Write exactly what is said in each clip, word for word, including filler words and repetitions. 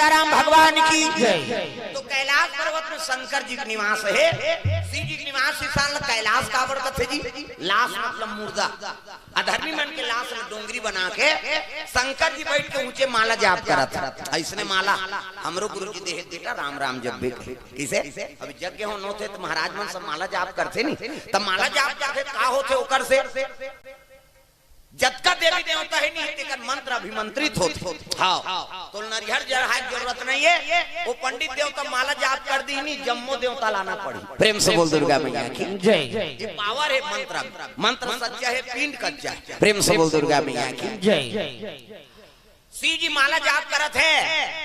राम भगवान की। जय। तो कैलाश पर्वत में शंकर जी के निवास हे। शिव जी के निवास स्थान ल कैलाश काबर कथे जी? लाश मतलब मुर्दा। अधर्मी मन के लाश ल डोंगरी बना के शंकर जी बैठ के ऊंचे माला जाप करत हे। अइसने माला हमरो गुरु जी देहे बेटा, राम राम जप बे कहे। कइसे? अभी यज्ञ होन होथे त महाराज मन सब माला जाप करथे नी, त माला जाप करथे त का होथे ओकर से? जतका देवी देवता हे नी, तेकर मंत्र अभिमंत्रित होथे। हाँ, तो नरिहर जरहाय के जरूरत नहीं हे। वो पंडित देवता माला जाप कर दी नी, जम्मो देवता लाना पड़ी। प्रेम से बोल दुर्गा मैया की। जय। ये पावर हे मंत्र में। मंत्र सच्चा हे, पिंड कच्चा हे। प्रेम से बोल दुर्गा मैया की। जय। शिव जी माला जाप करत हे,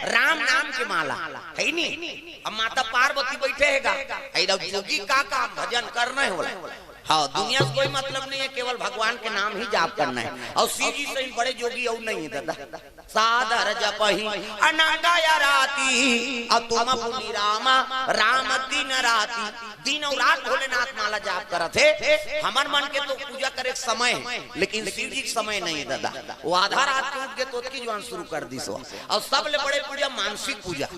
राम नाम के माला, हे नी? अब माता पार्वती बैठे हे गा, हे लो जोगी का काम, भजन करना हे बोला। हाँ, दुनिया से कोई मतलब नहीं हे, केवल भगवान के नाम ही जाप करना हे। अउ शिव जी सही बड़े जोगी अउ नहीं हे दादा। सादर जपहि अनंग आराती, अतुम पुनि राम, राम दिन राती। दिन अउ रात भोलेनाथ माला जाप करत हे। हमर मन के तो पूजा करे के समय हे, लेकिन शिव जी के समय नहीं हे दादा। वो आधा रात के उठ गे तो ओतकी जुआन शुरू कर दिस हो। अउ सबले बड़े पूजा मानसिक पूजा,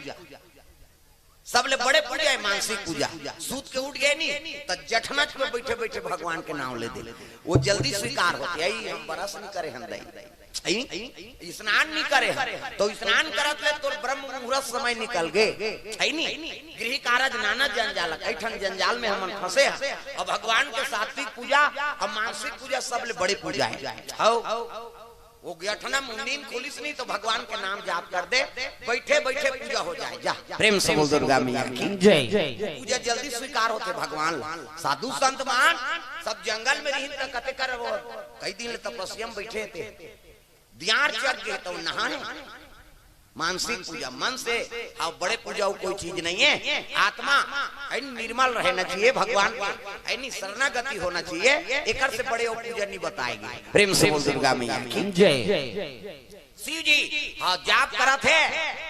सबले बड़े पूजा हे मानसिक पूजा। सूत के उठ गे नी, त जठनच में बैठे बैठे भगवान के नाम ले दे, वो जल्दी स्वीकार होथे। अई हम brush नहीं करे हन दाई, अई स्नान नहीं करे हन, तो स्नान करत ले तोर ब्रह्म मुहूर्त समय निकल गे, हे नी? गृह कारज नाना जंजाल, कई ठन जंजाल में हमन फंसे हन। अउ भगवान के सात्विक पूजा अउ मानसिक पूजा सबले बड़े पूजा हे। हौ, वो गठना मुंडीन खोलिस नहीं तो भगवान के नाम जाप कर दे, बैठे बैठे पूजा हो जाए। जा, प्रेम से बोल दुर्गा मैया की। जय। पूजा जल्दी स्वीकार होथे भगवान ला। साधु संत मान सब जंगल में रहिन त कते कर वो कई दिन ले तपस्या में बैठे थे। दियार चढ़ गे तो नहाए। मानसिक पूजा मन से, अउ बड़े पूजा अउ कोई चीज नहीं हे। आत्मा हे नी, निर्मल रहना चाहिए भगवान के, हे नी, शरणागति होना चाहिए। एकर से बड़े अउ पूजा नहीं बताए गे। प्रेम से बोल दुर्गा मैया की। जय। शिव जी, हाँ, जाप करत हे।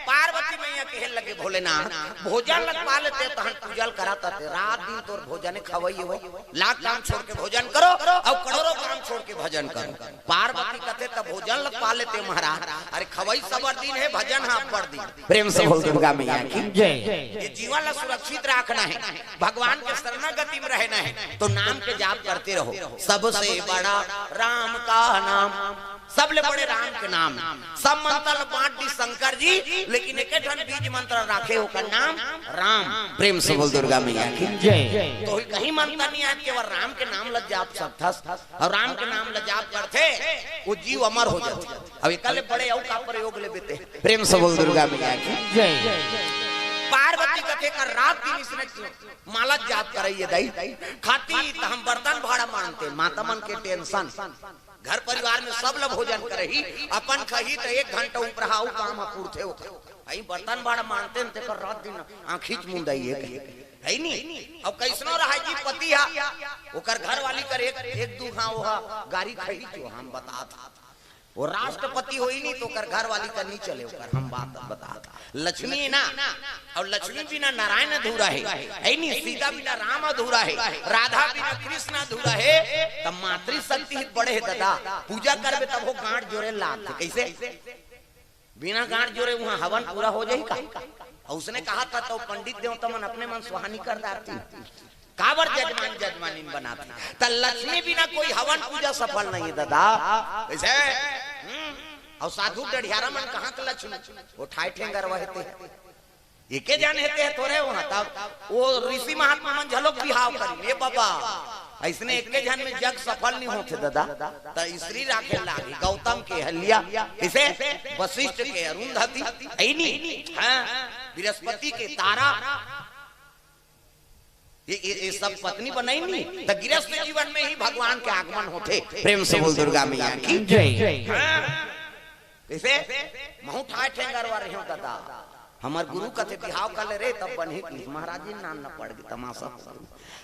पार्वती मैया कहे लगे, भोलेनाथ, भोजन ल पा लेते तहन पूजा ल करत हे। रात दिन तोर भोजन खवई हो, लाख काम छोड़ के भोजन करो अउ करोड़ों काम छोड़ के भजन करो। पार्वती कथे त भोजन ल पा लेते महाराज, अरे खवई सबर दिन हे, भजन ह अब्बड़ दिन। प्रेम से बोल दुर्गा मैया की। जय। ये जीवन ल सुरक्षित राखना हे, भगवान के शरणागति में रहना हे, तो नाम के जाप करते रहो। सबसे बड़ा राम का नाम, सबले बड़े राम के नाम। सब मंत्र ल बांट दिस शंकर जी, लेकिन एके ठन बीज मंत्र राखे, ओकर नाम राम। प्रेम से बोल दुर्गा मैया की। जय। तो ही कहीं मंत्र नहीं आय, केवल राम के नाम ल जाप सकथस। अउ राम के नाम ल जाप करथे, वो जीव अमर हो जाथे। अब एकर ले बड़े अउ का प्रयोग लेबे ते? प्रेम से बोल दुर्गा मैया की। जय। पार्वती कथे का रात दिन इसने माला जाप करइए दाई। खाती त हम बर्तन भाड़ा मानते, माता मन के tension। घर परिवार में सब ल भोजन करही, अपन खही त एक घंटा उपराहा अउ काम ह पुरथे ओकर। अई बर्तन भाड़ा मानते न, तेकर रात दिन आँखीच मुंदाई हे, हे नी? अब कइसनो रहाय जी पति हा, ओकर घरवाली कर एक, एक दू हाँ ओहा गारी खही जो हम बतात। वो राष्ट्रपति होई नी तो ओकर घरवाली कर नी चले, ओकर हम बात बतात। लक्ष्मी हे ना, अउ लक्ष्मी बिना नारायण अधूरा हे, हे नी? सीता बिना राम अधूरा हे, राधा बिना कृष्ण अधूरा हे। त मातृशक्ति ही बड़े हे दादा, पूजा करबे तब वो गांठ जोरे लागथे। कइसे? बिना गांठ जोरे उहाँ हवन पूरा हो जाही का? अउ उसने कहा था तो पंडित देवता मन अपने मन सुहानी कर डारती। काबर जजमान जजमानिन बनाती? त लक्ष्मी बिना कोई हवन पूजा सफल नहीं हे दादा। कइसे? हम्म। अउ साधु डढ़ियारा मन कहाँ के लक्ष्मी? वो ठाय ठेंगर वहते। एके जन हे ते थोरे उहाँ, तब वो ऋषि महात्मा मन झलोक बिहाव करिन। ए बाबा, अइसने एके जन में जग सफल नहीं होथे दादा। त स्त्री राखे लागी, गौतम के अहल्या, कइसे? वशिष्ठ के अरुंधति, हे नी? हाँ, बृहस्पति के तारा, ये, ये, ये सब पत्नी बनाइन नी, त गृहस्थ जीवन में ही भगवान के आगमन होथे। प्रेम से बोल दुर्गा मैया की। जय। हाँ। कइसे? महूँ ठाय ठेंगर वर रहे हो दादा। हमर गुरु कथे बिहाव कर ले रे, तब बनही की। महाराज जी नान न पड़ गे, तमाशा।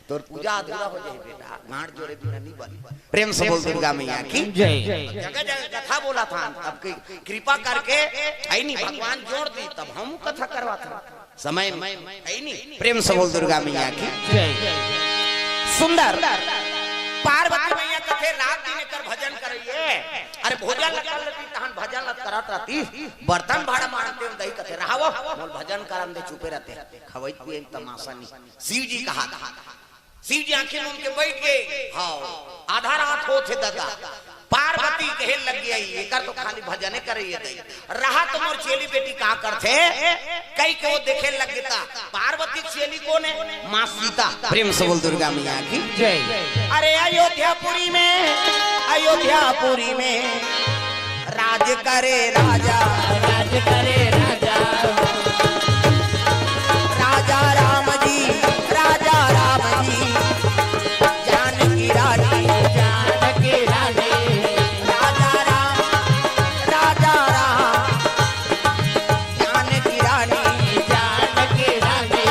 तोर पूजा अधूरा हो जाही बेटा, गांठ जोरे बिना नहीं बनी। प्रेम से बोल दुर्गा मैया की। जय। जगह जगह कथा बोला था, अब की कृपा करके, हे नी, भगवान जोड़ दी, तब हम कथा करवा था। समय में, हे नी, प्रेम से बोल दुर्गा मैया की। जय। सुंदर पार्वती मैया का रात दिन एकर भजन करइए। अरे भोजन ल कर लेती, तहन भजन ल करत रहती। बर्तन भाड़ा मांजते दई कथे, "रहा वो, मोर भजन करन दे, चुपे रहते।" खवई पिए तमाशा नहीं। शिव जी कहा था, शिव जी आंखें मूंद के बैठ गए। हाँ, आधा रात होत हे ददा। पार्वती कहे लग गई, "एकर तो खाली भजने करइए दई।" रहा तो मोर चेली बेटी का करथे, कई के वो देखे लग गीता। पार्वती के चेली कोन हे? माँ सीता। प्रेम से बोल दुर्गा मैया की जय। अरे अयोध्यापुरी में, अयोध्यापुरी में राज करे राजा, राज करे राजा। राजा राम जी, राजा राम जी, जानकी रानी, जानकी रानी। राजा राम, राजा राम, जानकी रानी, जानकी रानी।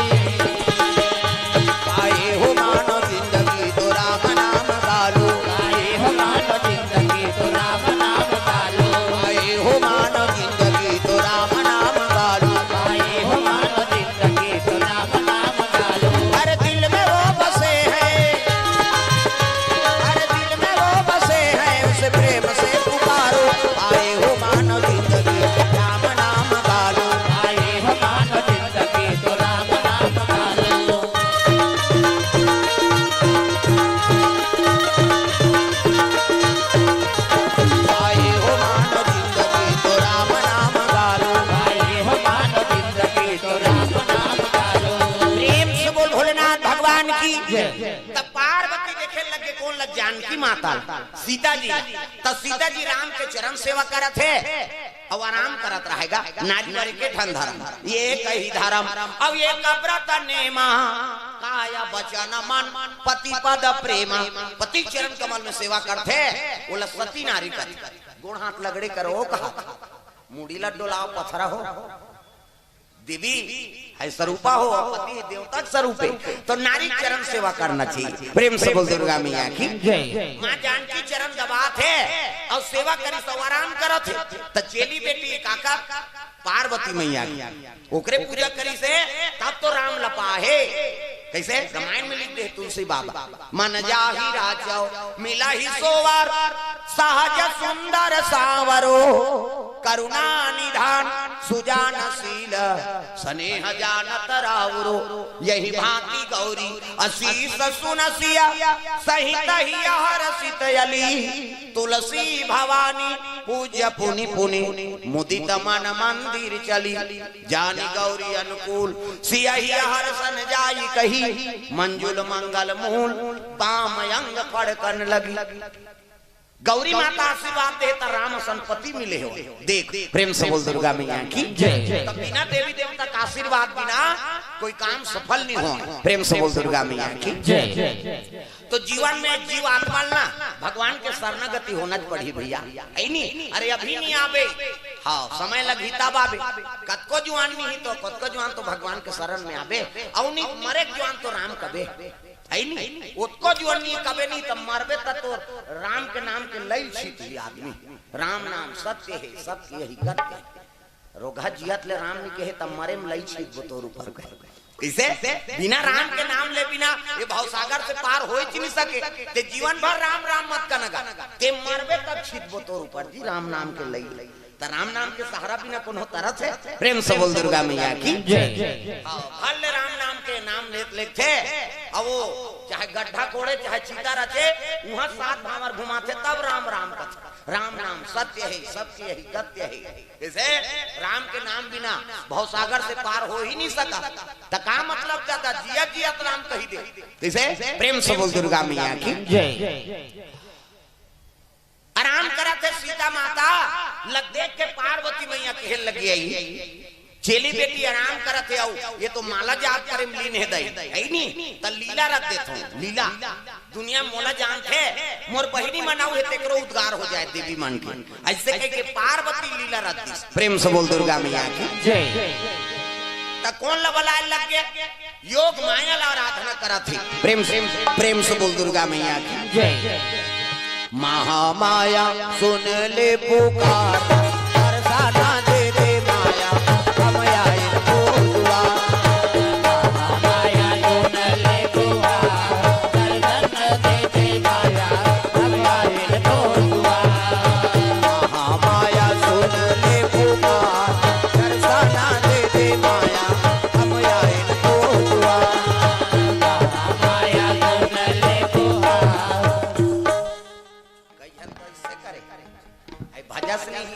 आए हो मानो जिंदगी तो राम नाम गालो। आए हो मानो जिंदगी तो राम नाम गालो। आए हो मानो जिंदगी तो राम नाम गालो। आए हो मानो जिंदगी तो राम नाम गालो। हर दिल में वो बसे हैं, हर दिल में वो बसे हैं, उसे प्रेम से पुकारो। आए हो मानो जिंदगी राम नाम गालो। आए हो मानो जिंदगी तो राम नाम गालो। आए हो मानो जिंदगी तो राम नाम गालो। आए हो मानो जिंदगी तो राम नाम गालो। प्रेम से बोल भोलेनाथ भगवान की। जय। तब पार्वती देखे लगे कोन लग, जानकी माता, सीता जी। तब सीता जी राम के चरण सेवा करत हे। अउ आराम करत रहेगा। नारी बर एके ठन धरम, ये कही धरम। अब ये कबरत नेमा, काया बचन मन, पति पद प्रेमा। पति चरण कमल में सेवा करथे, ओला सती नारी कथे। गोड़ हाथ लगड़े करो, कहा मुड़ी ला डोलाओ, पथरा हो। देवी है, स्वरूपा हो, पति देवता के स्वरूप हे, तो नारी चरण सेवा करना चाहिए। प्रेम से बोल दुर्गा मैया की जय। माँ जानकी चरण दबात हे अउ सेवा करिस अउ आराम करत हे, त चेली बेटी काकर पार्वती मैया की, ओकरे पूजा करिस हे, तब तो राम लपा हे। कइसे? रामायण में लिख दे तुलसी बाबा, मन जाहि राजव मिलहि सोवर, सहज सुंदर सांवरो, करुणा निधान सुजान शील, स्नेह जानत रावरो। यहि भांति गौरी असीस सुनसिया, सहित हिय हरषित अली। तुलसी भवानी पूज्य पुनि पुनि, मुदित मन मंदिर चली। जानि गौरी अनुकूल, सियहिय हरषन जाई कही, मंजुल मंगल मूल, बाम अंग फड़कन लगी। गौरी माता आशीर्वाद दे त राम असन पति मिले हो। देख, प्रेम से बोल दुर्गा मैया की जय। त बिना देवी देवता का आशीर्वाद बिना कोई काम सफल नहीं हो। प्रेम से बोल दुर्गा मैया की जय। तो जीवन में जीव आत्मा ल ना भगवान के शरणागति होना च पड़ही भैया, है नी? अरे अभी नहीं आबे, हाँ, समय लगही तब आबे। कतको जुआन नहीं ही तो, कतको जुआन तो भगवान के शरण में आबे, अउ नहीं मरे के जुआन तो राम कबे, है नी? ओतको जुआन नहीं कबे नहीं तो मरबे त तो राम के नाम के लइल छीट ही आदमी। राम नाम सत्य है, सत्य ही गत्य है। रोगहा जियत ले राम नी कहे, तब मरे में लई छीट बोतोर ऊपर कहे। कइसे? बिना राम के नाम ले बिना ये भवसागर से पार होइच नी सके। ते जीवन भर राम राम मत कनगा, ते मरबे तब छीट बोतोर ऊपर जी राम नाम के लई। त राम नाम के सहारा बिना कोनो तरस हे? प्रेम से बोल दुर्गा मैया की जय। हाँ, भले राम नाम के नाम लेत लेत थे, अब वो चाहे गड्ढा कोड़े, चाहे चीता रचे, उहाँ सात भांवर घुमाथे, तब राम राम कथे। राम नाम सत्य है, सत्य है, गत्य है। जैसे राम के नाम बिना भवसागर से पार हो ही नहीं सका, त का मतलब दादा, जिया जिया त राम कही दे। जैसे प्रेम से बोल दुर्गा मैया की जय। आराम करत हे सीता माता ल देख के पार्वती मैया कहे लगी आई, चेली बेटी आराम करत हे, अउ ये तो माला जाप करे में लीन हे दई, है नी? त लीला रच देथों, लीला। दुनिया मोला जानथे, मोर बहिनी मन अउ हे, तेकरो उद्धार हो जाए देवी मन के। अइसे कह के पार्वती लीला रच दिस। प्रेम से बोल दुर्गा मैया की जय। त कोन ल बलाए लग गे? योग माया ल आराधना करत हे। प्रेम से, प्रेम से बोल दुर्गा मैया की जय। महामाया सुन ले पुकार, दर्शना दे दे माया, हम आए तो दुआर। महामाया सुन ले पुकार, दर्शन दे दे माया, हम आए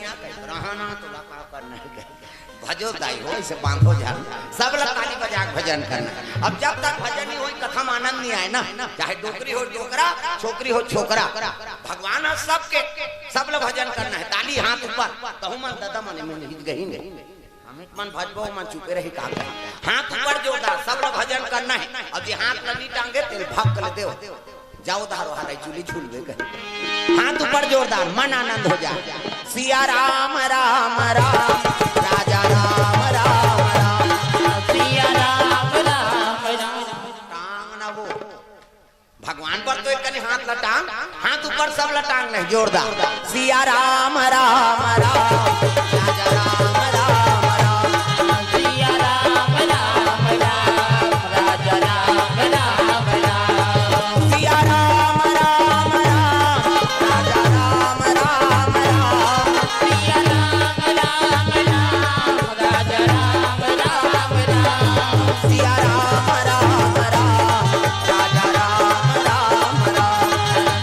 रहना तो लगा करना है। भजो दाई हो, इसे बांधो झाल। सब ला ताली बजा के भजन करना। अब जब तक भजन नहीं होई, कथा में आनंद नहीं आए ना, चाहे डोकरी हो डोकरा, छोकरी हो छोकरा, भगवान ह सबके, सब ला भजन करना है। ताली हाथ ऊपर, तहु मन ददा मने मन हित गही नहीं। हम एक मन भजबो, मन चुपे रही का करे। हाथ ऊपर जोरदार, सब ला भजन करना है। अब जे हाथ ला नहीं टांगे, तेल भक्क ले देव। जाओ धारो हराई चूली झूलबे कर। हाथ ऊपर जोरदार, मन आनंद हो जा। सिया राम राम राम, राजा राम राम राम। सिया राम राम राम। टांग ना वो। भगवान पर तो एक कनी हाथ ला टांग, हाथ ऊपर सब ला टांग नहीं, जोरदार। सिया राम राम राम, राजा राम राम राम। सिया राम राम राम, राजा राम राम राम। सिया राम राम राम, राजा राम राम राम। सिया राम राम राम, राजा राम राम राम। सिया राम राम राम, राजा राम राम राम।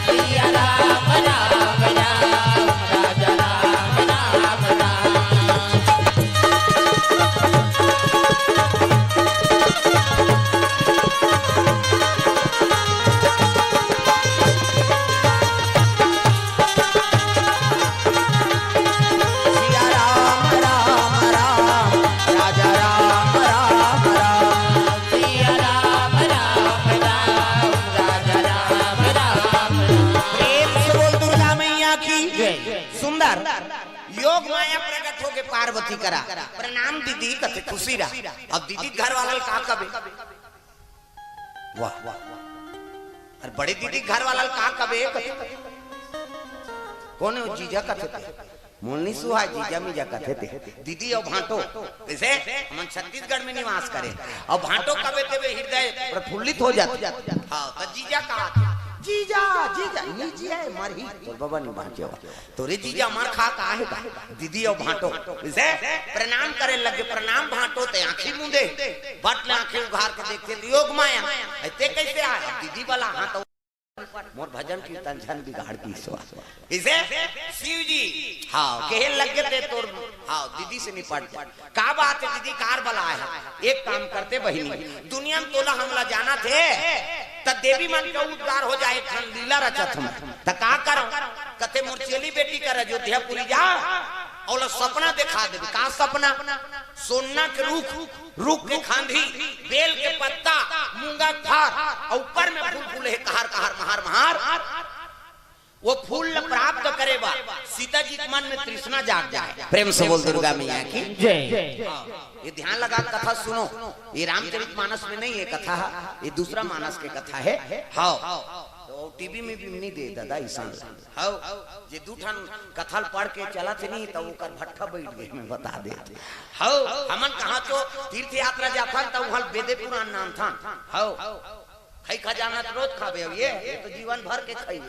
सिया राम राम राम, राजा राम राम राम। सिया राम राम राम, राजा राम राम राम। सिया राम राम राम, राजा राम राम राम। प्रेम से बोल दुर्गा मैया की जय। सुंदर योग माया प्रकट होके पार्वती करा प्रणाम दीदी कथे खुशी रहा। अब दीदी घर वाला का कबे, वाह, अरे बड़े दीदी घर वाला का कबे, कथे, कौन है वो जीजा कथे ते? मोलनी सुहा जीजा मीजा कथे ते। दीदी अउ भांटो, जैसे हमन छत्तीसगढ़ में निवास करे, अउ भांटो कबे तेबे हृदय प्रफुल्लित हो जाथे। हाँ, तो जीजा कहा थे, जीजा, जीजा, नी जिया मरही, तोर बाबा नी बांचे हो। तोरे जीजा मर खा का हे का? दीदी अउ भांटो। इसे प्रणाम करे लगे, प्रणाम भांटो ते आंखी मूंदे। बट ले आंखी उघार के देखथे, योग माया। अइ ते कैसे आय? दीदी वाला हाथ मोर भजन कीर्तन झन बिगाड़ दी सो। इसे शिव जी, हाँ, कहे लगे ते तोर, हाँ, दीदी से निपट जा। का बात हे दीदी, कार बलाय हे? एक काम करते बहिनी, दुनिया में तोला हमला जाना थे, त देवी मन के उद्धार हो जाए, एक ठन लीला रचत हम। त का करंव? कथे मोर चेली बेटी कर अयोध्यापुरी जा, अउ ओला सपना देखा देबे। का सपना? सोना के रूख, रूख के खांधी, बेल के पत्ता, मूंगा के फार, अउ ऊपर में फूल फूले हे, कहार कहार, महार महार। वो फूल ल प्राप्त करे बर सीता जी के मन में तृष्णा जाग जाए। प्रेम से बोल दुर्गा मैया की जय। हाँ, ये ध्यान लगा कथा सुनो, ये रामचरित मानस में नहीं है कथा, ये दूसरा मानस के कथा है। हाँ, तो टीवी में भी नहीं दे दादा, ईशान ला। हाँ, जे दू ठन कथा ल पढ़ के चलत नहीं, तो ओकर भट्ठा बैठ गए, मैं बता दे। हाँ, हमन कहाँ तो तीर्थ यात्रा जाथन, तो वहाँ बेदे पुराण नाम था। हाँ, खाई खजाना तो रोज खाबे, अब ये, ये तो जीवन भर के खाई।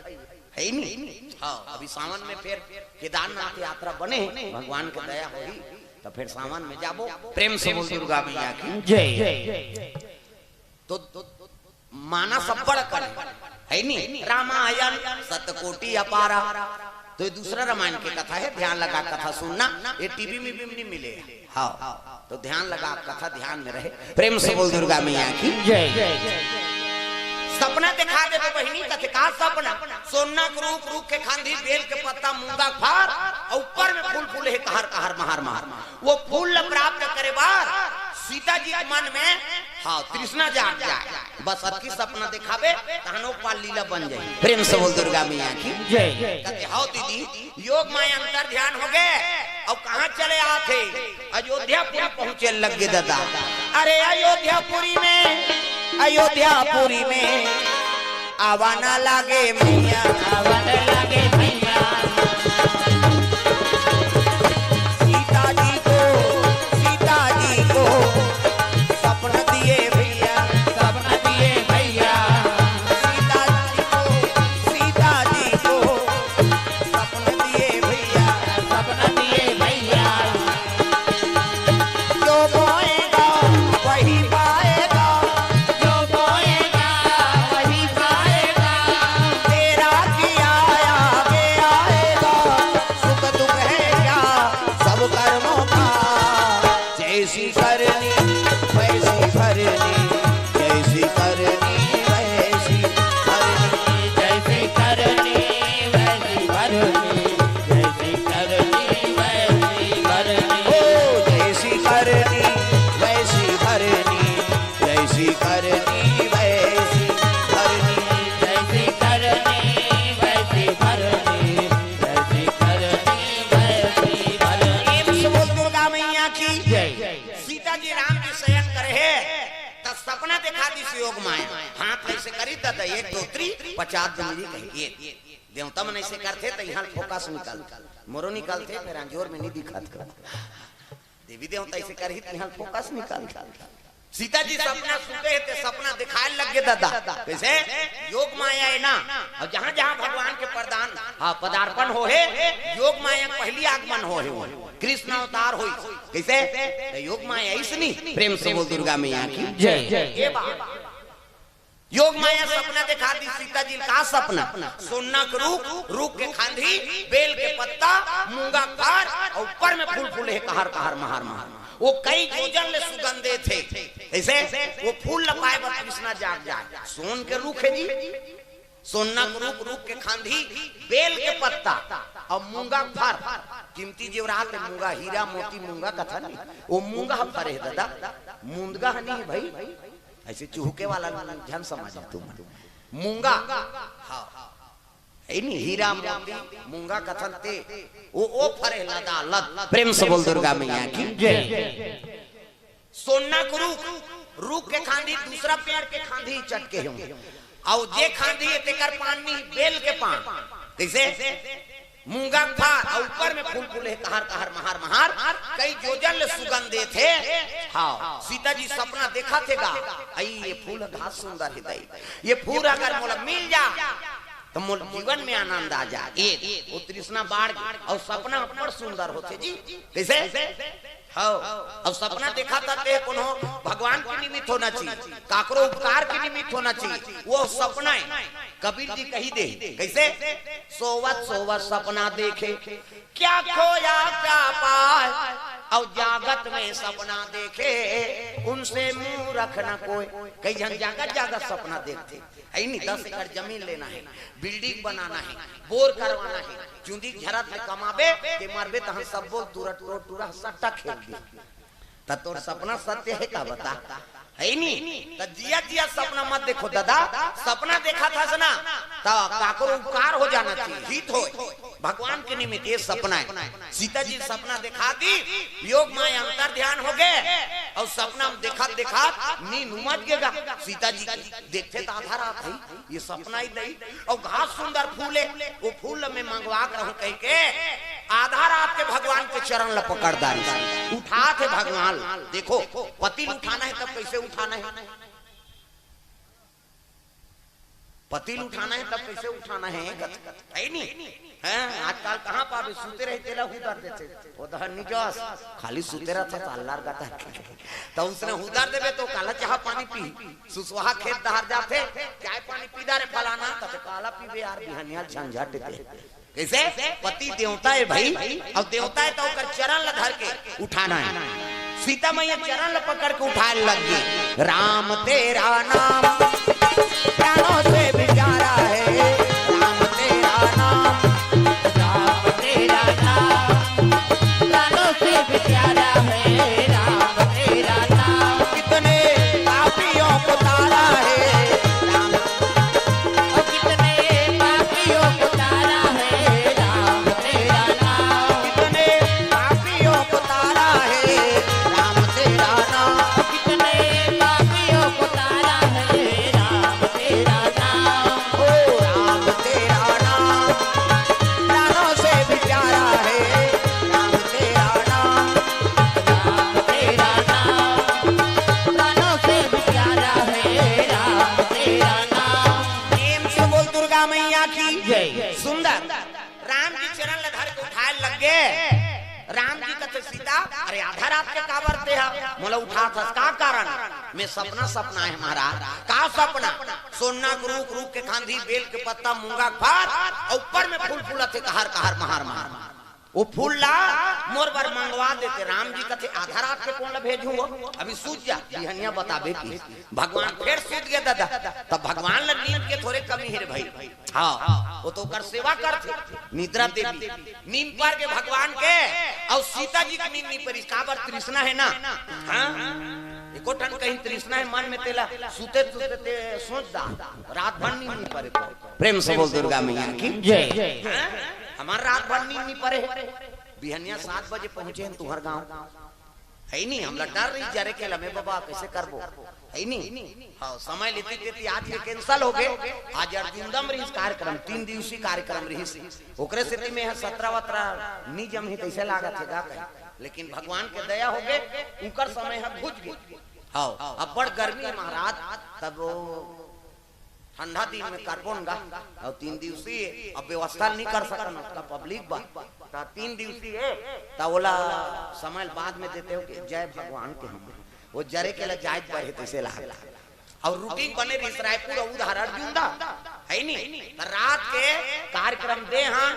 है ही नहीं। हाँ, अभी सावन में फिर केदारनाथ यात्रा बने, भगवान के दया होही, तो फिर सावन में जाबो। प्रेम से बोल दुर्गा मैया की जय। तो मानस अब्बड़ अकन है नहीं, रामायण सतकोटि अपारा। तो ये दूसरा रामायण की कथा है, ध्यान लगा कथा सुनना, ये टीवी में भी नहीं मिले। हाँ, तो ध्यान लगा, कथा ध्यान में रहे। प्रेम से बोल दुर्गा मैया की जय। सपना देखा देबे बहिनी, कथे का सपना? सोना के रूख, रूख के खांधी, बेल के पत्ता, मूंगा के फार, अउ ऊपर में फूल फूले हे, कहार कहार, महार महार। वो फूल ल प्राप्त करे बर सीता जी के मन में, हाँ, तृष्णा जाग जाए। बस अतकी सपना देखाबे, तहनो पाल लीला बन जाई। प्रेम से बोल दुर्गा मैया की जय। कथे, "हव दीदी, योग माया अंतर ध्यान हो गए, अब कहाँ चले आथे?" अयोध्यापुरी पहुंचे लग गे दादा। अरे अयोध्यापुरी में, अयोध्यापुरी में आवा ना लागे मैया, आवा ना लागे मैया। सीता जी को, सीता जी को सपन दिए भैया, सपन दिए भैया। सीता जी को, सीता जी को सपन दिए भैया, सपन दिए भैया। जो बोएगा वही पाएगा, जो बोएगा वही पाएगा। तेरा किया सपना देखा दिस योग माया, हाथ ऐसे करी त एक दो त्री पचास दो मिली कही, ये देवता मन ऐसे करथे त इहाँ फोकस निकलथे, मोरो निकलथे, फेर अंजोर में नहीं दिखत। देवी देवता ऐसे करही त इहाँ फोकस निकलथे। सीता जी सपना सुते हे ते सपना दिखाए लग गे दादा। कैसे? योग माया है ना। और जहाँ जहाँ भगवान के प्रदान, हाँ, पदार्पण हो हे, योग माया पहली आगमन हो हे, कृष्ण अवतार होइस। कैसे? त योग माया इसनी। प्रेम से बोल दुर्गा मैया की जय। ये बात। योग माया सपना देखा दिस सीता जी। का सपना? सोना के रूख, रूख के खांधी, बेल के पत्ता, मूंगा के फर, और ऊपर में फूल फूले हे, कहर कहर, महार महार। वो कई योजन ले सुगंध देथे। ऐसे वो फूल ल पाए बर कृष्णा जाग जाए। सोन के रूख हे जी, सोना के रूख, रूख के खांधी, बेल के पत्ता और मूंगा के फर। कीमती जेवरात हे मूंगा, हीरा मोती मूंगा कथन। वो मूंगा ह फरे हे दादा, मूंदगा ह नहीं हे भाई। ऐसे चुहके वाला झन समझ तू मन। मूंगा, हाँ, हे नहीं, हीरा मोती मूंगा कथन ते, वो, वो फरे लदा लद। प्रेम से बोल दुर्गा मैया की जय। सोना के रूख, रूख के खांधी, दूसरा पेड़ के खांधी चटके होंगे। और जे खांधी हे तेकर पान नहीं, बेल के पान। कैसे? मूंगा के फर, और ऊपर में फूल फूले हे, कहर कहर, महार महार, कई योजन ले सुगंध देथे। हाँ, सीता जी सपना देखथे गा, अई ये फूल घास सुंदर हे दई, ये फूल अगर मोला मिल जा त मोर जीवन में आनंद आ जा। ये वो तृष्णा बाढ़ गे, और सपना बड़ सुंदर होथे जी। कैसे? हाँ, अब सपना देखा था ते कोनो भगवान के निमित्त होना चाहिए, काकरो उपकार के निमित्त होना चाहिए। वो सपना हे। कबीर जी कही दे, कैसे? सोवत सोवत सपना देखे, क्या खोया क्या पाए, और जागत में सपना देखे, उनसे मूरख न कोई। कई झन जागत जागत सपना देखथे, हे नहीं, दस एकड़ जमीन लेना हे, बिल्डिंग बनाना हे, बोर करवाना हे, चुंदी झरत ले कमाबे, ते मरबे तहन सब बोल टूरा टूरा टूरा सट्टा खेल दी। त तोर सपना सत्य हे का बता? हे नहीं? त जिया जिया सपना मत देखो दादा। सपना देखत हस ना, त काकरो उपकार हो जाना चाहिए, हित होय। भगवान के निमित्त ये सपना हे। सीता जी सपना देखा दी, योग माया अंतर ध्यान हो गे, और सपना में देखत देखत नींद उमज गे गा। सीता जी की देखथे त आधा रात हे, ये सपना ही नहीं। और घास सुंदर फूल हे, वो फूल मैं मंगवा के रहूं कह के आधा रात के भगवान के चरण ल पकड़ डारिस। उठाथे भगवान। देखो, पति ल उठाना हे तब कैसे उठाना हे? पति ल उठाना हे तब कैसे उठाना हे? कथ-, हे नहीं? हाँ, आजकल कहाँ पाबे? सुते रहे तेला हुदर देथे। वो तो निजस, खाली सुते रहथे त अल्लार गता। त उसने हुदर देबे त काला चाह पानी पी। सुसवाहा खेत डहर जाथे, चाय पानी पी डारे फलाना, त काला पीबे यार, बिहनिया झंझट दे। कैसे? पति देवता हे भाई, और देवता हे त ओकर चरण ल धर के उठाना हे। सीता मैया चरण ल पकड़ के उठाए लग गे। राम तेरा नाम प्राणों से भी प्यारा है, राम तेरा नाम, राम तेरा नाम प्राणों से भी प्यारा है, राम तेरा नाम। कितने पापियों को तारा है राम, और कितने पापियों को तारा है राम तेरा नाम। कितने पापियों को तारा है राम तेरा नाम। कितने पापियों को तारा है राम तेरा नाम। ओ राम तेरा नाम प्राणों से भी प्यारा है राम तेरा नाम। राम तेरा नाम प्राणों से भी प्यारा है राम तेरा नाम। प्रेम से बोल दुर्गा मैया की जय। सुंदर। राम जी चरण ल धर के उठाए लग गे। राम जी कथे, "सीता, अरे आधा रात के काबर ते हा मोला उठात हस, का कारण?" "मैं सपना सपनाए हंव महाराज।" "का सपना?" "सोना के रूख, रूख के खांधी, बेल के पत्ता, मूंगा के फर, अउ ऊपर में फूल फूलत हे, कहर कहर, महार महार।" वो फूल ला मोर बर मंगवा देते। राम जी कथे, "आधा रात के कोन ला भेजहूं वो? अभी सूत जा, बिहनिया बताबे।" कि भगवान फेर सूत गे दादा। तब भगवान ला नींद के थोरे कमी हे रे भाई। हाँ, वो तो ओकर सेवा करथे, निद्रा देवी। नींद पर गे भगवान के, अउ सीता जी के नींद नहीं परिस, काबर तृष्णा हे ना। हाँ, एको ठन कहीं तृष्णा हे मन में तेला, सुते सुते ते सोच दा, रात भर नींद नहीं परे। प्रेम से बोल दुर्गा मैया की जय। हाँ? हमार रात भर नींद नहीं परे हे। बिहनिया सात बजे पहुंचे हन तुंहर गांव। है नी, हमला डर रही जरे के लमे बाबा, कैसे करबो, है नी। हाँ, समय लेती तेती आज के cancel हो गए। आज अर्जुंदम रहिस कार्यक्रम, तीन दिवसीय कार्यक्रम रहिस। ओकरे सेती में ह सतरा वतरा नी जमही तैसे लागत हे गा कहीं, लेकिन भगवान के दया हो गए, उकर समय ह घुच गए। हाँ, अब बड़ गर्मी महाराज, तब वो ठंडा दिन में करबो न गा, और तीन दिवसीय अब व्यवस्था नहीं कर सकन, उसका पब्लिक बा, त तीन दिवसीय है, त ओला समय बाद में देते हो कि जय भगवान के हम वो जरे के ला जाए बढ़े तैसे लाग। और routine बने रहिस रायपुर और उधार अर्जुंदा, है नी। त रात के कार्यक्रम दे हाँ,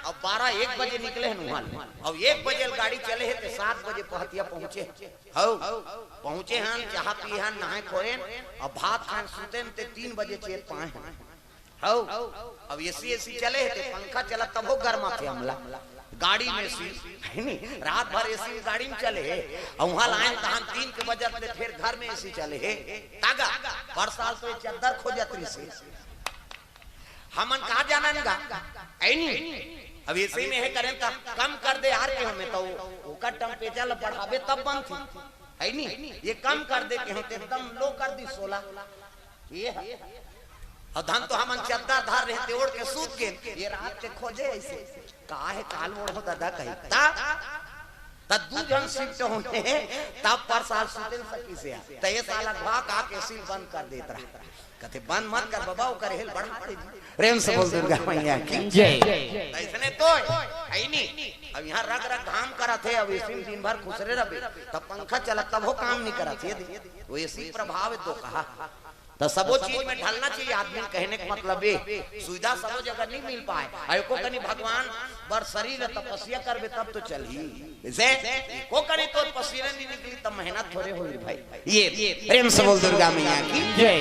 और बारह एक बजे निकले हैं वहां ले। और एक बजे गाड़ी चले है तो सात बजे पहतिया पहुंचे। हौ, पहुंचे हन, चाह पिए हन, नहाए खोएन, और भात खाएन, सुतेन ते तीन बजे चेत पाए हन। हौ, अब एसी एसी चले है ते पंखा चला तब हो गर्मा थे हमला। गाड़ी में सी, है नी, रात भर एसी गाड़ी में चले है, और वहां लाइन तहान तीन के बजत ले फिर घर में एसी चले है। तागा, पर साल तो ये चद्दर खोजत रही से। हमन कहा जाना न गा, ऐ नी। अब एसी में है करें त कम कर दे यार के हमें तो ओकर temperature ला बढ़ाबे तब बनथे, है नी। ये कम कर दे के हम तो एकदम low कर दी सोला। ये है। और धन तो हमन चद्दर धर रहे ते ओढ़ के सूत गए, ये रात के खोजे ऐसे। का है काल ओढ़ो दादा कही। ता, ता दू जन shift होने, तब पर साल सुते न सकी से। त ये साला घा का के सील बंद कर देत रहा। कथे बंद मत कर बाबा, ओकर हेल बढ़ा दे जी। प्रेम से बोल दुर्गा मैया की। जय। त ऐसने तो है ही नहीं। अब यहाँ रग रग घाम करत है, अब एसी में दिन भर खुसरे रहे, तब पंखा चलत तब वो काम नहीं करत है। वो एसी प्रभाव है तो कहा। त सबो चीज में ढलना चाहिए आदमी, कहने का मतलब ये सुविधा सबो जगह नहीं मिल पाए। अरे को कनी भगवान बर शरीर तपस्या करबे तब तो चलही। जैसे को कनी तोर पसीना नहीं निकली तब मेहनत थोड़े होई भाई। ये प्रेम से बोल दुर्गा मैया की। जय।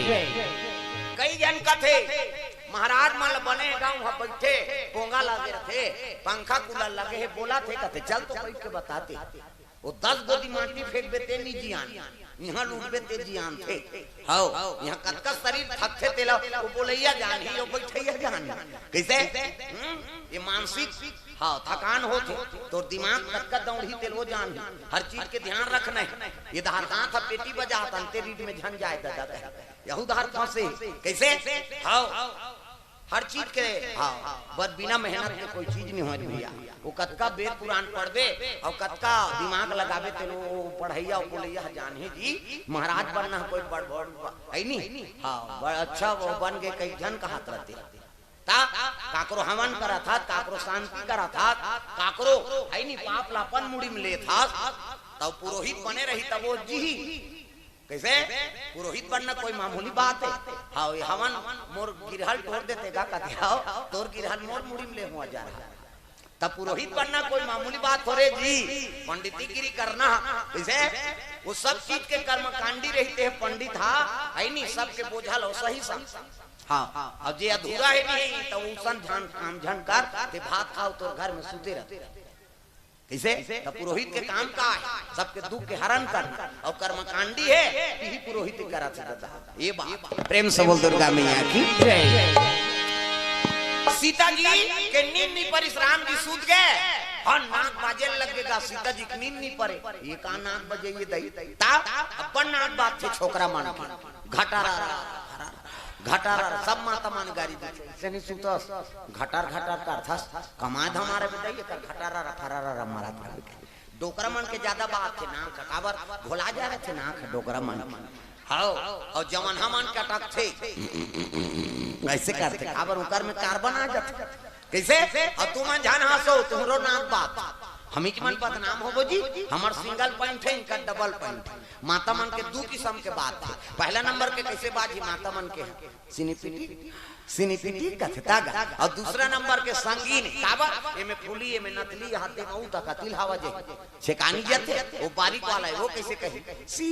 कई जन कथे महाराज मन ल बने गांव ह बैठे पोंगा लगे रथे, पंखा कूलर लगे है, बोला थे कथे चल तो बैठ के बताते। वो दस गोदी माटी फेंकबे ते नी जियान, इहाँ लूटबे ते जियान थे। हौ, इहाँ कतका शरीर थकथे तेला वो बोलैया जानही, वो बैठैया जानही। कैसे? हम्म? ये मानसिक, हाँ, थकान होथे। तोर दिमाग कतका दौड़ही तेल वो जानही। हर चीज के ध्यान रखना है। ये धार हाथ ह पेटी बजात अंते रीड में झन जाए दादा कहे। यहू धार फंसे। कैसे? हौ। हर चीज के, हाँ, बर बिना मेहनत के कोई चीज नहीं होय भैया। वो कतका वेद पुराण पढ़बे और कतका दिमाग लगाबे तेन वो पढ़ैया, वो बोलैया जानही जी, महाराज बनना है कोई बड़, बड़, बड़, है नी? हाँ, बड़ अच्छा वो बन गए, कई जन कहत रहते। ता काकरो हवन करत हस, काकरो शांति करत हस, काकरो है नी पाप ला अपन मुड़ी में लेत हस, तब पुरोहित बने रही तब वो जी। कैसे? पुरोहित बनना कोई मामूली बात है? हाँ, ये हवन मोर गिरहल टोर देते गा कथे, हाँ, तोर गिरहल मोर मुड़ी में ले हुआ जा रहा। तब पुरोहित बनना कोई मामूली बात हो रे जी, पंडितीगिरी करना। कैसे? वो सब चीज के कर्मकांडी रहते हैं पंडित, हाँ, है नी, सबके बोझल हो सही सा। हाँ, अब जे अधूरा है नहीं, तो उसन झन, काम झन कर, ते भात खाओ तोर घर में सुते रहते। कैसे? त पुरोहित के काम का है? सबके दुख के हरण करना। और कर्मकांडी है, यही पुरोहित करत है दादा। ये बात। प्रेम से बोल दुर्गा मैया की। जय। सीता जी के नींद नहीं परिस, राम जी सूत गए। हाँ, नाक बाजे लगेगा, सीता जी के नींद नहीं परे। ये का नाक बजे ये दई? ता अपन नाक बात थे छोकरा मन के। घटारा घटारा, सब माता मन गारी देथे। से नहीं सुतस, घटार घटार करथस, कमाए धमारे में दई, एकर घटारा रा फरारा रा मारा था। डोकरा मन के ज्यादा बात थे नाक, काबर भुला जा रहे थे नाक डोकरा मन के। हौ, और जवन हमन के अटक थे, ऐसे करथे, काबर ओकर में कार्बन आ जाथे। कैसे? अब तुमन जान हंसो, तुम्हरो नाक बात। हमीच मन बदनाम होबो जी, हमर single point है, इनका double point है। माता मन के दू किस्म के बात है। पहला नंबर के कैसे बाजी माता मन के है, सिनीपिटी, सिनीपिटी कथे तागा। और दूसरा नंबर के संगीन, काबर? एमे फूली, एमे नथली, हाथ दे मऊ तक तिल हवा जे। छेकानी जथे, वो बारीक वाला है, वो कैसे कही? सी,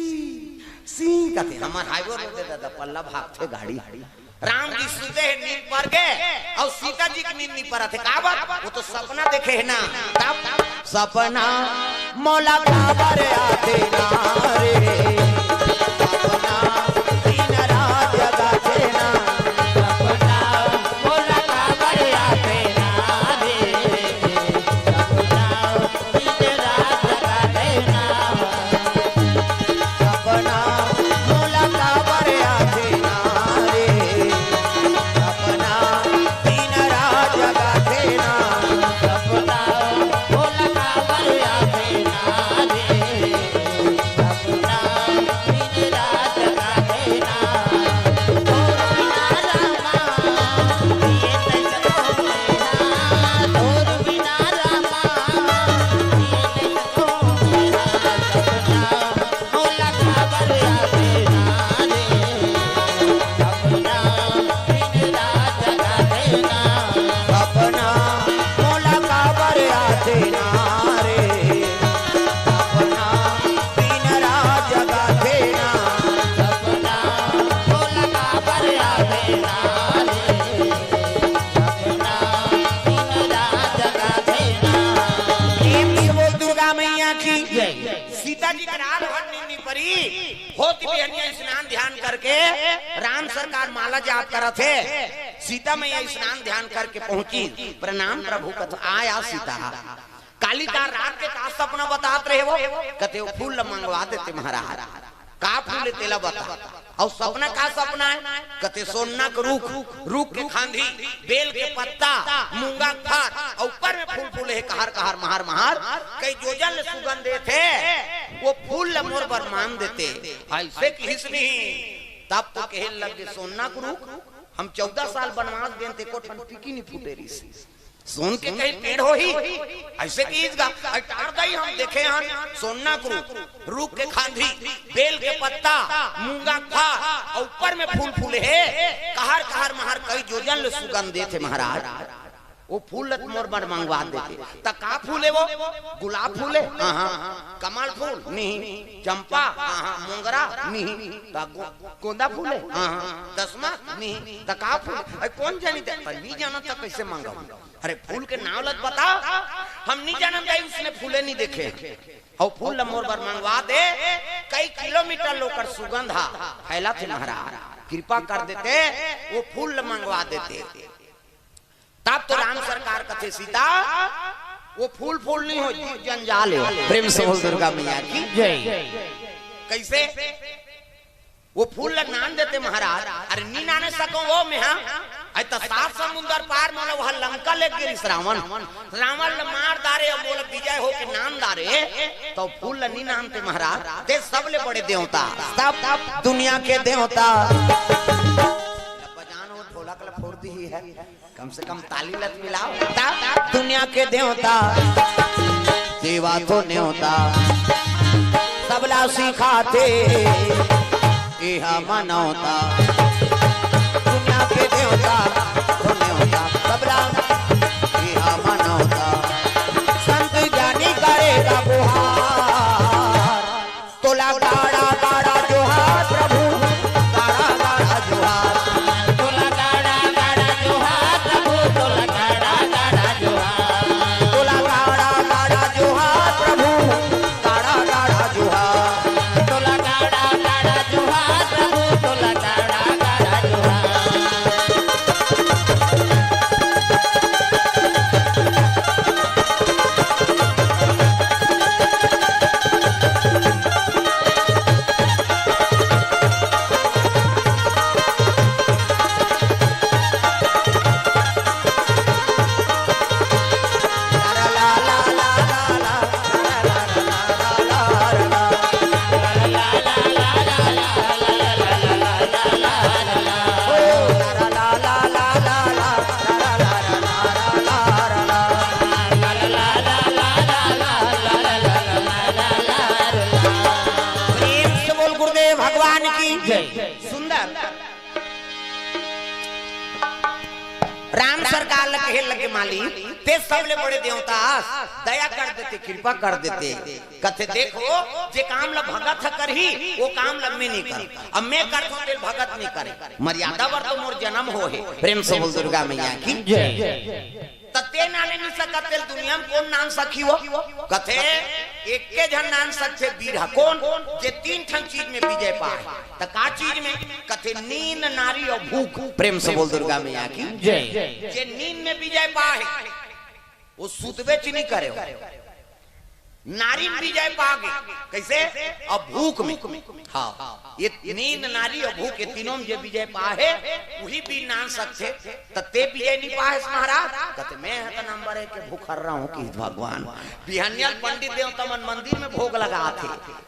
सी कथे, हमर highway road दे दादा, पल्ला भागथे गाड़ी। राम जी सुते हैं, नींद पर गए, और सीता जी की नींद नहीं परत है। काबर? वो तो सपना देखे है ना। तब सपना मोला काबर आथे ना रे, सपना दिन रात जगाथे ना। सपना मोला काबर आथे ना रे, सपना दिन रात जगाथे ना। सीता जी के रात भर नींद नी परी। होत बिहनिया स्नान ध्यान करके राम सरकार माला जाप करत हे। सीता मैया स्नान ध्यान करके पहुंची। प्रणाम प्रभु। कथे, आया सीता। काली का रात के का सपना बतात रहे हो? कथे, वो फूल ल मंगवा देते महाराज। का फूल हे तेला बता। अउ सपना का सपना हे? कथे, सोन्ना के रूख, रूख के खांधी, बेल के पत्ता, मूंगा के फर, अउ ऊपर में फूल फूले हे, कहर कहर, महार महार, कई जोजन ले सुगंध देथे। वो फूल ल मोर बर मांग देते। अइसे किहिस नहीं। तब तो कहे लगे, सोन्ना के रूख, हम चौदह साल बनवास गेन ते एको ठन टिकी नी फूटे रिहिस। सोन के कहीं पेड़ होही, अइसे किहिस गा। अइ टार दई हम देखे हन, सोन्ना के रूख, रूख के खांधी, बेल के पत्ता, मूंगा के फर, अउ ऊपर में फूल फूले हे, कहर कहर महार कई जोजन ले सुगंध देथे महाराज। वो फूल ल त मोर बर मंगवा देते। त का फूल हे वो? गुलाब फूल हे? हाँ, हाँ। कमल फूल? नहीं। चंपा? हाँ, हाँ। मोंगरा? नहीं। त गो-, गोंदा फूल हे? हाँ, हाँ। दसमा? नहीं। त का फूल हे? अरे कौन जानी ते? त नहीं जाना त कैसे मांगा? अरे फूल के नाव ल त बता। हम नहीं जानन दाई, उसने फूले नहीं देखे। अउ फूल ल मोर बर मंगवा दे। कई किलोमीटर ले ओकर सुगंध हा फैलथे महाराज। कृपा कर देते, वो फूल ल मंगवा देते। तब तो राम सरकार कथे, सीता, वो फूल फूल नहीं हो, जीव जंजाल हे। प्रेम से बोल दुर्गा मैया की। जय। कैसे? वो फूल ल नान देते महाराज। अरे नी नाने सकों वो मैं, हाँ? अरे त सात समुंदर पार मोला वहाँ लंका ले गिरिस रावण। रावण ल मार डारे अउ मोला विजय होके नान डारे, त फूल ल नी नानते महाराज। ते सबले बड़े देवता, सब दुनिया के देवता। बजानो ढोलक ल फोड़ दी है। कम से कम ताली ल त मिलाओ। ता-, दुनिया के देवता, सेवा तो न्योता, सबला सिखाथे, एहा मनौता। दुनिया के देवता, तो न्योता, सबला, एहा मनौता। संत ज्ञानी करेगा गुहार। तोला गाड़ा गाड़ा जोहार प्रभु, गाड़ा गाड़ा जोहार। तोला गाड़ा गाड़ा जोहार प्रभु, तोला गाड़ा गाड़ा जोहार। तोला गाड़ा गाड़ा जोहार प्रभु, गाड़ा गाड़ा जोहार। तोला गाड़ा गाड़ा जोहार प्रभु, तोला गाड़ा गाड़ा जोहार। प्रेम से बोल गुरुदेव भगवान की जय। सुंदर। राम सरकार ल कहे लगे, मालिक, ते सबले बड़े देवता, दया कर देते, कृपा कर देते। कथे, देखो, जे काम ल भगत ह करही, वो काम ल मैं नहीं कर। अब मैं करथों, तेल भगत नहीं करे। मर्यादा बर तो मोर जन्म हो हे। प्रेम से बोल दुर्गा मैया की जय। त ते नाने नहीं सकत, तेल दुनिया में कौन नान सकही वो? कथे, एके झन नान सकथे वीर ह। कौन? जे तीन ठन चीज में विजय पाए। त का चीज में? कथे, नींद, नारी अउ भूख। प्रेम से बोल दुर्गा मैया की जय। जे नींद में विजय पाए, वो सुतबे च नहीं करे। नारी में विजय पागे। कैसे? अब भूख में। हाँ, ये नींद, नारी अउ भूख, ये तीनों में जे विजय पाहे, वही वीर नान सकथे। त ते विजय नहीं पाहेस महाराज? कथे, मैं ह त नंबर एक के भूखर्रा हूँ कि भगवान। बिहनिया ल पंडित देवता मन मंदिर में भोग लगाथे।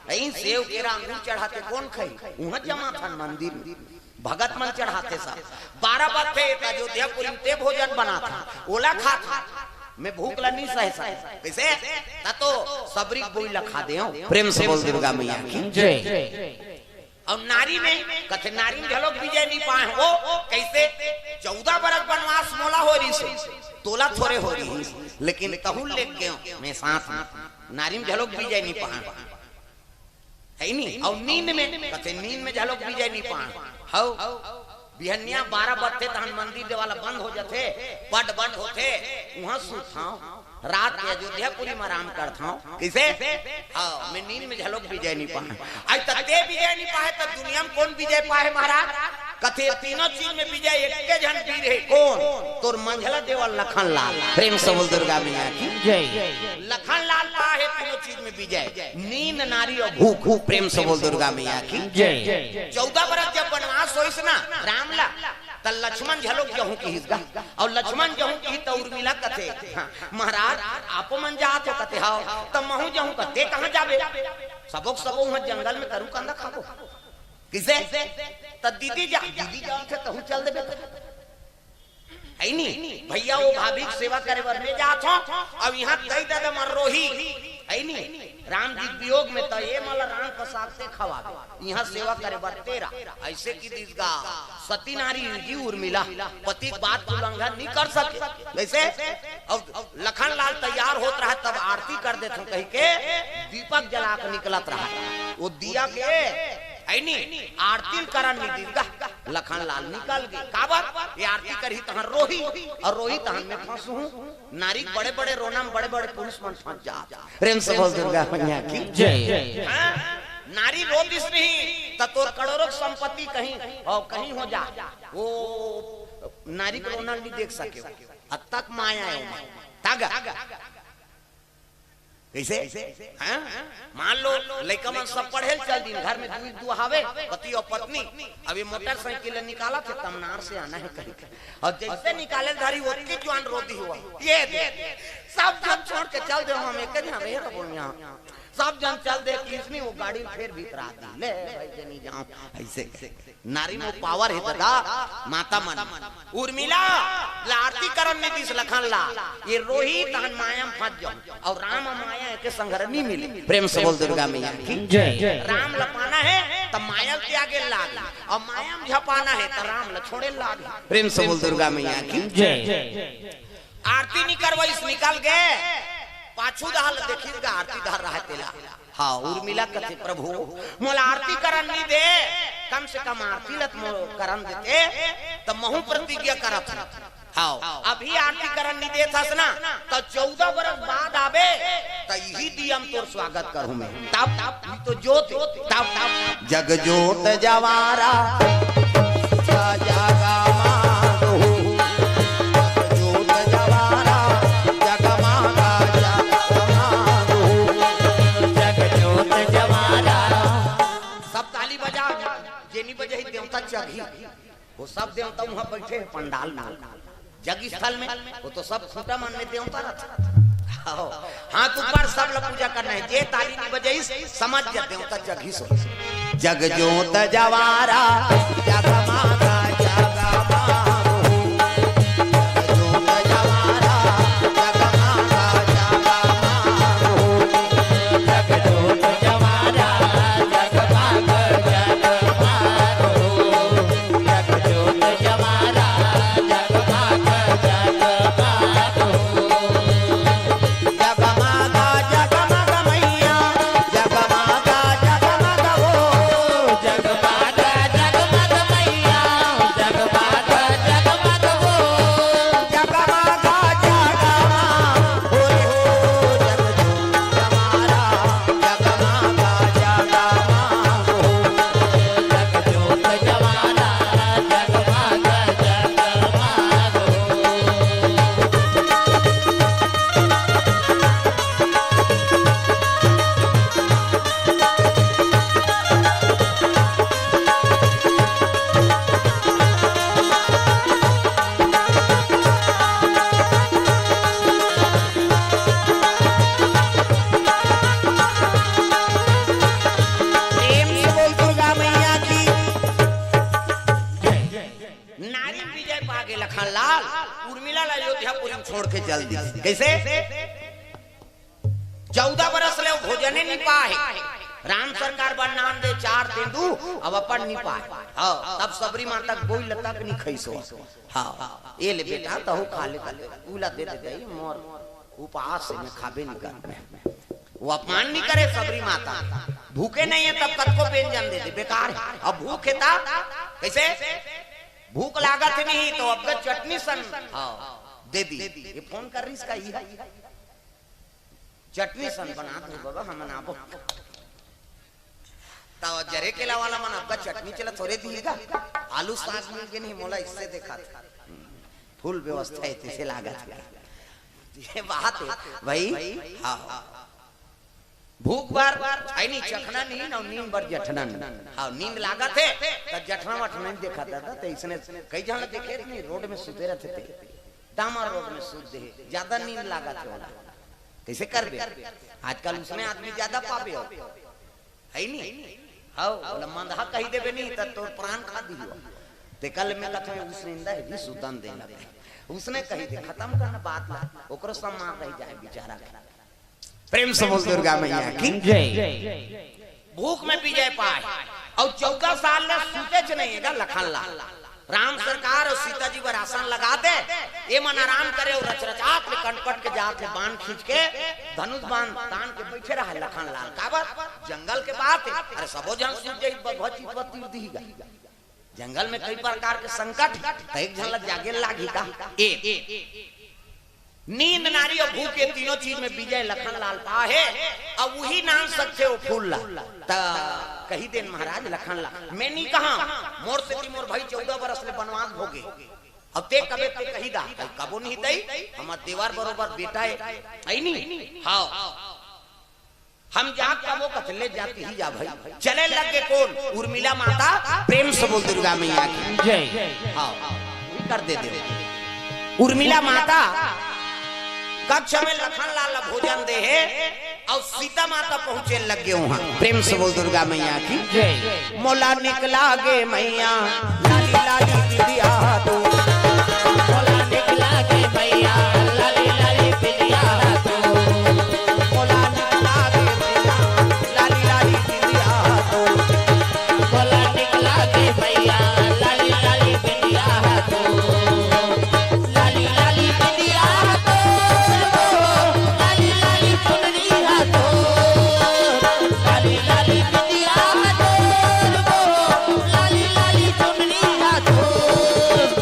अई सेव केरा अंगूर चढ़ाथे, कौन खाही? उहाँ जमाथन मंदिर में। भगत मन चढ़ाथे सब। बारह बजथे त अयोध्यापुरी में ते भोजन बनाथा, ओला खाथा। मैं भूख ल नहीं सहे सकंव। कैसे? त तो सबरी बोई ल खा देंव। प्रेम से बोल दुर्गा मैया की जय। अउ नारी में, कथे नारी में घलोक विजय नहीं पाए हो। कैसे? चौदह बरस बनवास मोला हो रिहिस, तोला थोरे हो रिहिस, लेकिन तहू लेग गेंव मैं साथ में। नारी में घलोक विजय नहीं पाए। हे नी? अउ नींद में, कथे नींद में घलोक विजय नहीं पाए। हव, बिहनिया बारह बजथे तहन मंदिर देवाला बंद हो जाथे, पट बंद होथे, उहाँ सुतथंव। रात के अयोध्यापुरी म आराम करत हंव। कइसे? हाँ, मैं नींद में घलोक विजय नइ पाए। अई त ते विजय नइ पाए, त दुनिया में कोन विजय पाए महाराज? कथे, "तीनों चीज में विजय एक्के झन वीर हे।" कोन? तोर मंझला देवर लखन लाल। प्रेम से बोल दुर्गा मैया की। जय। लखन लाल पाए हे तीनों चीज में विजय, नींद, नारी अउ भूख। प्रेम से बोल दुर्गा मैया की। जय। चौदह बरस जब बनवास होइस ना राम ला, त लक्ष्मण घलोक जहूं किहिस गा। अउ लक्ष्मण जहूं किहिस त उर्मिला कथे, "हाँ, महाराज, आपो मन जात हो?" कथे, "हव।" "त महूं जहूं।" कथे, "कहाँ जाबे?" "सबो के सबो उहाँ जंगल में तरू कंदा खाबो।" कइसे? "त दीदी जा।" "दीदी जात हे तहूं चल देबे।" हइ नी? भइया, ओ भाभी के सेवा करे बर मैं जात हंव, अउ इहाँ दई ददा मन रोही, हइ नी? राम जी के वियोग में त ए मन ला राम प्रसाद ते खवाबे, इहाँ सेवा करे बर तेरा। अइसे किहिस गा, सती नारी जी उर्मिला, पति के बात के उल्लंघन नइ कर सके। कइसे? अउ लखन लाल तैयार होत रहय, तब आरती कर देथंव कहिके दीपक जला के निकलत रहय। ओ दिया के, हइ नी, आरती ल करन नइ दिस गा। लखन लाल निकल गे। काबर? ए आरती करही तहन रोही, अउ रोही तहन मैं फंसहूं। नारी के बड़े-बड़े रोना में बड़े-बड़े पुरुष मन फंस जात। प्रेम से बोल दुर्गा मैया की। जय। हाँ? नारी रो दिस नहीं, त तोर करोड़ों के संपत्ति कहीं, अउ कहीं हो जा। ओ नारी के रोना नइ देख सके। अतक माया हे ओमा। तग। कइसे? हाँ? मान लो, लइका मन सब पढ़े ल चल दिन, घर में दुई दू हावे, पति अउ पत्नी। अब ए मोटरसाइकिल ल निकालत हे, तमनार से आना हे कहिके। अउ जइसे निकाले ल धरी, ओतकी जुवान रो दिस हो। ए दे, सब झन छोड़ के चल दे, हम एके झन रहे रहो इहाँ। सब झन चल दे, किसनी ओ गाड़ी ल फेर भीतरा दिस। ले भाई, जनी जांव, अइसे। नारी में पावर हे ददा, माता मन। उर्मिला ला आरती करन नइ दिस लखन लाल। ए रोही तहन माया में फंस जाहूं। अउ राम अउ माया एके संघरा नइ मिले। प्रेम से बोल दुर्गा मैया की। जय। राम ला पाना हे त माया ल त्यागे लाग, अउ माया में झपाना हे त राम ला छोड़े लाग। प्रेम से बोल दुर्गा मैया की। जय। आरती नइ करवइस, निकल गे। पाछू डहर ल देखिस गा, आरती धर रहय तेला। हाँ, उर्मिला कथे, "प्रभु, मोला आरती करन नइ दे, कम से कम आरती ल त मोला करन देते, त महूं प्रतिज्ञा करत हंव। हाँ, अभी आरती करन नइ देत हस ना, त चौदह बरस बाद आबे, त इही दिया म तोर स्वागत करहूं मैं।" तब, तब, ई तो जोत, तब, तब, जग जोत जवारा, जगा मांगहू। जग जोत जवारा, जगमागा जगमागहू। जग जोत जवारा। सब ताली बजा, जेनी बजे ही देवता जगही। वो सब देवता उहाँ बइठे हे पंडाल में। जग स्थल में, वो तो सब खूंटा मन में देवता रहथे। हाथ ऊपर, सब ला पूजा करना हे। जे ताली नइ बजाइस, समझ जा देवता जगहिस हो। जग जोत जवारा, जगमागा जगमागहू। जग जोत जवारा, जगमागा जगमागहू। जग जोत जवारा, जगमागा जगमागहू। जग जोत जवारा, जगमागा जगमागहू। जगमागा जगमागा मैया, जगमागा जगमागा हो। जगमागा जगमागा मैया, जगमागा जगमागा हो। जगमागा जगमागा हो रे हो, जग जोत जवारा, जगमागा जगमागा हो। जग जोत जवारा, जगमागा जगमागा हो। प्रेम से बोल दुर्गा मैया की। नारी विजय पागे लखन लाल, उर्मिला ला अयोध्यापुरी में छोड़ के चल दिस। कइसे? चौदह बरस ले भोजने नइ पाए। राम सरकार बर नान दे चार तेंदू, अब अपन नइ पाए। हाँ, तब सबरी माता के बोई ल तक नइ खइस हो। हाँ, ए ले बेटा, तहूं खा ले, कहले, "उला दे दे दई, मोर उपवास हे, मैं खाबे नइ कर।" वो अपमान नइ करे सबरी माता। भूखे नइ हे तब कतको व्यंजन दे दे, बेकार हे। अब भूख हे तब कइसे? भूख लागत हे नहीं तो अब चटनी सन, हाँ, दे दी। ये फोन कर रही इसका, ये है। चटनी सन बना दो बाबा, हमन आबो। त जरे केला वाला मन अब्बा चटनी चला थोरे दिही गा, आलू साग मिल के नहीं मोला इससे देखा था। फुल व्यवस्था है, तैसे लागत है। ये बात है भाई। हाँ, भूख बर है नहीं चखना नहीं ना, नींद बर जठना नहीं। हाँ, नींद लागत है त जठना वठना नहीं देखा दादा। त इसने कई जन देखे नहीं, रोड में सुते रहते थे, डामर रोड में सुत दे, ज्यादा नींद लागत है वाला। कैसे करबे? आजकल उसने आदमी ज्यादा पाबे हो, है नी? हव, बोला मंदहा कही देबे नी त तोर प्राण खा दिही। ते कल में कथे उसने इंदा है भी सुतन देना। उसने कही दे, खत्म करना बात ला, ओकरो सम्मान रह जाए बेचारा के। प्रेम से बोल दुर्गा मैया की। जय। भूख में विजय पाए और चौदह साल ले सुतेच नहीं है गा लखन लाल। राम सरकार और सीता जी बर आसन लगा दे, ये मन आराम करे और रचरचात ले कनपट के जात ले बाण खींच के धनुष बाण तान के बैठे रहे लखन लाल। काबर? जंगल के बात है। अरे सबो जन सूत जाई, बघवा चितवा तीर दिही गा। जंगल में कई प्रकार के संकट, त एक झन ला जागे लागही का? ए नींद नारी और भूख, ये तीनों चीज में विजय लखन लाल पा है। अब वही नाम सकथे वो फूल ला। त कही देन महाराज लखन ला, मैं नहीं कहा, मोर सेती मोर भाई चौदह बरस ले बनवास भोगे। अब ते कबे ते कही दा, कबो नहीं दई, हमर देवर बरोबर बेटा है, है नी? हाँ। हम जा कबो कथले जाती ही जा भाई। चले लगे कौन? उर्मिला माता। प्रेम से बोल दुर्गा मैया की। जय। हाँ, वही कर दे दे। उर्मिला माता कक्ष में लखन लाल भोजन दे है और सीता माता पहुंचे लग गए वहां। प्रेम से बोल दुर्गा मैया की। जय। मोला निकला गे मैया, लाली लाली बिंदिया तो। मोला निकला गे मैया, लाली लाली बिंदिया तो। मोला निकला गे मैया, लाली लाली बिंदिया तो। मोला निकला गे मैया, लाली लाली बिंदिया तो। लाली लाली बिंदिया तो, लाली लाली चुनरी तो। लाली लाली बिंदिया तो, लाली लाली चुनरी तो।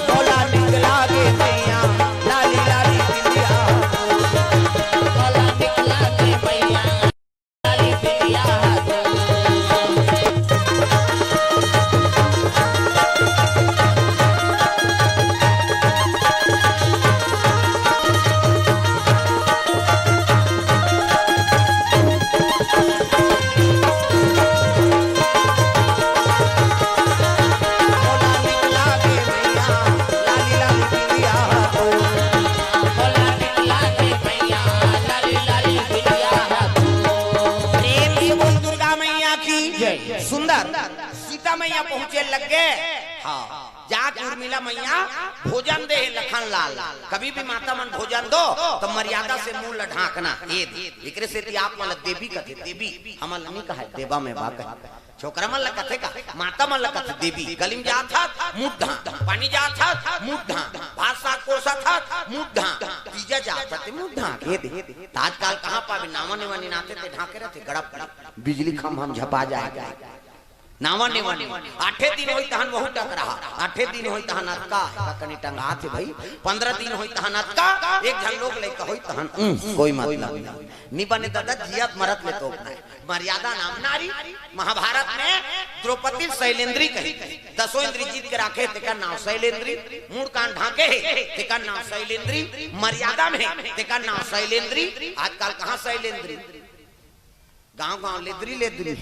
मोला निकला गे मैया, लाली लाली बिंदिया तो। मोला निकला गे मैया। प्रेम से बोल दुर्गा मैया की। जय। सुंदर सीता मैया पहुंचे लग गए। हाँ, जाके उर्मिला मैया भोजन दे लखन लाल। कभी भी माता मन भोजन दो तो मर्यादा से मुंह ला ढांकना। ये दे। एकरे सेती आप मन ला देवी कथे, देवी हमन ला नहीं कहे, देवा में बा कहे। छोकरा मन ला कथे का, माता मन ला कथे देवी। गली में जात हस, मुंह ढांक, पानी जात हस, मुंह ढांक, भात साग पोसत हस, मुंह ढांक, तीजा जात हस, मुंह ढांक, ये दे। त आजकल कहाँ पाबे, नावा नेवा निनाथे ते ढांके रहथे, गड़प गड़प। बिजली खंभा में झपा जाए। नावा नेवा निनाथे। आठे दिन होई तहन वहू टकराहा, आठे दिन होई तहन अतका, का कनी टंगाथे भाई, पंद्रह दिन होई तहन अतका, एक झन लोग लइका होई तहन, उम, कोई मतलब नहीं। नी बने दादा, जियत मरत ले तोपना है। मर्यादा नाम नारी। महाभारत में द्रौपदी शैलेंद्री कही, दसों इंद्री जीत के राखे, तेकर नाव शैलेंद्री। मूड़ कान ढांके है, तेकर नाव शैलेंद्री। मर्यादा में है, तेकर नाव शैलेंद्री। आजकल कहाँ शैलेंद्री? गांव गांव लेदरी लेदरी।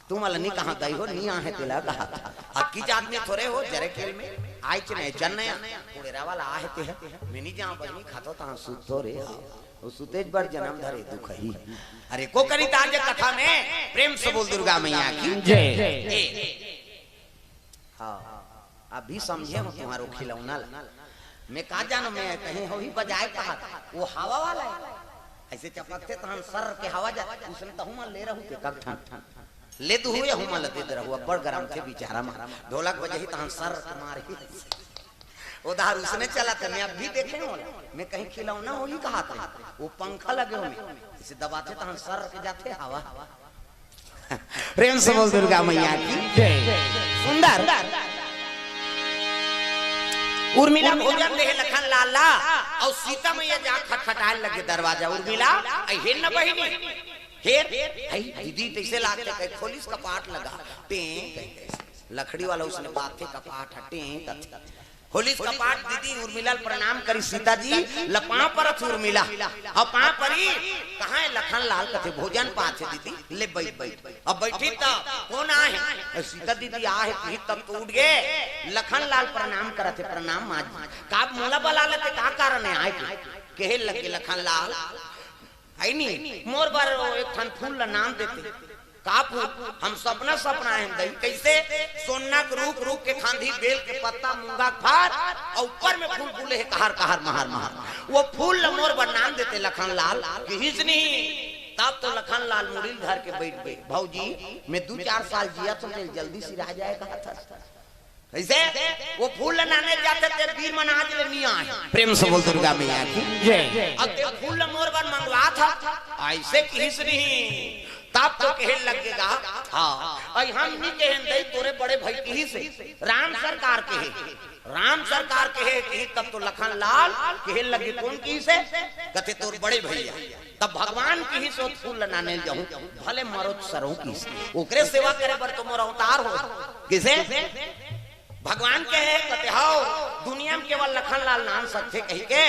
तुमला नी कहा दई हो, नी आहे तेला कहा था। अब की जात में थोरे हो, जरे खेल में आइच नहीं, जन नहीं, कोड़ेरा वाला आहे ते है। मैं नी जाऊं बहिनी, खातो तहां सूत थोरे। वो सुतेज बर जन्म धरे दुख ही। अरे को करी ताज कथा में, प्रेम से बोल दुर्गा मैया की। जय। ए। हाँ, अभी समझे हो तुम्हारो खिलौना ला। मैं का जानो, मैं कहीं हो ही बजाए कहा था। वो हवा वाला है। ऐसे चपकते तहन सर के हवा जा, उसने तहु मन ले रहू के कब ठन ठन। ले दू हुए हूँ मन दे रहू, अब्बड़ गरम थे बेचारा मन। ढोलक बजही तहन सर के मारही। उधार उसने चला था, मैं अब भी देखे हो। मैं कहीं खिलौना हो ही कहा था। वो पंखा लगे हो में, इसे दबाते तहन सर के जाते हवा। प्रेम से बोल दुर्गा मैया की। जय। सुंदर। उर्मिला भोजन देहे लखन लाल ला, अउ सीता मैया जा खटखटाए लगे दरवाजा। उर्मिला, अइ हेर न बहिनी, हेर, अइ दीदी तइसे लागथे, कहे खोलिस कपाट लगा, टें, कहे, लकड़ी वाला उसने बाथे कपाट ह, टें, कथे। खोलिस कपाट, दीदी उर्मिला ल प्रणाम करी, सीता जी ल पाँव परत उर्मिला, अउ पाँव परी, कहाँ हे लखन लाल, कथे भोजन पाथे दीदी, ले बइठ, बइठ। अब बइठी त कोन आहे? अरे सीता दीदी आहे, कही तब तो उठ गे। लखन लाल प्रणाम करत हे, प्रणाम माँ जी। का मोला बला लेते, का कारण हे आए के? कहे लगे लखन लाल, अइ नी, मोर बर एक ठन फूल ल नान देते। का फूल? हम सपना सपना हे दई। कइसे? सोना के रूख, रूख के खांधी, बेल के पत्ता, मूंगा के फार, अउ ऊपर में फूल फूले हे कहर कहर महर महर। वो फूल ल मोर बर नान देते लखन लाल, किहिस नहीं। तब तो लखन लाल मुड़ी ल धर के बइठ गे। भौजी, मैं दू चार साल जियत हंव, तेला जल्दी सिरा जाए कहत हस। कइसे? वो फूल ल नाने जाथे ते बीर मन आज ले नी आए। प्रेम से बोल दुर्गा मैया की। जय। अब ते फूल ल मोर बर मंगवात हस, अइसे किहिस नहीं। तब तो कहे लगे गा, हाँ, अइ हम नी कहेन दई, तोरे बड़े भई किहिस हे, राम सरकार कहे, राम सरकार कहे, किहिस तब तो लखन लाल कहे लगे, कोन किहिस हे? कथे तोर बड़े भइया। तब भगवान किहिस ओ फूल ल नाने ल जाहूं, भले मरों त सरों किहिस। ओकरे सेवा करे बर तो मोर अवतार होय। कइसे? भगवान कहे, कथे हव, दुनिया में केवल लखन लाल नान सकथे कहिके।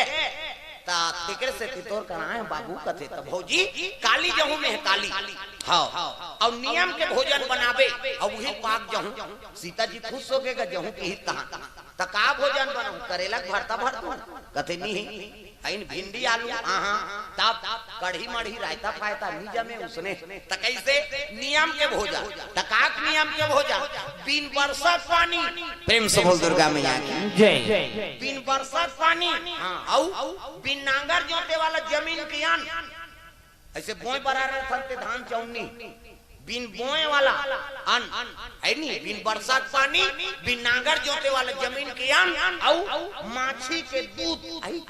त तेकरे सेती तोर करा आए हंव बाबू, कथे त भौजी, काली जाहूं मैं, काली। हव। अउ नियम के भोजन बनाबे, अउ उही पाक जाहूं। सीता जी खुश होगे गा, जाहूं किहिस तहां। त का भोजन बनाहूं? करेला के भरता भर दूं? कथे नहीं। अइन भिंडी आलू, हाँ, हाँ, तब कढ़ी मढ़ी रायता फायता नी जमे उसने। त कइसे? नियम के भोजन। त का के नियम के भोजन? बिन बरसत पानी। प्रेम से बोल दुर्गा मैया की। जय। बिन बरसत पानी, हाँ, अउ बिन नांगर जोते वाला जमीन के अन्न। अइसे बोए बर रहिथे धान चौनी, बिन बोए वाला अन्न, हे नी, बिन बरसा के पानी, बिन नांगर जोते वाला जमीन के अन्न, अउ माछी के दूध, अइ,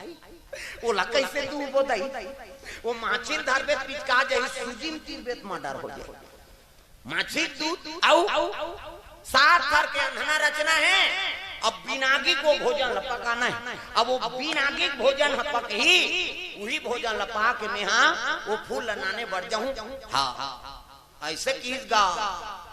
ओला कइसे दूबो दई? ओ माछी ल धरबे त पिचका जाही, सूजी म तीरबे त मर्डर हो जाही। माछी के दूध अउ सात घर के अंधना रचना हे। अब बिन आगी के भोजन ल पकाना हे। अब वो बिन आगी के भोजन ह पकही, उही भोजन ल पा के मेहा वो फूल ल नाने बर जाहूं। हाँ, अइसे किहिस गा।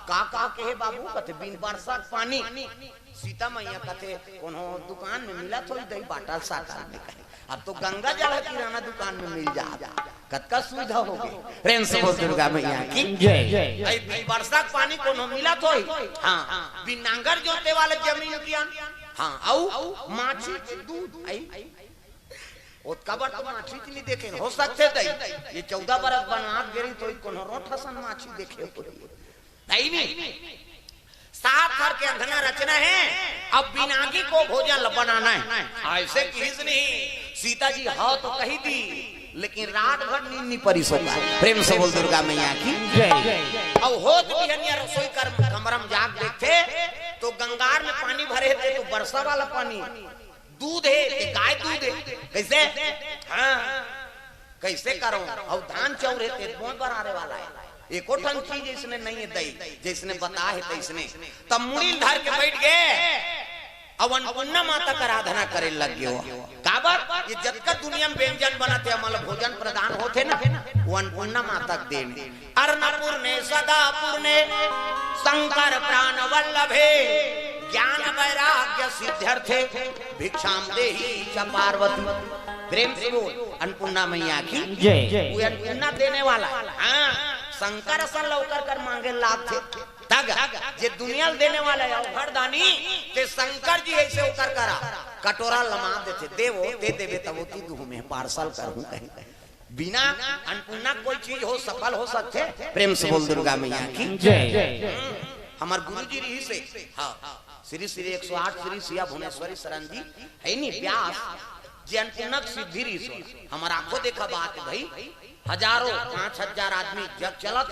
का, का कहे बाबू? कथे बिन बरसा के पानी। सीता मैया कथे कोनो दुकान में मिलत होही दई, बाटल साटल में कहे। अब तो गंगा जल ह किराना दुकान में मिल जात। कतका सुविधा होगे। प्रेम से बोल दुर्गा मैया की। जय। अइ बिन बरसा के पानी कोनो मिलत होही? हाँ। बिन नांगर जोते वाला जमीन के अन्न? हाँ। अउ माछी के दूध? अइ ओतका बर तो माछी च नी देखे। हो सकथे दई, ये चौदह बरस बनवास गे रही त कोनो रोंठ असन माछी देखे होही। दई नी। सात घर के अंधना रचना हे, अब बिन आगी के भोजन ल बनाना हे। अइसे किहिस नहीं, सीता जी हव तो कहि दी, लेकिन रात भर नींद नी परिस ओकर। प्रेम से बोल दुर्गा मैया की। जय। अब होत बिहनिया रसोई कर कमरा म जाके देखथे, त गंगार में पानी भरे हे, त बरसा वाला पानी। दूध हे, ते गाय दूध हे। कइसे? हाँ। कइसे करों? अउ धान चाउर हे, ते बोए बर आरे वाला हे। एको ठन चीज अइसने नइ हे दई, जइसने बताय हे तइसने। तब मुड़ी ल धर के बइठ गे, अउ अन्नपूर्णा माता के आराधना करे लग गे। काबर? ये जतका दुनिया म व्यंजन बनत हे, हमन ल भोजन प्रदान होथे ना, वो अन्नपूर्णा माता के देन। अन्नपूर्णे सदा पूर्णे शंकर प्राण वल्लभे, ज्ञान वैराग्य सिद्ध्यर्थे भिक्षाम देही च पार्वती। प्रेम से बोल, अन्नपूर्णा मैया की जय। वो अन्नपूर्णा देने वाला हे। हाँ, शंकर असन ल ओकर कर मांगे लागथे। तग, जे दुनिया ल देने वाला हे, अवघड़ दानी, ते शंकर जी अइसे ओकर करा कटोरा लमा देथे, देवो, ते देबे तब ओती दूहूं में, पार्सल करहूं कहीं। बिना अन्नपूर्णा कोई चीज हो, सफल हो सकथे? प्रेम से बोल दुर्गा मैया की जय। हम्म, हमर गुरु जी रहिस हे, हाँ, श्री श्री एक सौ आठ श्री सिया भुवनेश्वरी शरण जी, हे नी, व्यास, जे अन्नपूर्णा के सिद्धि रहिस हे। हमर आंखों देखा बात हे भई, हजारों, पांच हजार आदमी जग चलत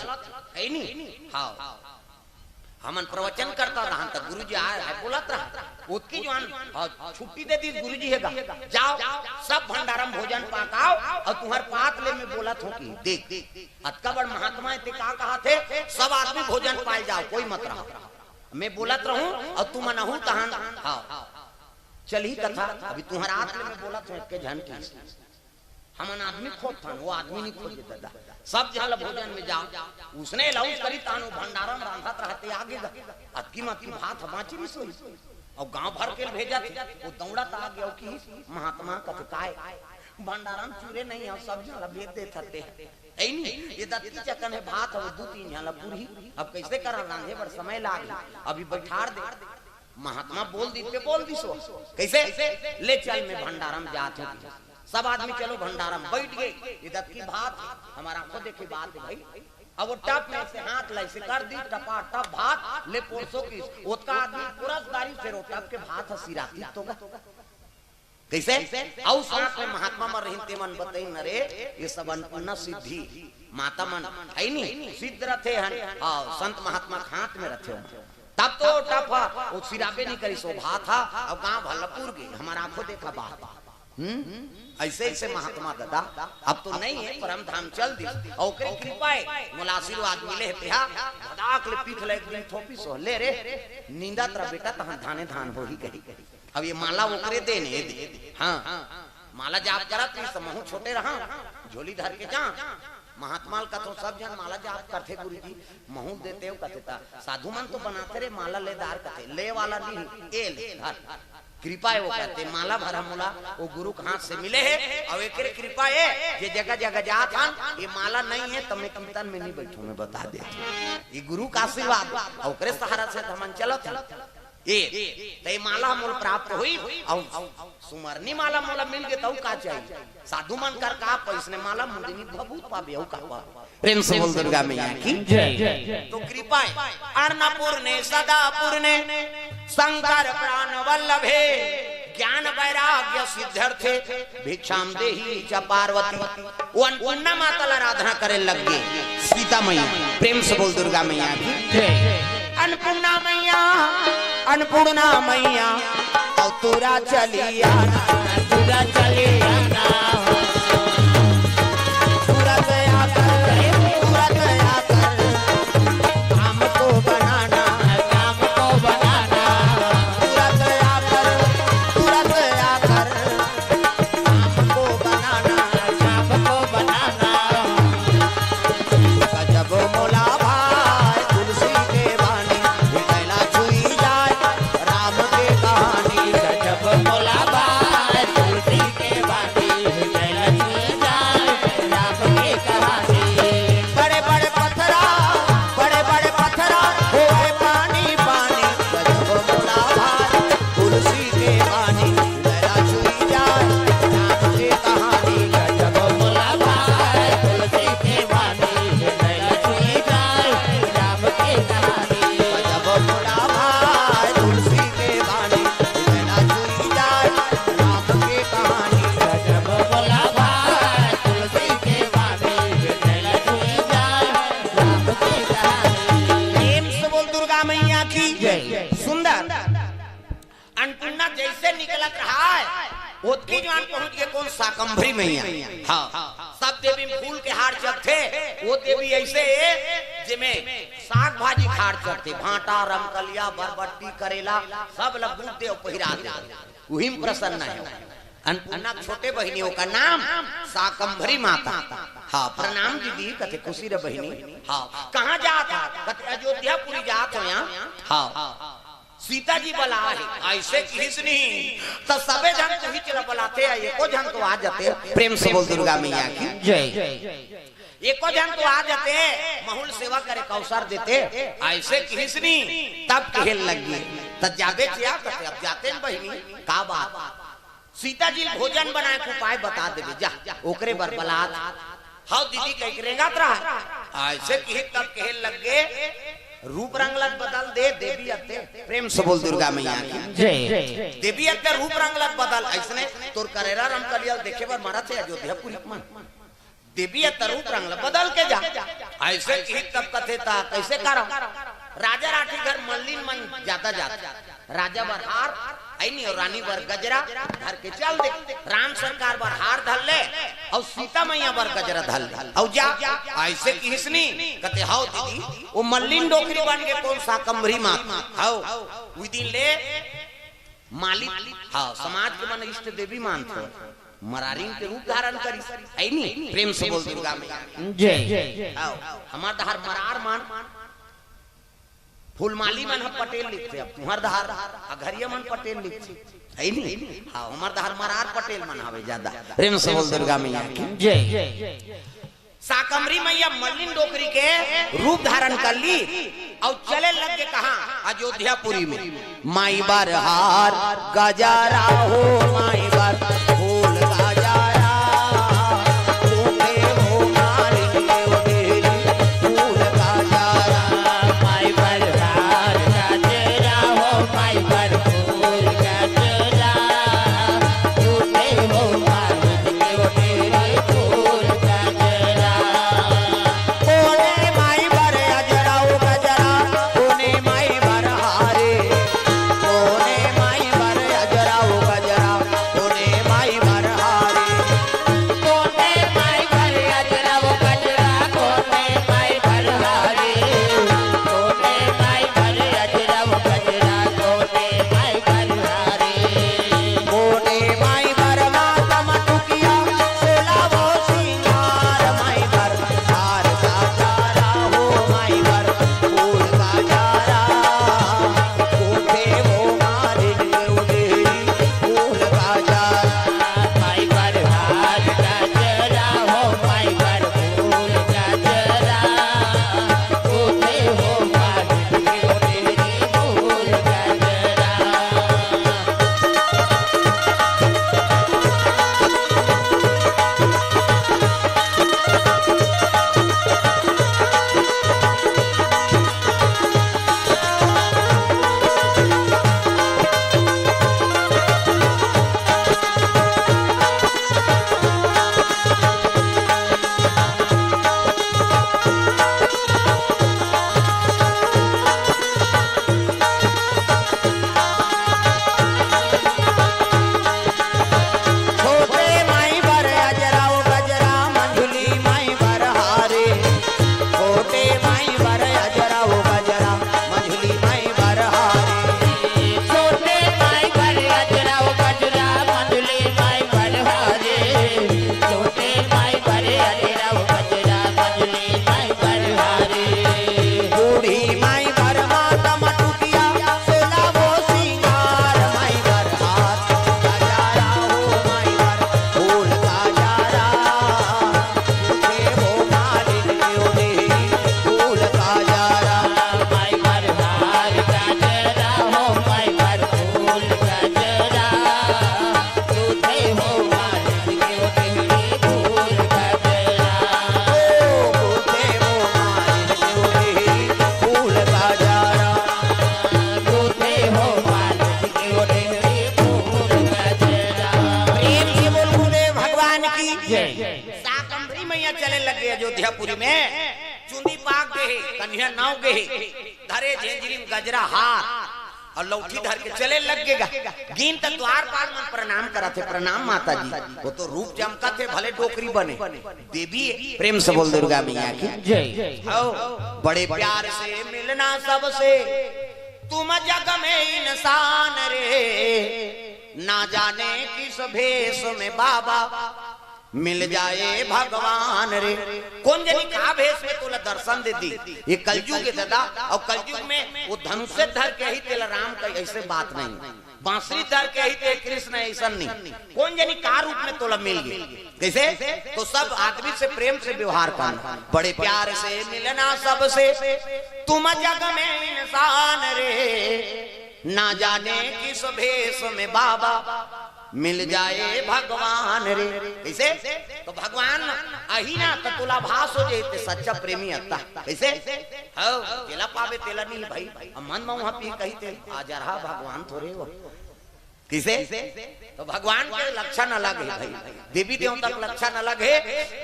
हे, हे नी? हाँ। हमन प्रवचन करत रहन त गुरुजी आय हे, बोलत रहन। ओतकी जुवार, हाँ, छुट्टी दे दिस गुरुजी हे गा। जाव, सब भंडारा म भोजन पाकाव, अउ तुम्हर पात ले मैं बोलत हंव कि देख, अतका बड़ महात्मा हे, ते का कहत हे, सब आदमी भोजन पाय जाव, कोई मत रहा। मैं बोलत रहूं, अउ तुमन आहू तहन, हाँ। चलही कथा। अभी तुम्हारा हाथ में बोला था के झन की, हमन आदमी खोजथन, वो आदमी नहीं खोजे दादा। सब झन ला भोजन में जाओ, उसने अलाउंस करी तानो भंडारम रांधत रहते आगे दा। अतकी मत की भात हमाची नहीं सोई। और गांव भर के भेजा थे, वो दौड़ा ता आगे और की महात्मा कथे काय भंडारम चूरे नहीं है, सब झन ला भेज दे थते। ऐ नहीं, ये दत्ती चकन है भात है, वो दू तीन झन ला पूरी। अब कैसे करा, रांधे बर समय लाग, अभी बैठार दे। महात्मा बोल दी ते बोल दी सो। कैसे? ले चल, मैं भंडारम जात हूँ। सब आदमी चलो भंडारम बैठ गए। ये दत्ती भात, हमारा आंखों देखी बात है भाई। अब वो टप में से हाथ लाई से कर दी, टपा टप भात ले पोरसो की। ओतका आदमी पुरसदारी से रो टप के भात हसीराती तो गा। कैसे? अउ साथ में महात्मा मर रहिन ते मन बतई न रे, ये सब अन्नपूर्णा सिद्धि माता मन है नहीं, सिद्ध रथे हन। हाँ, संत महात्मा के हाथ में रथे हन। तब तो टप हा, वो सिराबे नहीं करी सो भात हा, और गांव भर लपूर गए, हमारा आंखों देखा बात। हम्म, ऐसे ऐसे महात्मा दादा, अब तो नहीं है, परम धाम चल दी, और ओकरी कृपा है, मोला आशीर्वाद मिले है, तेहा भदाक ले पीठ ले एक दिन थोपी सो, ले रे, नींदत रह बेटा, तहन धाने धान हो ही गई। अब ये माला ओकरे देने दे। हाँ, माला जाप करत रही, समहू छोटे रहा, झोली धर के जा। महात्मा ल कथो, सब झन माला जाप करथे गुरुजी, महू देते हो कथे ता। साधु मन तो बनाते रे माला लेदार कथे, ले वाला नहीं, ए ले, धर। कृपा है वो कहते, माला भरा मोला, वो गुरु के हाथ से मिले है, और एक कृपा है, ये जगह जगह जात हन, ये माला नहीं है, तो मैं कीर्तन में नहीं बैठू, मैं बता देती हूँ। ये गुरु का आशीर्वाद, और ओकरे सहारा से हमन चलत हन। ए, तई माला मोल प्राप्त होई, अउ सुमरनी माला मोला मिल गे, तउ का चाहिए? साधु मन कर का पैसने माला मुंदिनी भभूत पाबे, अउ का पा? प्रेम से बोल दुर्गा मैया की जय। तो कृपा है। अन्नपूर्णे सदा पूर्णे शंकर प्राण वल्लभे, ज्ञान वैराग्य सिद्ध्यर्थे भिक्षाम देही च पार्वती। वो अन्नपूर्णा माता ला आराधना करे लग गे सीता मैया। प्रेम से बोल दुर्गा मैया की जय। अन्नपूर्णा मैया, अन्नपूर्णा मैया, अउ तुरा चली आना, तुरा चली आना, तुरा दया कर, तुरा दया कर, हमको बनाना, हमको बनाना, तुरा दया कर, तुरा दया कर, हमको बनाना, हमको बनाना। गजब मोला भाई तुलसी के बानी, हृदय ला छुई जाए राम के कहानी। गजब मोला भाई तुलसी के बानी, हृदय ला छुई जाए राम के कहानी। बड़े बड़े पत्थरा, बड़े बड़े पत्थरा होए पानी पानी। गजब मोला भाई तुलसी के बानी, हृदय ला छुई जाए राम के कहानी। गजब मोला भाई तुलसी के बानी, हृदय ला छुई जाए राम के कहानी। गजब मोला भाई तुलसी के बानी, हृदय ला छुई जाए राम के कहानी। गजब मोला भाई तुलसी के बानी, हृदय ला छुई जाए राम के कहानी। प्रेम से बोल दुर्गा मैया की जय। सुंदर। अन्नपूर्णा जैसे निकलत रहा है, ओतकी जुआन पहुंच गे कोन? शाकंभरी मैया। हाँ, सब देवी में फूल के हार चढ़थे, वो देवी ऐसे जेमे साग भाजी के हार चढ़थे, भांटा, रमकलिया, बरबट्टी, करेला, सब ला गूंथ दे अउ पहिरा दे, उही में प्रसन्न है। अन्नपूर्णा के छोटे बहिनी, ओकर नाम शाकंभरी माता। हाँ, प्रणाम दीदी, कथे खुशी रह बहिनी। हाँ, कहाँ जात हा? कथे अयोध्यापुरी जात हो यहाँ। हाँ, सीता जी बला है, ऐसे किहिस नहीं, त सबे झन तुही चला बलाते, एको झन तो आ जाते। प्रेम से बोल दुर्गा मैया की जय। एको झन तो आ जाते, महू ल सेवा करे के अवसर देते, ऐसे किहिस नहीं, तब कहे लग गे। त जाबे चिया कथे, अब जाते न बहिनी, का बात? सीता जी ल भोजन बनाए के उपाय बता देबे, जा, ओकरे बर बलात। हव दीदी कहिके रेंगत रहा। ऐसे किहे तब कहे लग गे, रूप रंग लग बदल दे देवी अत्ते। प्रेम से बोल दुर्गा मैया की जय। देवी अत्ते रूप रंग लग बदल, ऐसने तोर करेला रमकलिया ल देखे बर मरत हे अयोध्यापुरी के मन। देवी अत्ते रूप रंग ल बदल के जा। ऐसे किहे तब कथे ता कैसे करव? राजा राठी घर मल्लिन मन जादा जात। राजा बर हार, ऐनी अउ रानी बर गजरा धर के चल दे। राम सरकार बर हार धर ले अउ सीता मैया बर गजरा धर ले अउ जा। ऐसे किहिस नी, कथे हव दीदी, वो मल्लिन डोकरी बन के कोन शाकंभरी माँ हव। उही दिन ले मालिक, हाँ, समाज के मन इष्ट देवी मानथे। मरारिन के रूप धारण करिस, है नी? प्रेम से बोल दुर्गा मैया। जय। हाँ, हमर डहर मरार मन, फूलमाली मन ह पटेल लिखथे, अब तुंहर डहर अघरिया मन पटेल लिखथे, है नी? हाँ, हमर डहर मरार पटेल मन हवे ज्यादा। प्रेम से बोल दुर्गा मैया की। जय। साकम्बरी मैया मल्लिन डोकरी के रूप धारण कर ली अउ चले लग गे कहाँ? अयोध्यापुरी में। माई बर हार गजरा हो, माई बर फूल गजरा, तोके हो मालिन के ओ डेहरी फूल गजरा। माई बर हार गजरा हो, माई बर फूल गजरा, तोके हो मालिन के ओ डेहरी फूल गजरा। कोने माई बर अजरा ओ गजरा, कोने माई बर हारे, कोने माई बर अजरा ओ गजरा, कोने माई बर हारे। कोने माई बर अजरा ओ गजरा, कोने माई बर हारे। कोने माई बर अजरा ओ गजरा, कोने माई बर हारे। कोने माई बर मातम टुकिया, सोलावो सिंगार माई बर, हार गजरा हो माई बर, फूल गजरा, तोके हो मालिन के ओ डेहरी फूल गजरा। माई बर हार गजरा हो, माई बर फूल गजरा, तोके हो मालिन के ओ डेहरी फूल गजरा। छोटे माई बर अजरा ओ गजरा, मंझुली माई बर हारे। छोटे माई बर अजरा ओ गजरा, मंझुली माई बर हारे। छोटे माई बर अजरा ओ गजरा, मंझुली माई बर हारे। छोटे माई बर अजरा ओ गजरा, मंझुली माई बर हारे। बूढ़ी माई बर मातम टुकिया, सोलावो सिंगार माई बर हार गजरा हो, माई बर फूल गजरा। तोके हो मालिन के ओ डेहरी फूल गजरा। माई बर हार गजरा हो, माई बर फूल गजरा। तोके हो मालिन के ओ डेहरी फूल गजरा। ओ, तोके हो मालिन के ओ डेहरी फूल गजरा। तोके हो मालिन के ओ डेहरी फूल गजरा। प्रेम से बोल गुरुदेव भगवान की। जय। साकम्बरी मैया चले लग गे अयोध्यापुरी में, चुंदी पाग गे हे, कनिहा नव गे हे, धरे झेंझरी म गजरा हार अउ लौठी धर के चले लग गे गा। गिन त द्वारपाल मन प्रणाम करत हे, "प्रणाम माता जी।" ओ तो रूप चमकत हे, भले डोकरी बने, देवी हे। प्रेम से बोल दुर्गा मैया की। जय। हौ, बड़े प्यार से मिलना सबसे, तुम जग में इंसान रे, ना जाने किस भेष में बाबा मिल जाए भगवान रे। कोन जनी का भेष में तोला दर्शन दे दी। ये कलयुग हे दादा, अउ कलयुग में ओ धनुष धर के ही तेला राम कही, अइसे बात नहीं। बांसुरी धर के ही ते कृष्ण, अइसन नहीं। कोन जनी का रूप में तोला मिल गे। कइसे? तो सब आदमी से प्रेम से व्यवहार करना, बड़े प्यार से मिलना सबसे, तुम जग में इंसान रे, ना जाने किस भेष में बाबा मिल जाए भगवान रे। कइसे? तो भगवान आही ना, तो तोला आभास हो जाही ते सच्चा प्रेमी अत्ता। कइसे? हौ, जेला पाबे तेला नहीं भाई। अब मन में वहां पी कही ते, आ जा रहा भगवान थोरे हो। कइसे? तो भगवान के लक्षण अलग हे भाई, देवी देवता के लक्षण अलग हे,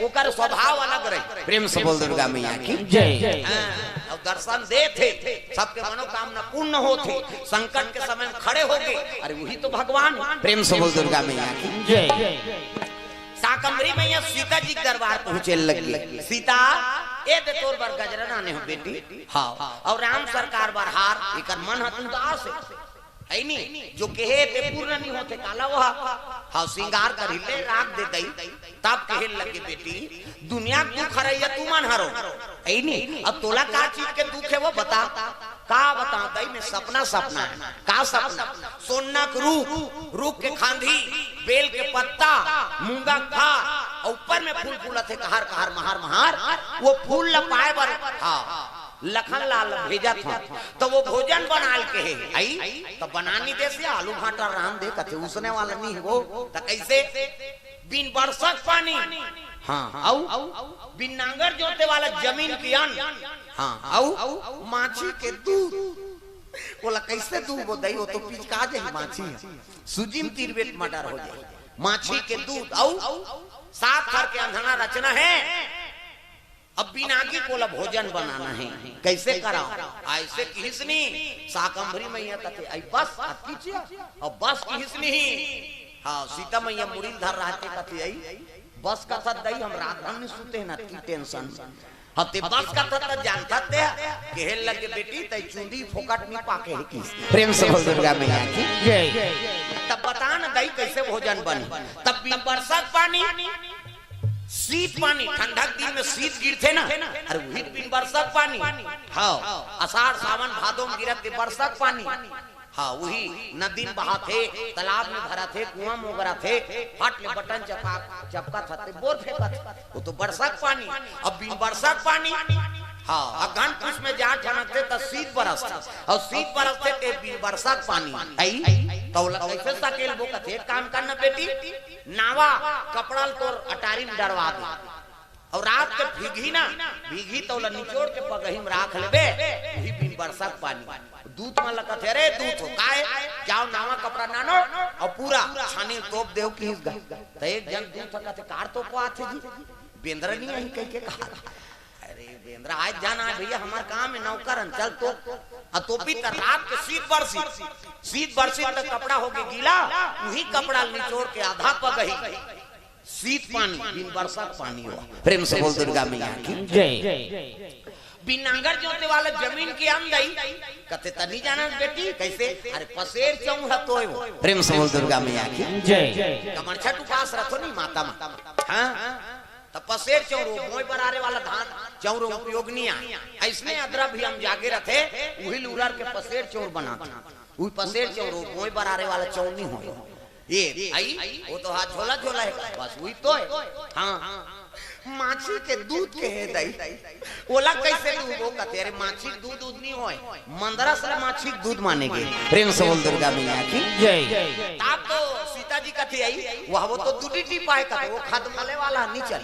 ओकर स्वभाव अलग रहे। प्रेम से बोल दुर्गा मैया की। जय। हाँ, अउ दर्शन देथे, सबके मनोकामना पूर्ण होथे, संकट के समय में खड़े होगे, अरे वही तो भगवान हे। प्रेम से बोल दुर्गा मैया की। जय। साकम्बरी मैया सीता जी के दरबार पहुंचे लगी। सीता, ए दे तोर बर गजरा लाने हों बेटी। हाँ। अउ राम सरकार बर हार, एकर मन ह उदास हे। ऐ नी, जो कहे ते पूर्ण नहीं होते, काला वह। हाँ, श्रृंगार करी ले, राख दे दई। तब कहे लगे, बेटी, दुनिया के दुख हरैया तुमन हरो। ऐ नी, अब तोला का चीज के दुख है वो बता। का बता दई, मैं सपना, सपना है। का सपना? सोना के रूख, रूख के खांधी, बेल के पत्ता, मूंगा खा, और ऊपर में फूल फूलत है, कहार, कहार, महार, महार। वो फूल ल पाए बर, हाँ, लखन लाल भेजत हन, त वो भोजन बनाल के हे। आई, त बनानी दे से आलू भाटा रांध दे, कथे उसने वाला नहीं हो, त कैसे? बिन बरसक पानी, हाँ, अउ बिन नांगर जोते वाला जमीन के अन्न, हाँ, अउ माछी के दूध। बोला, कैसे दूध वो दई, वो तो पिचका जाही माछी, सूजी म तिरबे त मर्डर हो जाही। माछी के दूध अउ सात घर के अंधना रचना है। अब बिन आगी कोला भोजन बनाना है, कैसे कराओ? ऐसे किहिस नी, शाकंभरी मैया कथे, "आई बस, अतकी चिया?" अब बस किहिस नी। हाँ, सीता मैया मुड़ी ल धर रहते, कथे, "आई बस कथस दई, हम रात भर नहीं सुते ना, अतकी टेंशन।" हाँ, ते बस कथस त जानथस ते, कहे लगे, "बेटी, तई चुंदी फोकट नहीं पाके है किस।" प्रेम से बोल दुर्गा मैया की। जय। तब बता न दई, कैसे भोजन बनी? तब बिन बरसक पानी, शीत पानी, ठंडक दिन में शीत गिरथे ना, अरे वही बिन बरसक पानी। हाँ, आषाढ़, सावन, भादो में गिरत ते बरसक पानी। हाँ, वही नदी में बहाथे, तालाब में भराथे, कुआं में उगराथे, फट ले बटन चपका, चपकत हते, बोर फेंकत। वो तो बरसक पानी। अब बिन बरसक पानी, हाँ, अगहन पुस में जा ठनकथे त शीत बरसथे, अउ शीत बरसथे ते बिन बरसक पानी। आई, तौला कैसे सकेलबो? कथे, "एक काम करना बेटी, नावा कपड़ा ल तोर अटारी में डरवा दे, अउ रात के भीगही ना, भीगही त ओला निचोड़ के पगही में राख लेबे, उही बिन बरसक पानी।" दूत मन ल कथे, "अरे दूत हो, काय? जाओ नावा कपड़ा नानो, अउ पूरा छानी तोप देव किहिस गा।" त एक जन दूत ह कथे, "कार तोपवाथे जी, बेंदरा नहीं आही," कहिके कहा। अरे बेंदरा आज जाना है भैया, हमार काम है नौकर हन, चल तो। अ तोपी त रात के शीत बरसी, शीत बरसी त कपड़ा होगे गीला, उही कपड़ा ल निचोड़ के आधा पगही शीत पानी, बिन बरसक पानी हो। प्रेम से बोल दुर्गा मैया की। जय। बिन नांगर जोते वाला जमीन के अन्न दई, कथे त नहीं जाना बेटी, कैसे? अरे पसेर चौंरा तोय हो। प्रेम से बोल दुर्गा मैया की। जय। कमरछठ उपास रखो नहीं माता मा। हाँ? त पसेर चौंरो, बोए बरारे वाला धान, चौंरो उपयोग नहीं आय। ऐसने अदरा भी हम जागे रथे, उही ल उरर के पसेर चौंर बनाथे। उही पसेर चौंरो, बोए बरारे वाला चौंर नहीं होय। ये, आई, वो तो हाथ झोला झोला है, बस उही तो है। हाँ। माछी के दूध के हे दई, ओला कैसे दूध हो? कथे, "अरे माछी के दूध, दूध नहीं होय, मंदरस ल माछी के दूध माने गे।" प्रेम से बोल दुर्गा मैया की। जय। तब तो सीता जी कथे आई, "वह वो तो दूधी टीपा है," कथे, "वो खदमले वाला नहीं चल।"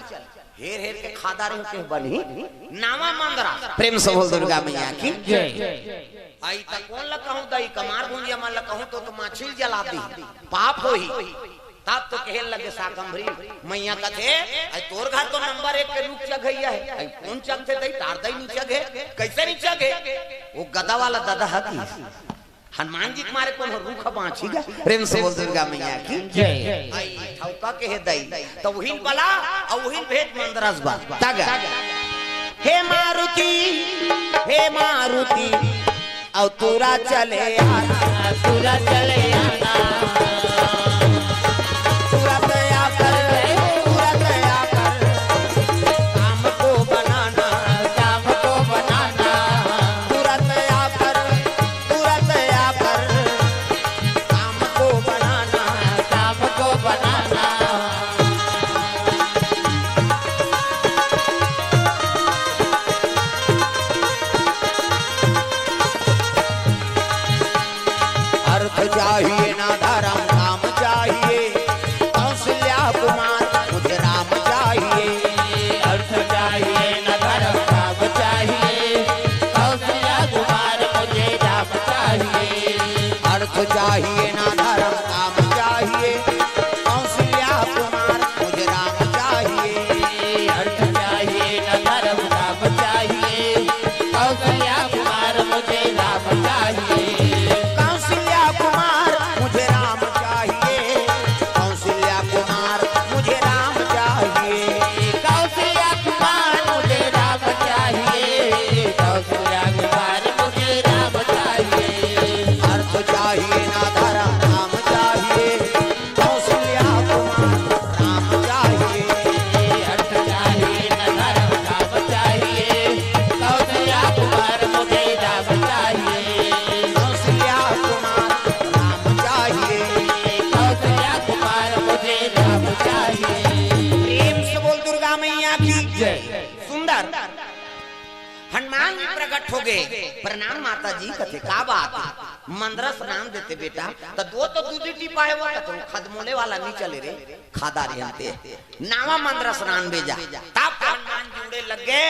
हेर हेर के खादा रहे के बनी नावा मंदरा। प्रेम से बोल दुर्गा मैया की। जय। आई त कोन ल कहूं दई, कमार भुंजिया मन ल कहूं तो, तो माछी ल जला दी, पाप होही। तब तो कहे लगे शाकंभरी मैया कथे, "आई तोर घर तो नंबर एक के रूख चघैया है, आई कोन चघथे दई, तार दई नहीं चघे, कैसे नहीं चघे?" वो गदा वाला ददा ह कि हनुमान जी के मारे कोनो रूख बांची गा। प्रेम से बोल दुर्गा मैया की। जय। आई ठौका के हे दई, त उहिन बला, अउ उहिन भेज मंदरस बा। तगा। हे मारुति, हे मारुति, अउ तुरा चले आना, तुरा चले आना। तुरंत आकर, तुरंत आकर, काम को बनाना, काम को बनाना। तुरंत आकर, तुरंत आकर काम को बनाना, काम को बनाना। अर्थ चाहिए ना हनुमान जी प्रकट हो गए। "प्रणाम माता जी।" कथे, "का बात है?" "मंदरस नाम देते बेटा।" "तो दो तो दूधी टीपा है वो।" कथे, "खदमोले वाला नहीं चले रे, खादा रे हंते। नावा मंदरस नाम बेजा।" तब हनुमान जी उड़े लग गए।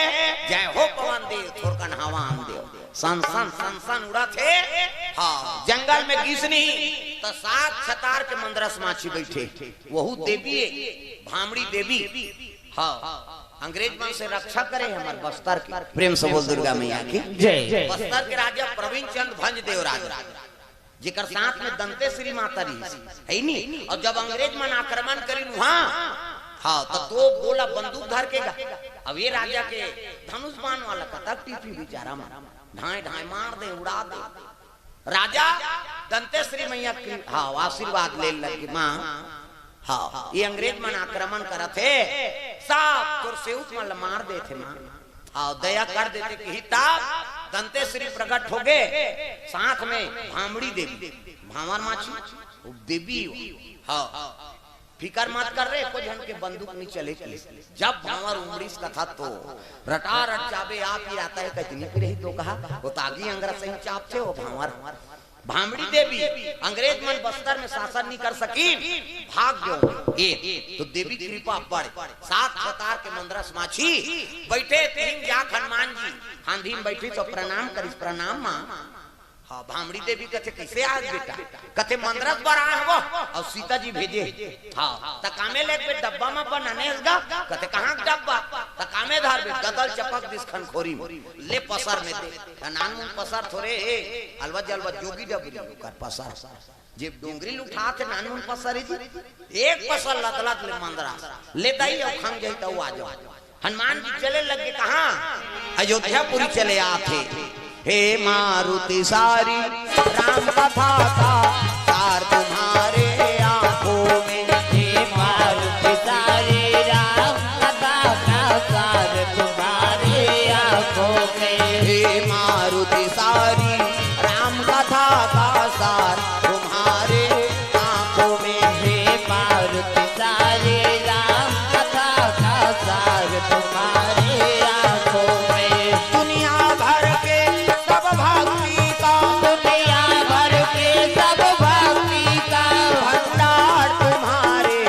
"जय हो पवन देव, थोरकन हवा आन देव।" सन सन सन सन उड़त हे। हाँ, जंगल में गिसनी, तो सात छतार के मंदरस माछी बैठे। वहू देवी है, भामड़ी देवी। हाँ, अंग्रेज मन से रक्षा करे हमर बस्तर के। प्रेम से बोल दुर्गा मैया की। जय। बस्तर के राजा प्रवीण चंद भंज देवराज, जेकर साथ में दंतेश्वरी माता रही, है नी? और जब अंग्रेज मन आक्रमण करिन वहाँ, हाँ, तो दो गोला बंदूक धर के गा। अब ये राजा के धनुष बाण वाला कतक टीपी बेचारा मन, ढाई ढाई मार दे, उड़ा दे। राजा दंतेश्वरी मैया के, हाँ, आशीर्वाद ले लगे, "माँ, हाँ, ये अंग्रेज मन आक्रमण करत हे, सब तोर सेवक मन ल मार देथे माँ, हाँ, दया कर देते।" कही तब दंतेश्वरी प्रकट हो गए, साथ में भामड़ी देवी, भांवर माछी, वो देवी हो। हाँ, फिकर मत कर रे, एको झन के बंदूक नहीं चले के। जब भांवर उमड़िस कथा तो रटा रट चाबे आप ही आता है, कतनी पी रही तो कहा, वो तागी अंगरा सही चाप थे वो भांवर। भामड़ी देवी, अंग्रेज मन बस्तर में शासन नहीं कर सकी, भाग गयो। ये तो देवी कृपा पड़े, सात छतार के मंदरस माछी बैठे, तीन जात हनुमान जी खांधी में बैठी तो प्रणाम करिस, "प्रणाम माँ।" हाँ, भामड़ी देवी कथे, "कैसे आज बेटा?" कथे, "मंदरस बर आए हवो और सीता जी भेजे।" हाँ, त कामे लेग बे डब्बा में बनाने हस गा? कथे, "कहाँ के डब्बा?" त कामे धर बे गदल चपक दिस खनखोरी में, "ले पसर में दे।" त नानमुन पसर थोरे हे, अलवा जलवा जोगी डबरी ओकर पसर। जे डोंगरी ल उठाथे नानमुन पसर ही जी, एक पसर लतलत ले मंदरस, ले दाई अउ खंग जाई त आ जाओ। हनुमान जी चले लगे कहाँ? अयोध्यापुरी चले आथे। "हे मारुति सारी राम कथा का सार तुम्हारे आंखों में।" हे मारुति सारी राम कथा का सार तुम्हारे आंखों में। हे मारुति सारी राम कथा का सार तुम्हारे आंखों में। हे मारुति सारी राम कथा का सार तुम्हारे आंखों में। दुनिया भर के सब भक्ति का, दुनिया भर के सब भक्ति का भंडार तुम्हारे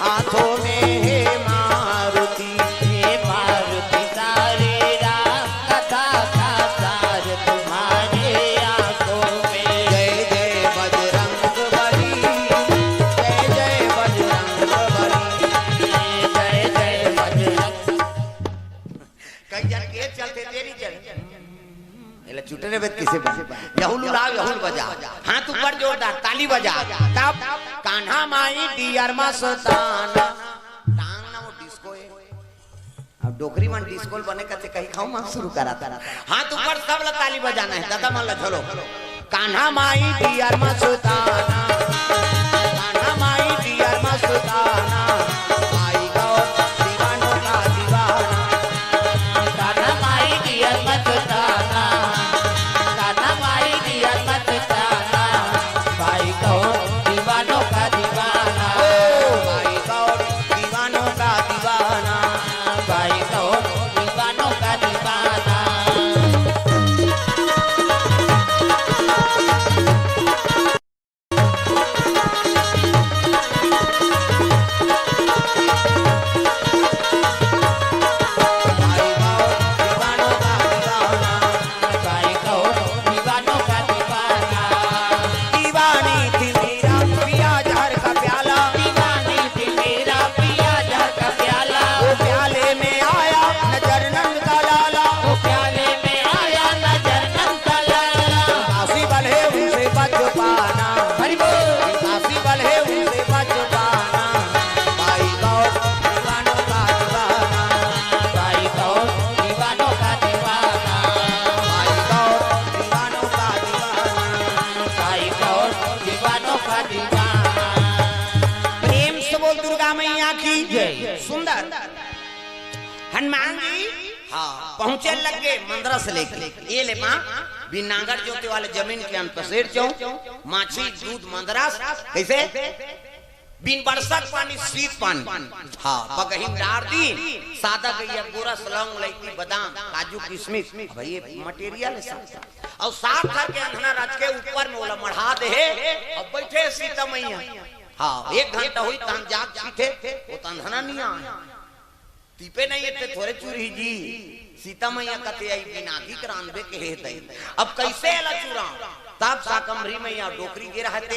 हाथों में। हे मारुति, हे मारुति सारी राम कथा का सार तुम्हारे आंखों में। जय जय बजरंग बली, जय जय बजरंग बली, जय जय बजरंग। कई जन के चलते देरी चल। एला चुटे रे बेत किसे बन। यहुल उड़ाओ, यहुल बजा। हाथ ऊपर जोरदार, ताली बजा। तब कान्हा माई डियर मस्ताना। टांग ना वो डिस्को है। अब डोकरी मन डिस्को ल बने कथे कही खाऊ मन शुरू करा था। हाथ ऊपर सब ला ताली बजाना है, दादा मन ला झोलो। कान्हा माई डियर मस्ताना, कान्हा माई डियर मस्ताना, आई गौर दीवानों का दीवाना। कान्हा माई डियर मस्ताना, कान्हा माई डियर मस्ताना, भाई गौर दीवानों का दीवाना। ओ भाई गौर दीवानों का दीवाना। भाई गौर दीवानों का दीवाना। भाई गौर दीवानों का दीवाना। भाई गौर दीवानों का दीवाना। दीवानी थी मेरा पिया जहर का प्याला। दीवानी थी मेरा पिया जहर का प्याला। वो प्याले में आया नजर नंद का लाला। वो प्याले में आया नजर नंद का लाला। काशी वाले उनसे बच पाना। हरि बोल। काशी वाले उनसे बच पाना। भाई गौर दीवानों का दीवाना। भाई गौर दीवानों का दीवाना। भाई गौर दीवानों का दीवाना। भाई गौर दीवानों का दीवाना। प्रेम से बोल दुर्गा मैया की जय। सुंदर। हनुमान जी, हाँ, पहुंचे लग गए मंदरस लेके। ये ले माँ, भी नांगर जोते वाले जमीन के अंत पसेर चौ, माछी दूध मंदरस, कैसे? बिन बरसत पानी, शीत पानी। हाँ, बगही में डार दीन, सादा गइया, गोरस, लौंग, लैती, बादाम, काजू, किशमिश, भाई ये मटेरियल है सब। अउ सात थर के अंधना रच के ऊपर में ओला मढ़ा दे हे, अउ बइठे सीता मैया। हाँ, एक घंटा होही तहन जाग सीते, ओ त अंधना नइ आय। तीपे नइ हे ते थोरे चुरही जी। सीता मैया कथे, "अई बिनागी के रांधबे केहे तई। अब कइसे एला चुरांव?" तब साकम्भरी मैया डोकरी गे रहते,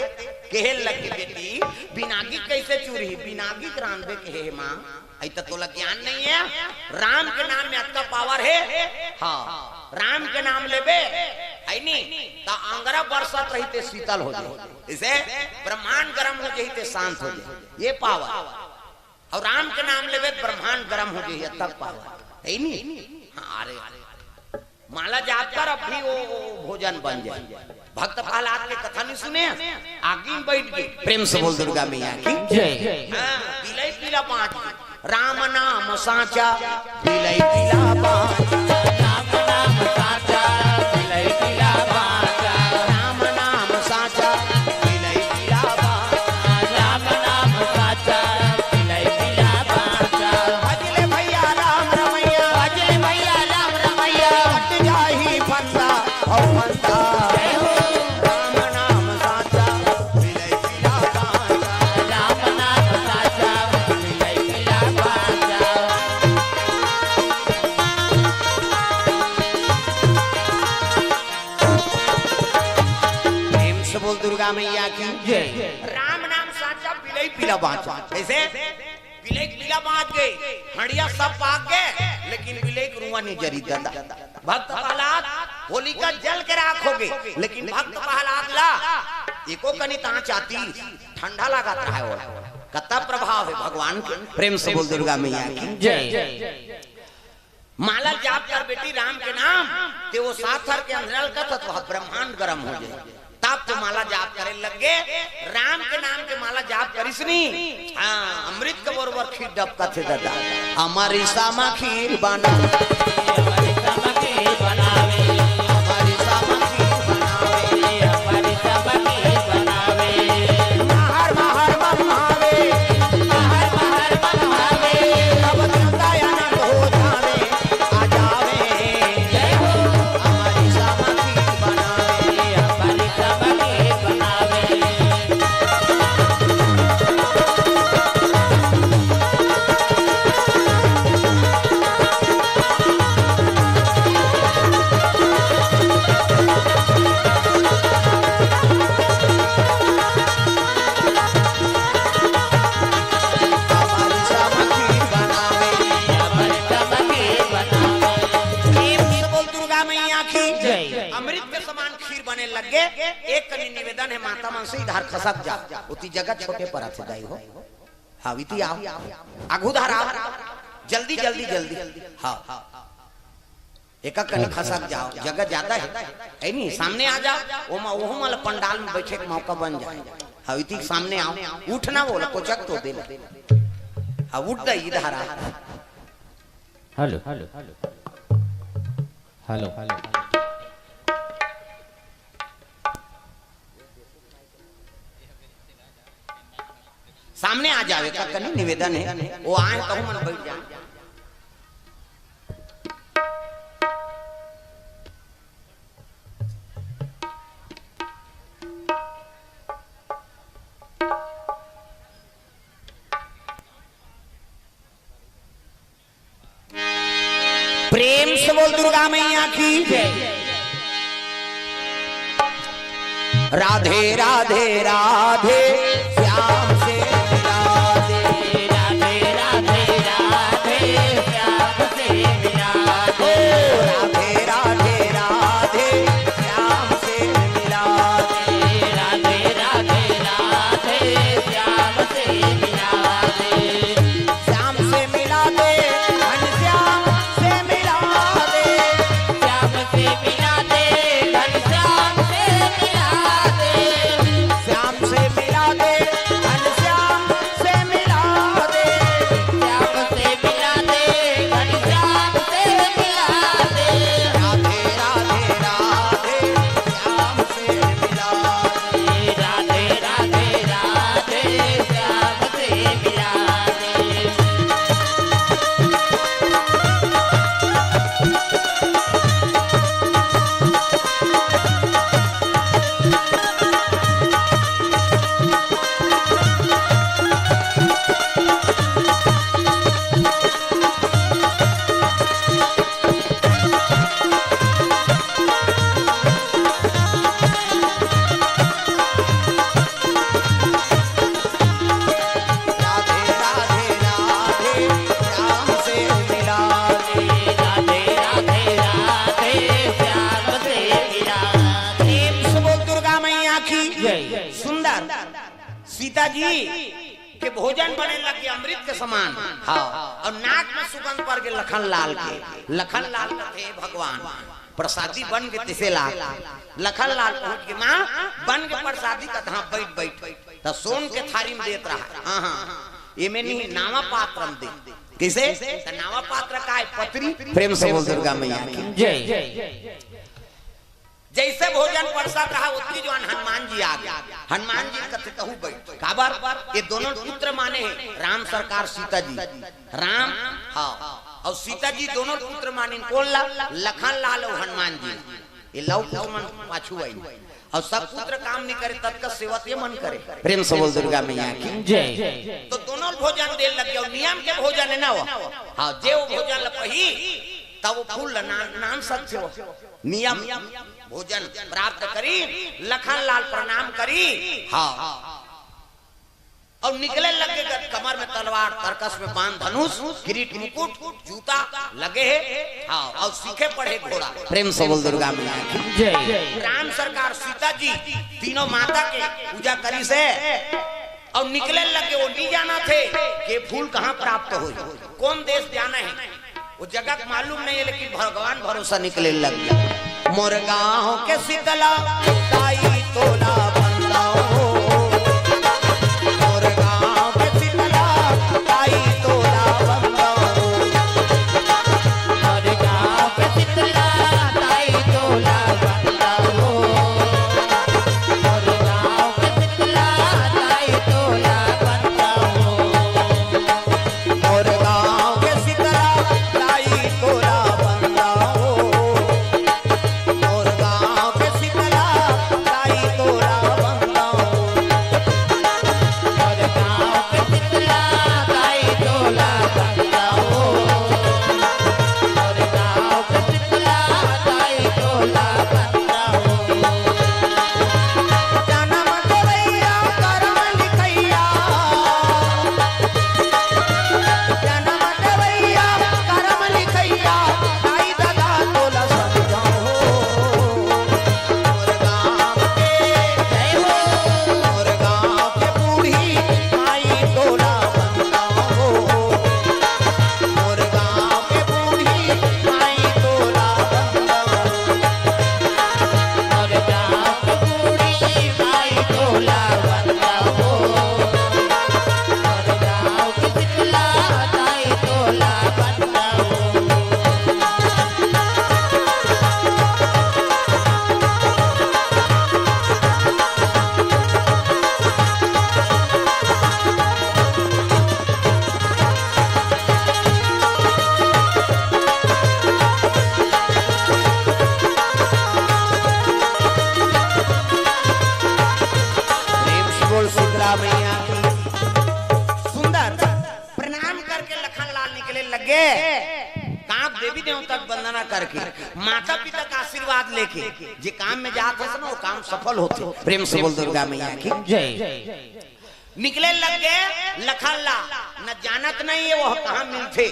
केहे लगे, "बेटी, बिनागी कइसे चुरही? बिनागी के रांधबे केहे हे माँ। अई त तोला ज्ञान नइ हे। राम के नाम में अतका पावर हे।" हाँ, राम के नाम लेबे, है नी, त अंगरा बरसत रही ते शीतल हो जाही। जइसे ब्रह्मांड गरम हो जाही ते शांत हो जाही। ये पावर। अउ राम के नाम लेबे त ब्रह्मांड गरम हो जाही, तब पावर। है नी? हाँ, अरे, माला जाप कर, अब भी वो, वो भोजन बन जाय। भक्त प्रहलाद के कथा नइ सुने? आगी में बइठ गे। प्रेम से बोल दुर्गा मैया की। जय। हाँ, बिलई पीला बाँच। राम नाम साँचा, बिलई पीला बाँच। राम नाम साँचा, बिलई पीला बाँच। राम नाम साँचा, बिलई पीला बाँच। राम नाम साँचा, बिलई पीला बाँच। भजले भइया राम रमैया, भजले भइया राम रमैया। कट जाही फंदा, हौ फंदा। जय हो। राम नाम साँचा, बिलई पीला बाँच। राम नाम साँचा, बिलई पीला बाँच। प्रेम से बोल दुर्गा मैया की। जय। राम नाम साँचा, बिलई पीला बाँच। कइसे? बिलई पीला बाँच गे, हँड़िया सब पाक गे, लेकिन बिलई के रुआँ नइ जरी ददा। भक्त प्रहलाद, होलिका जल के राख हो गे, लेकिन भक्त प्रहलाद ला एको कनी ताँच आतिस, ठंडा लागत रहय ओला। कतका प्रभाव हे भगवान के। प्रेम से बोल दुर्गा मैया की। जय। माला जाप कर बेटी राम के नाम, ते वो सात थर के अंधरा ल कथस, वह ब्रह्मांड गरम हो जाय। तब तो माला जाप करे लग गे, राम के नाम के माला जाप करिस नी। हाँ, अमृत के बरोबर खीर डबकथे ददा। अमरिसा म खीर बना, अमरिसा म खीर बनावे, अमरिसा म खीर बनावे, अमरिसा म खीर बनावे। महर महर म भावे, महर महर म भावे, तब देवता आनंद हो जावे, आ जावे। जय हो। अमरिसा म खीर बनावे, अमरिसा म खीर बनावे। प्रेम से बोल दुर्गा मैया की। जय। अमृत के समान खीर बने लग गे। एक कनी निवेदन हे माता मन से, इधर खसक जाव, ओती जगह छोटे परत हे दाई हो। हाँ, इती आव, आगू धर आव, जल्दी, जल्दी, जल्दी। हाँ, एका कनी खसक जाव, जगह जादा हे, है नी, सामने आ जाव, ओमा, ओहू मन ला पंडाल में बइठे के मौका बन जाय। हाँ, इती सामने आव, उठ ना बोल, कोचक तो दे ले। हाँ, उठ दे, इधर आ। Hello, hello, hello. सामने आ जाव, एका कनी निवेदन हे, वो आय तहू मन बइठ जा। प्रेम से बोल दुर्गा मैया की। राधे राधे राधे श्याम से मिला दे। राधे राधे राधे श्याम से मिला दे। राधे राधे राधे श्याम से मिला दे। राधे राधे राधे श्याम से मिला दे। श्याम से मिला दे, घनश्याम से मिला दे। श्याम से मिला दे, घनश्याम से मिला दे। श्याम से मिला दे, घन सीता जी के भोजन बने लगे अमृत के समान। हाँ, अउ नाक में सुगंध पर गे लखन लाल के। लखन लाल कथे, "भगवान, प्रसादी बन गे तेसे ला।" लखन लाल पहुंच गे, "माँ, बन गे प्रसादी।" कथे, "हाँ, बइठ, बइठ।" त सोन के थारी में देत रहा। हाँ, हाँ, एमे नहीं, नावा पात्र में दे। कइसे? त नावा पात्र काय? पतरी। प्रेम से बोल दुर्गा मैया की। जय। जइसे भोजन परसत रहा, ओतकी जोन हनुमान जी आ गे। हनुमान जी कथे, "तहूँ बइठ।" काबर? ये दोनों पुत्र माने हे, राम सरकार सीता जी। राम, हाँ, अउ सीता जी दोनों पुत्र मानिन। कोन ला? लखन लाल अउ हनुमान जी। ये लव कुश मन पाछू आइन। अउ सब पुत्र काम नइ करे, ततका सेवा ते मन करे। प्रेम से बोल दुर्गा मैया की। जय। त दोनों भोजन दे लगे, अउ नियम के भोजन हे ना वो। हाँ, जे वो भोजन ल पही, त वो फूल ल नान, नान सकथे वो। नियम भोजन प्राप्त करी, लखन लाल प्रणाम करी। हाँ। अउ निकले लगे, कमर में तलवार, तरकस में बाण, धनुष, किरीट, मुकुट, जूता लगे हे। हाँ, अउ सीखे पढ़े घोड़ा। प्रेम से बोल दुर्गा मैया की। जय। राम सरकार सीता जी तीनों माता के पूजा करिस हे। अउ निकले लगे, वो नइ जानत हे के फूल कहाँ प्राप्त होही, कोन देश जाना हे, वो जगह के मालूम नइ हे, लेकिन भगवान भरोसा निकले लगे। मोर गाँव के शीतला ताई तोला बंदाओ, मोर गाँव के शीतला ताई तोला बंदाओ, मोर गाँव के शीतला ताई तोला बंदाओ, मोर गाँव के शीतला ताई तोला बंदाओ। मोर गाँव के शीतला ताई तोला बंदाओ, मोर गाँव के शीतला ताई तोला बंदाओ, मोर गाँव के शीतला ताई तोला बंदाओ, मोर गाँव के शीतला ताई तोला बंदाओ। जनम देवैया करम लिखैया, जनम देवैया करम लिखैया, दाई ददा तोला समझाओ। मोर गाँव के, जय हो, मोर गाँव के बूढ़ी माई तोला बंदाओ। मोर गाँव के बूढ़ी माई तोला बंदाओ। मोर गाँव के बूढ़ी माई तोला बंदाओ। मोर गाँव के शीतला दाई तोला बंदाओ। प्रेम से बोल शीतला मैया की। सुंदर प्रणाम करके लखन लाल निकले लगे। कांप देवी देवता के वंदना करके, माता पिता का आशीर्वाद लेके, जे काम में जात हस ना, वो काम सफल होथे। प्रेम से बोल दुर्गा मैया की। जय। निकले लगे लखन लाल, न जानत नइ हे वो कहाँ मिलथे।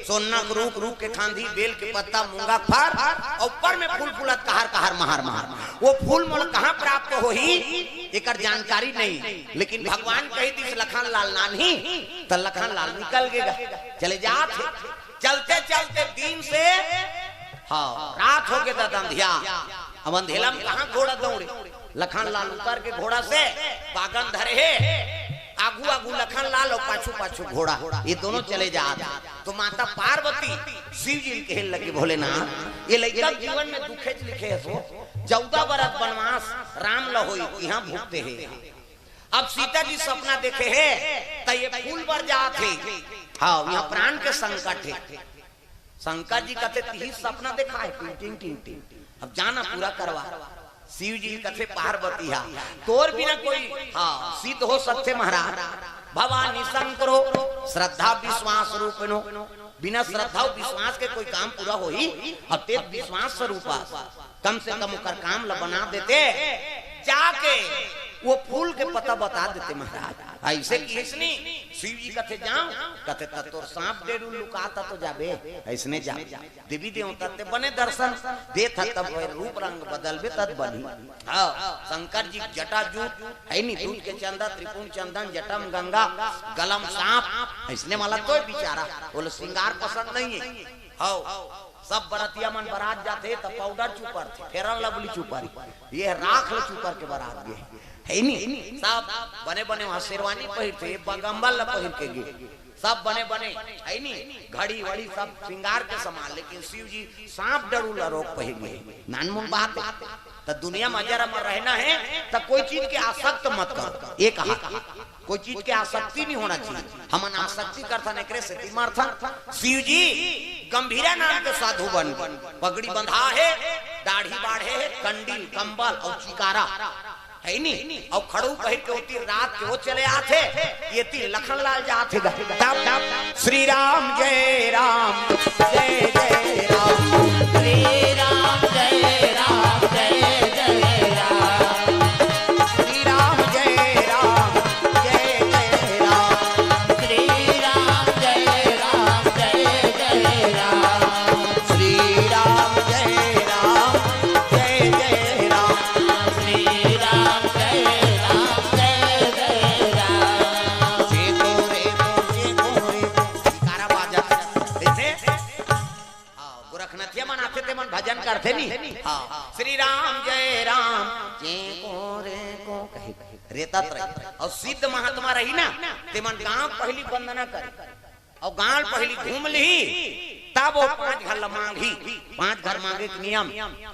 सोना के रूख, रूख के खांधी, बेल के पत्ता, मूंगा के फर, अउ ऊपर में फूल फूलत कहर कहर महर महर। वो फूल मोला कहाँ प्राप्त होही, एकर जानकारी नइ। लेकिन भगवान कहि दिस लखन लाल नानही, त लखन लाल निकल गे गा। चले जात हे। चलते चलते दिन से, हाँ, रात हो गे ददा अंधिया। अब अंधेला में कहाँ घोड़ा दौड़े? लखन लाल उतर के घोड़ा से, बागन धरे हे, आगू आगू लखन लाल अउ पाछू पाछू घोड़ा, ये दोनों चले जात। त माता पार्वती शिव जी ल कहे लगे, "भोलेनाथ, ये लइका जीवन में दुखेच लिखे हस वो, चौदह बरस बनवास राम ल होइस, इहाँ भुगते हे।" अब सीता जी सपना देखे हे, त ये फूल बर जात हे। हाँ, इहाँ प्राण के संकट हे। शंकर जी कथे, "तिही सपना देखाय, टिंग, टिंग, टिंग, टिंग। अब जाना पूरा करवा।" शिव जी कथे, "पार्वती हा, तोर बिना कोई, हाँ, सिद्ध हो सकथे महाराज? भवानी शंकरो श्रद्धा विश्वास रूपिणो।" बिना श्रद्धा अउ विश्वास के कोई काम पूरा होही? अउ ते विश्वास स्वरूप आस, कम से कम ओकर काम ल बना देते। जाके वो फूल के पता बता देथे महाराज। अइसे कि अइसने शिव जी कथे जाव, कथे त तोर सांप डेरू लुकात हे त जाबे, अइसने जा। देवी देवता ते बने दर्शन देत ह, तब रूप रंग बदलबे तब बनही। हाँ, शंकर जी जटा जूट हे नी, दूध के चंदा, त्रिपुंड चंदन, जटा म गंगा, गला म सांप, अइसने वाला तो बिचारा, ओला श्रृंगार पसंद नहीं हे। हव, सब बरतिया मन बरात जाथे त पाउडर चुपरथे, Fair and Lovely चुपरही, ये राख ल चुपर के बरात गे हे नी। सब बने बने वहाँ शेरवानी पहिरथे, बगम्बल ल पहिर के गे, सब बने बने हे नी, घड़ी वड़ी सब श्रृंगार के समान, लेकिन शिव जी सांप डेरू ल रोक पहिर गे। नानमुन बात हे। त दुनिया म अजर अमर रहना हे, त कोई चीज के आसक्त मत करो। एक हाथ, कोई चीज के आसक्ति नहीं होना चाहिए। हमन आसक्ति करथन, एकरे सेती मरथन। शिव जी गंभीरा नाम के साधु बन, पगड़ी बंधा हे, दाढ़ी बाढ़े हे, कंडील, कंबल अउ चिकारा हे नी, अउ खड़ू पहिर के ओती रात के वो चले आथे, एती लखन लाल जाथे गा। तब श्री राम जय राम, जय जय राम। श्री राम जय राम, जय जय राम। श्री राम जय राम, जय जय राम। श्री राम जय राम, जय जय राम। श्री राम जय राम, जय जय राम। श्री राम जय राम, जय जय राम। जे को रे को, जे को रे को। जयकारा बाजा। जैसे, हाँ, गोरखनाथिया मन आथे ते मन भजन करथे नी। हाँ, श्री राम जय राम, जे को रे को कहे, रेतत रही। अउ सिद्ध महात्मा रही ना, ते मन गांव पहली वंदना करे। अउ गांव पहली घूम लिही, तब वो पांच घर ल मांगही। पांच घर मांगे के नियम,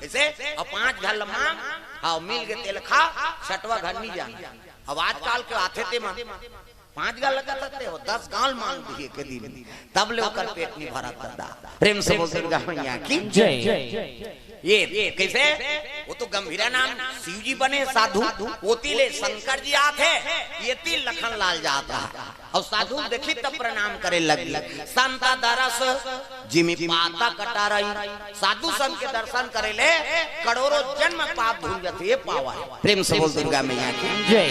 ऐसे, अउ पांच घर ल मांग, हाँ, मिल के तेल खा, छठवा घर नहीं जाना। अब आजकल के आथे ते मन, पांच घर लगत हे ते हो, दस गांव मांग दिए के दिन, तब ले ओकर पेट नहीं भरत दादा। प्रेम से बोल दुर्गा मैया की जय। ये कैसे? वो तो गंभीरा नाम शिव जी बने साधु, ओती ले शंकर जी आथे, एती लखन लाल जात रहा। अउ साधु देखी तब प्रणाम करे लगी। संत दरस जिमि पातक टरई। साधु संत के दर्शन करे ले करोड़ों जन्म पाप धुल जाथे, ये पावन। प्रेम से बोल दुर्गा मैया की जय।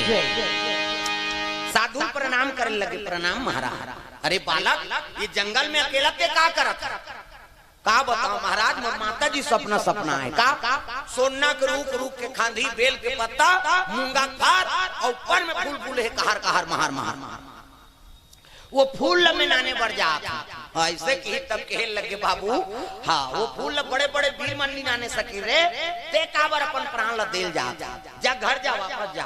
साधु प्रणाम करे लगे, प्रणाम महाराज। अरे बालक, ये जंगल में अकेला ते का करत? का बताओ महाराज, मोर माता जी सपना, सपना हे का? सोना के रूख, रूख के खांधी, बेल के पत्ता, मूंगा के भात, अउ ऊपर में फूल फूले हे कहर कहर, महार महार। वो फूल ल मैं नाने बर जात हूँ। अइसे कही तब कहे लगे, बाबू, हाँ, वो फूल ल बड़े बड़े वीर मन नहीं नाने सकी रे, ते काबर अपन प्राण ल देल जात? जा घर जा, वापस जा।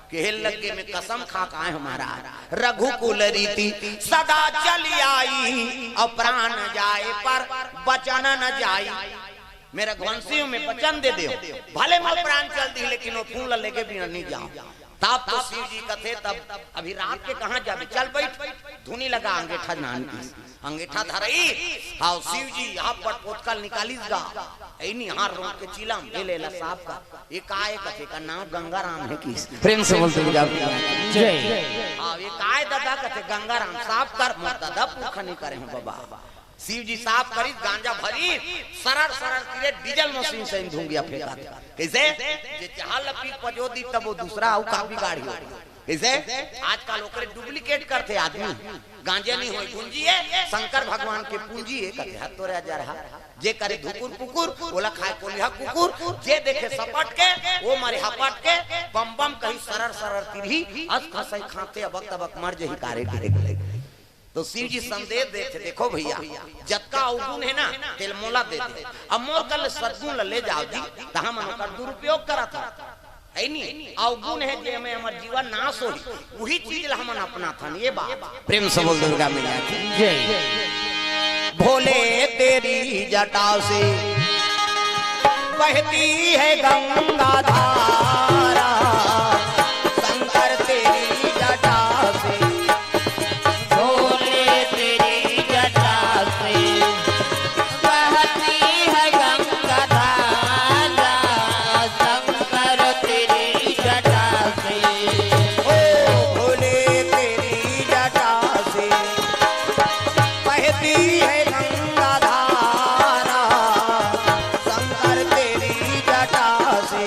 कहे लगे, मैं कसम खा के आए हूँ महाराज, रघुकुल रीति सदा चली आई, अउ प्राण जाए पर वचन न जाई। मैं रघुवंशी हूँ, मैं वचन दे दे हूँ, भले मोर प्राण चल दी, लेकिन वो फूल ल लेके बिना नहीं जाऊँ। तब तो शिव जी कथे, तब अभी रात के कहाँ जाबे, चल बैठ, धुनी लगा, अंगीठा नान की। अंगीठा धरई, हाँ, शिव जी यहाँ पर पोतकल निकालिस गा, ऐनी हार रोक के चिलम, ए ले ला साफ कर। ये का हे कथे, का नाम गंगाराम हे किस? प्रेम से बोल दुर्गा मैया की जय। हाँ, ये का हे दादा कथे, गंगाराम साफ कर, मोर दादा पुरखा नहीं करे हूँ बाबा। शिव जी साफ करिस, गांजा भरिस, सरर सरर तिरे डीजल मशीन से धुंगिया फेंकत। कैसे? जे चाह ल पी पजो दी, तब वो दूसरा अउ का बिगाड़ी हो। कैसे? आजकल ओकरे डुप्लीकेट करथे आदमी। गांजे नहीं होय गुंजी हे, शंकर भगवान के पूंजी हे, कथे हद तोरे अजर हा। जे करे धुकुर पुकुर, ओला खाए कोलिहा कुकुर, जे देखे सपट के, वो मरे हपट के, बम बम कही सरर सरर तिरही, अस खसई खाते अबक तबक मर जही कारे के। तो शिव जी संदेश देथे, देखो भैया, जतका अवगुण हे ना, तेल मोला दे दे। अब मोर कर ले सद्गुण ल ले जाव जी, त हमन ओकर दुरुपयोग करत हन। हे नी? अवगुण हे जे में हमर जीवन नाश होही, उही चीज ल हमन अपनाथन। ये बात। प्रेम से बोल दुर्गा मैया की जय। भोले तेरी जटा से बहती है गंगा धारा, शंकर तेरी जटा से। भोले तेरी जटा से बहती है गंगा धारा, शंकर तेरी जटा से। ओ भोले तेरी जटा से बहती है गंगा धारा, शंकर तेरी जटा से।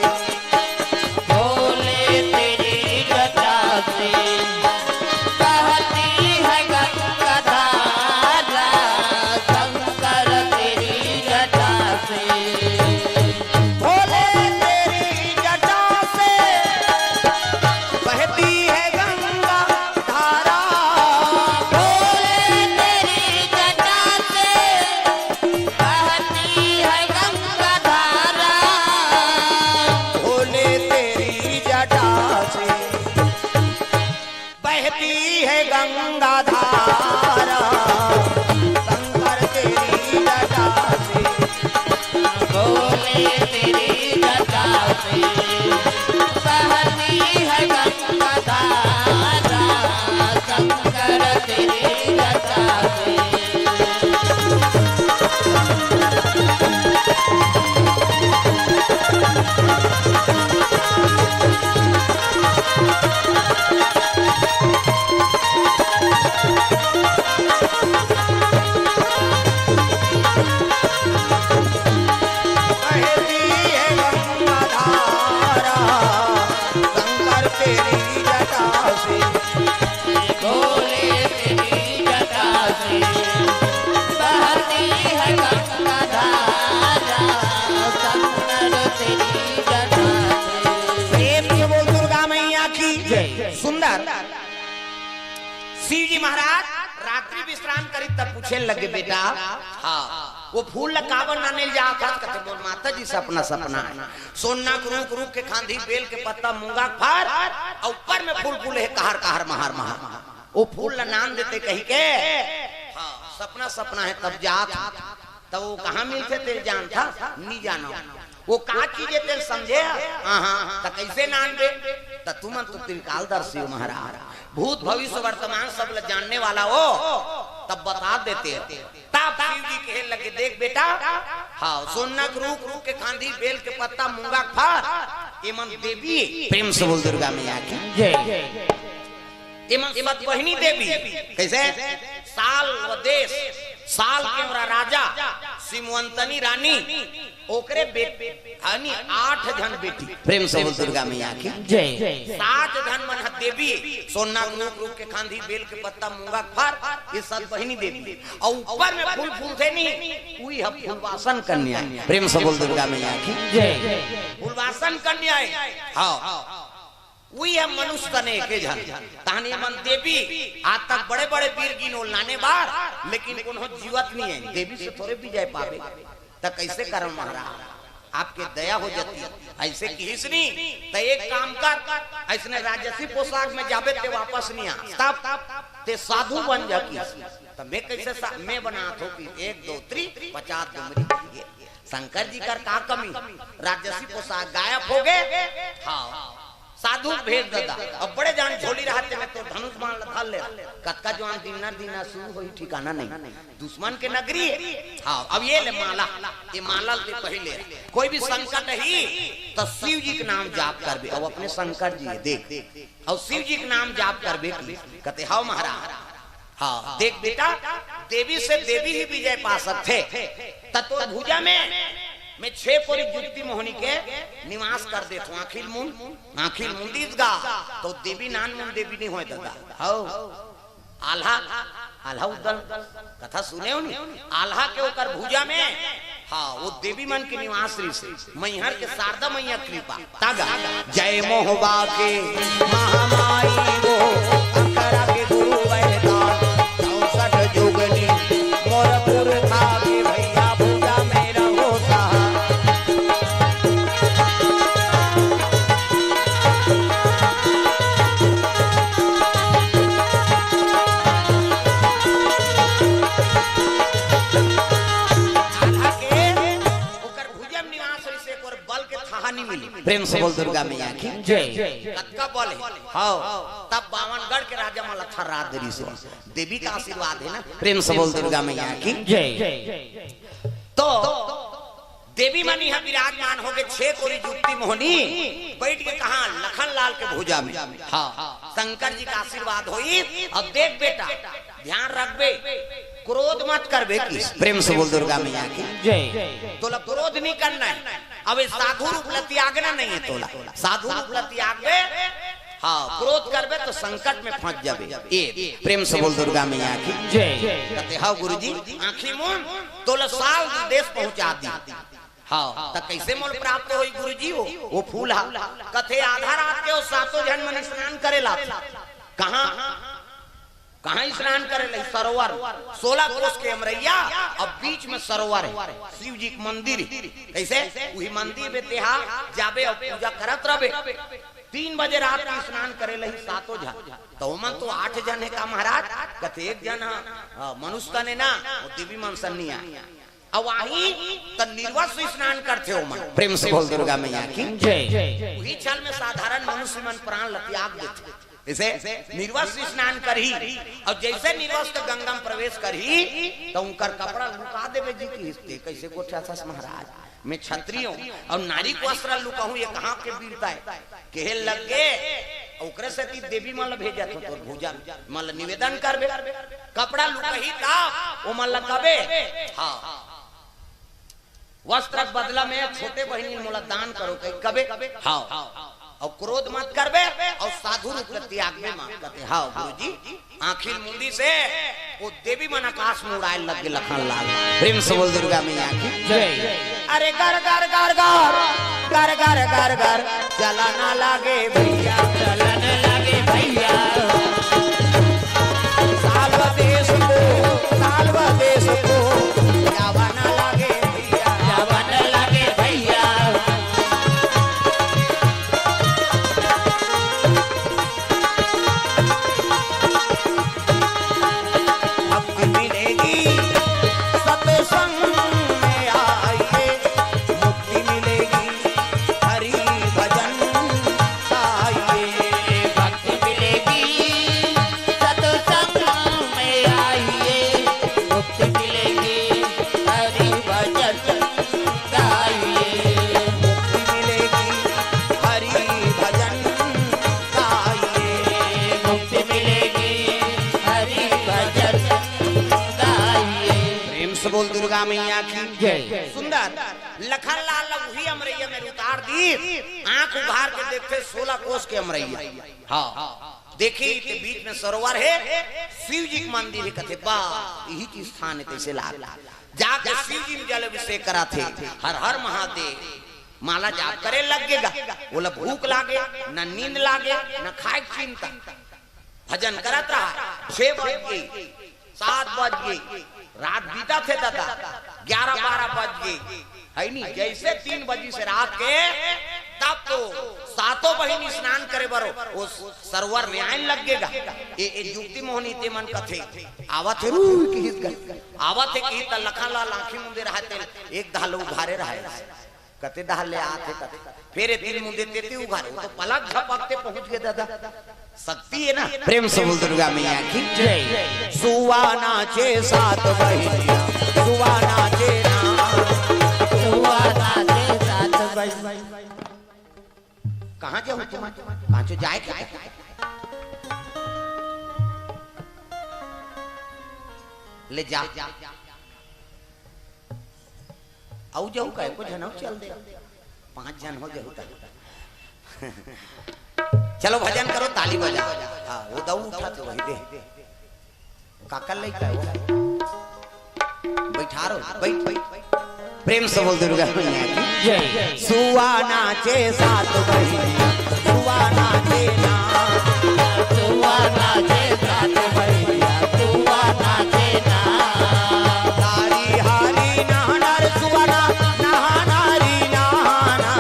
शंकर तेरी जटा से, भोले तेरी जटा से बहती है गंगा धारा, शंकर तेरी जटा से। बहती है गंगा धारा, शंकर तेरी जटा से। भोले तेरी जटा से बहती है गंगा धारा, शंकर तेरी जटा से। प्रेम से बोल दुर्गा मैया की जय। सुंदर। शिव जी महाराज रात्रि विश्राम करी तब पूछे लगे, बेटा, हाँ, वो फूल ला काबर नाने ल जात हस? कथे, मोर माता जी सपना, सपना है। सोना के रूख, रूख के खांधी, बेल के पत्ता, मूंगा के फर, अउ ऊपर में फूल फूले हे, कहर, कहर, महार, महार। वो फूल ला नान देते कही के, हाँ, सपना, सपना है, तब जात। त वो कहाँ मिलथे तेल जानथा? नी जानो। वो का चीज हे तेल समझे? हाँ, हाँ, त कैसे नानबे? त तुमन तो त्रिकालदर्शी हो महाराज, भूत भविष्य वर्तमान सब ल जानने वाला हो, तब बता देते हो। तब शिव जी कहे लगे, देख बेटा, हाँ, सोना के रूख, रूख के खांधी, बेल के पत्ता, मूंगा के फर, एमन देवी। प्रेम से बोल दुर्गा मैया की जय। एमन सतबहिनी देवी। कैसे? साल व देश, साल केवरा राजा, सिमवंतनी रानी, ओकरे बेट-, यानी आठ झन बेटी। प्रेम से बोल दुर्गा मैया की जय। सात झन मन ह देवी, सोना के रूख, रूख के खांधी, बेल के पत्ता, मूंगा के फर, ये सतबहिनी देवी। अउ ऊपर में फूल फूलथे नहीं, उही ह फूलवासन कन्या। प्रेम से बोल दुर्गा मैया की जय। फूलवासन कन्या है। हाँ। उही ह मनुष्य तने एके झन। तहन एमन देवी, आज तक बड़े-बड़े वीर गिनो लाने बार, लेकिन कोनो जीवत नहीं है। देवी से थोरे विजय पावे। त कैसे करन महाराज? आपके दया हो जाती। ऐसे किहिस नहीं, त एक काम कर, ऐसने राजसी पोशाक में जाबे ते वापस नहीं आ। तब ते साधु बन जा किहिस। त मैं कैसे सा-, मैं बनात हो कि एक, दो, त्री, पचास डुमरी किए। शंकर जी कर का कमी? राजसी पोशाक गायब हो गए। हाँ। साधु भेज ददा। अब बड़े जान झोली रहते में तो धनुष बाण ल धर ले। कतका जवान दिनना दिनना शुरू होही ठिकाना नहीं। दुश्मन के नगरी है। हाँ, अब ये ले माला, ये माला ले पहले। कोई भी संकट ही तो शिव जी के नाम जाप करबे। अब अपने शंकर जी है, देख। और शिव जी के नाम जाप करबे की, कहते, "हव महाराज।" हाँ, देख बेटा, देवी से देवी ही विजय पा सकथे। त तोर भुजा में मैं छे कोरी जुक्ति मोहनी के निवास कर देथों। आँखी ल मूंद, आँखी ल मूंदिस गा, त देवी नानमुन देवी नहीं होय ददा। हव। आल्हा, आल्हा उदल कथा सुने हो नी? आल्हा के ओकर भुजा में, हाँ, वो देवी मन के निवास रहिसे। मैहर के शारदा मैया कृपा। तागा। जय मोहबा के महामाई वो, अखरा के गुरु वैदान, चौसठ जोगनी मोर पुरखा के भैया भुजा में रहो सहा। आल्हा के ओकर भुजा में निवास रहिसे, ओकर बल के थाहा नहीं मिली। प्रेम से बोल दुर्गा मैया की जय। कतका बल है। हाँ, तब बावनगढ़ के राजा मन ल थर्रा दे रहिसे। देवी का आशीर्वाद है ना। प्रेम से बोल दुर्गा मैया की जय। तो देवी मन इहाँ विराजमान हो गए, छे कोरी जुक्ति मोहनी बैठ के कहा लखन लाल के भुजा में। हाँ, शंकर जी का आशीर्वाद होई। अब देख बेटा, ध्यान रखबे, क्रोध मत करबे किहिस। प्रेम से बोल दुर्गा मैया की जय। तोला क्रोध नहीं करना है। अब ये साधु रूप ल त्यागना नहीं है तोला। साधु रूप ल त्यागबे, हाँ, क्रोध करबे तो संकट में फंस जाबे। ये प्रेम से बोल दुर्गा मैया की जय। कहते, "हव गुरुजी, आँखी मूंद, तोला साल देश पहुँचा दी।" हाँ, त कैसे मोल प्राप्त होई गुरुजी हो? वो फूल हा। कथे, "आधा रात के वो सातों झन मन स्नान करे ला।" कहाँ? कहाँ स्नान करे ला? सरोवर। सोलह कोस के अमरैया, अब बीच में सरोवर है, शिव जी के मंदिर है। कैसे? वही मंदिर में तेहा जाबे और पूजा करत रहबे। तीन बजे रात के स्नान करे लही सातों झन, त ओमन तो आठ झन हे का महाराज? कथे एक झन ह, अ, मनुष्य तन हे ना, वो देवी मन सन नइ आय। अब आही त निर्वस्त्र स्नान करथे ओमन। प्रेम से बोल दुर्गा मैया की। जय। उही छल में साधारण मनुष्य मन प्राण ल त्याग देथे। जइसे निर्वस्त्र स्नान करही, अउ जइसे निर्वस्त्र गंगा में प्रवेश करही, त उनकर कपड़ा लुका देबे जी किहिस ते। कइसे गोठियाथस महाराज? मैं क्षत्रिय हूँ अउ नारी के वस्त्र लुकाहूँ, ये कहाँ के वीरता हे? कहे लग गे, ओकरे सेती देवी मन ल भेजत हों तोर भुजा मन ल निवेदन करबे, कपड़ा लुकाही त ओमन ल कबे, हाँ, वस्त्र के बदला में छोटे बहिनी ल मोला दान करो कहि कबे, हाँ, अउ क्रोध मत करबे, अउ साधु रूप ल त्यागबे मत कथे, हाँ गुरुजी, आँखी ल मूंदिस हे, वो देवी मन आकाश में उड़ाय लग गे लखन लाल। प्रेम से बोल दुर्गा मैया की। जय। अरे गर गर गर गर, गर गर गर गर, चला ना लागे भैया। चला ना लागे भैया। साल्व देश को, साल्व देश को, जावा ना लागे भैया। जावा ना लागे भैया। भक्ति मिलेगी सत्संग में आइए, मुक्ति मिलेगी हरि भजन गाइए। भक्ति मिलेगी सत्संग में आइए, मुक्ति मिलेगी हरि भजन गाइए। मुक्ति मिलेगी हरि भजन गाइए। मुक्ति मिलेगी हरि भजन गाइए। प्रेम से बोल दुर्गा मैया की। जय। सुंदर लखन लाल ल उही अमरैया में उतार दिस, आंख उघार के देखथे सोलह कोस के अमरैया। हाँ, देखिस ते बीच में सरोवर हे, शिव जी के मंदिर हे, कथे, "वाह, इही के स्थान हे," तइसे लाग जाके शिव जी में जल अभिषेक करथे, हर हर महादेव, माला जाप करे लग गे गा। ओला भूख लागे, न नींद लागे, न खाय के चिंता। भजन करत रहा, छह बज गे, सात बज गे, रात बीतत हे दादा, ग्यारह बारह बज गे, हे नी? जइसे तीन बजिस रात के, तब तो सातों बहिनी स्नान करे बर ओ सरोवर में आय लग गे गा। ए, ए जुक्ति मोहनी ते मन कथे, आवत हे रू किहिस गा, आवत हे किहिस त लखन लाल आंखी मूंदे रहय तेला एक धार ल उघारे रहय। कते डहर ले आत हे कते। फेर ए तीर मुंदे तेती उघारे, वो तो पलक झपकते पहुंच गे दादा। शक्ति हे ना। प्रेम से बोल दुर्गा मैया की। जय। सुआ नाचे सात बहिनिया, सुआ नाचे ना। सुआ नाचे सात बहिनिया। कहाँ जाहू तुम? कहाँ चो जाय के? ले जा। अउ जाहू का, एको झन अउ चल दे, पांच झन हो जाहू त। चलो भजन करो, ताली बजाओ। हाँ, वो दऊ उठा तो वही दे। काकर लइका हे वो? बैठा रहो, बैठ, बैठ। प्रेम से बोल दुर्गा मैया की। जय। सुआ नाचे सात बहिनिया, सुआ नाचे ना। सुआ नाचे सात बहिनिया, सुआ नाचे ना। तारी हारी नहनर सुअना, नहनारी नहना।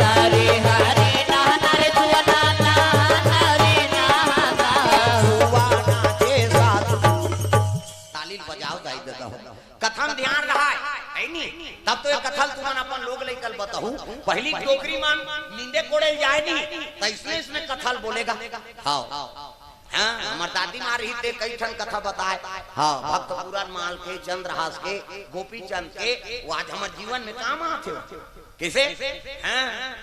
तारी हारी नहनर सुअना, नहनारी नहना। सुआ नाचे सात। ताली बजाओ दाई ददा हो। कथा म ध्यान रहय, हे नी? तब तो ये कथा ल तुमन अपन लोग लइका ल बताहू। पहिली डोकरी मन नींदे कोड़े ल जाय नी, त इसने, इसने कथा ल बोले गा। हाँ। हाँ, हमर दादी माँ रहिस ते कई ठन कथा बताय। हाँ, भक्त पुरन माल के, चंद्रहास के, गोपीचंद के, वो आज हमर जीवन में काम आथे। कइसे? हाँ।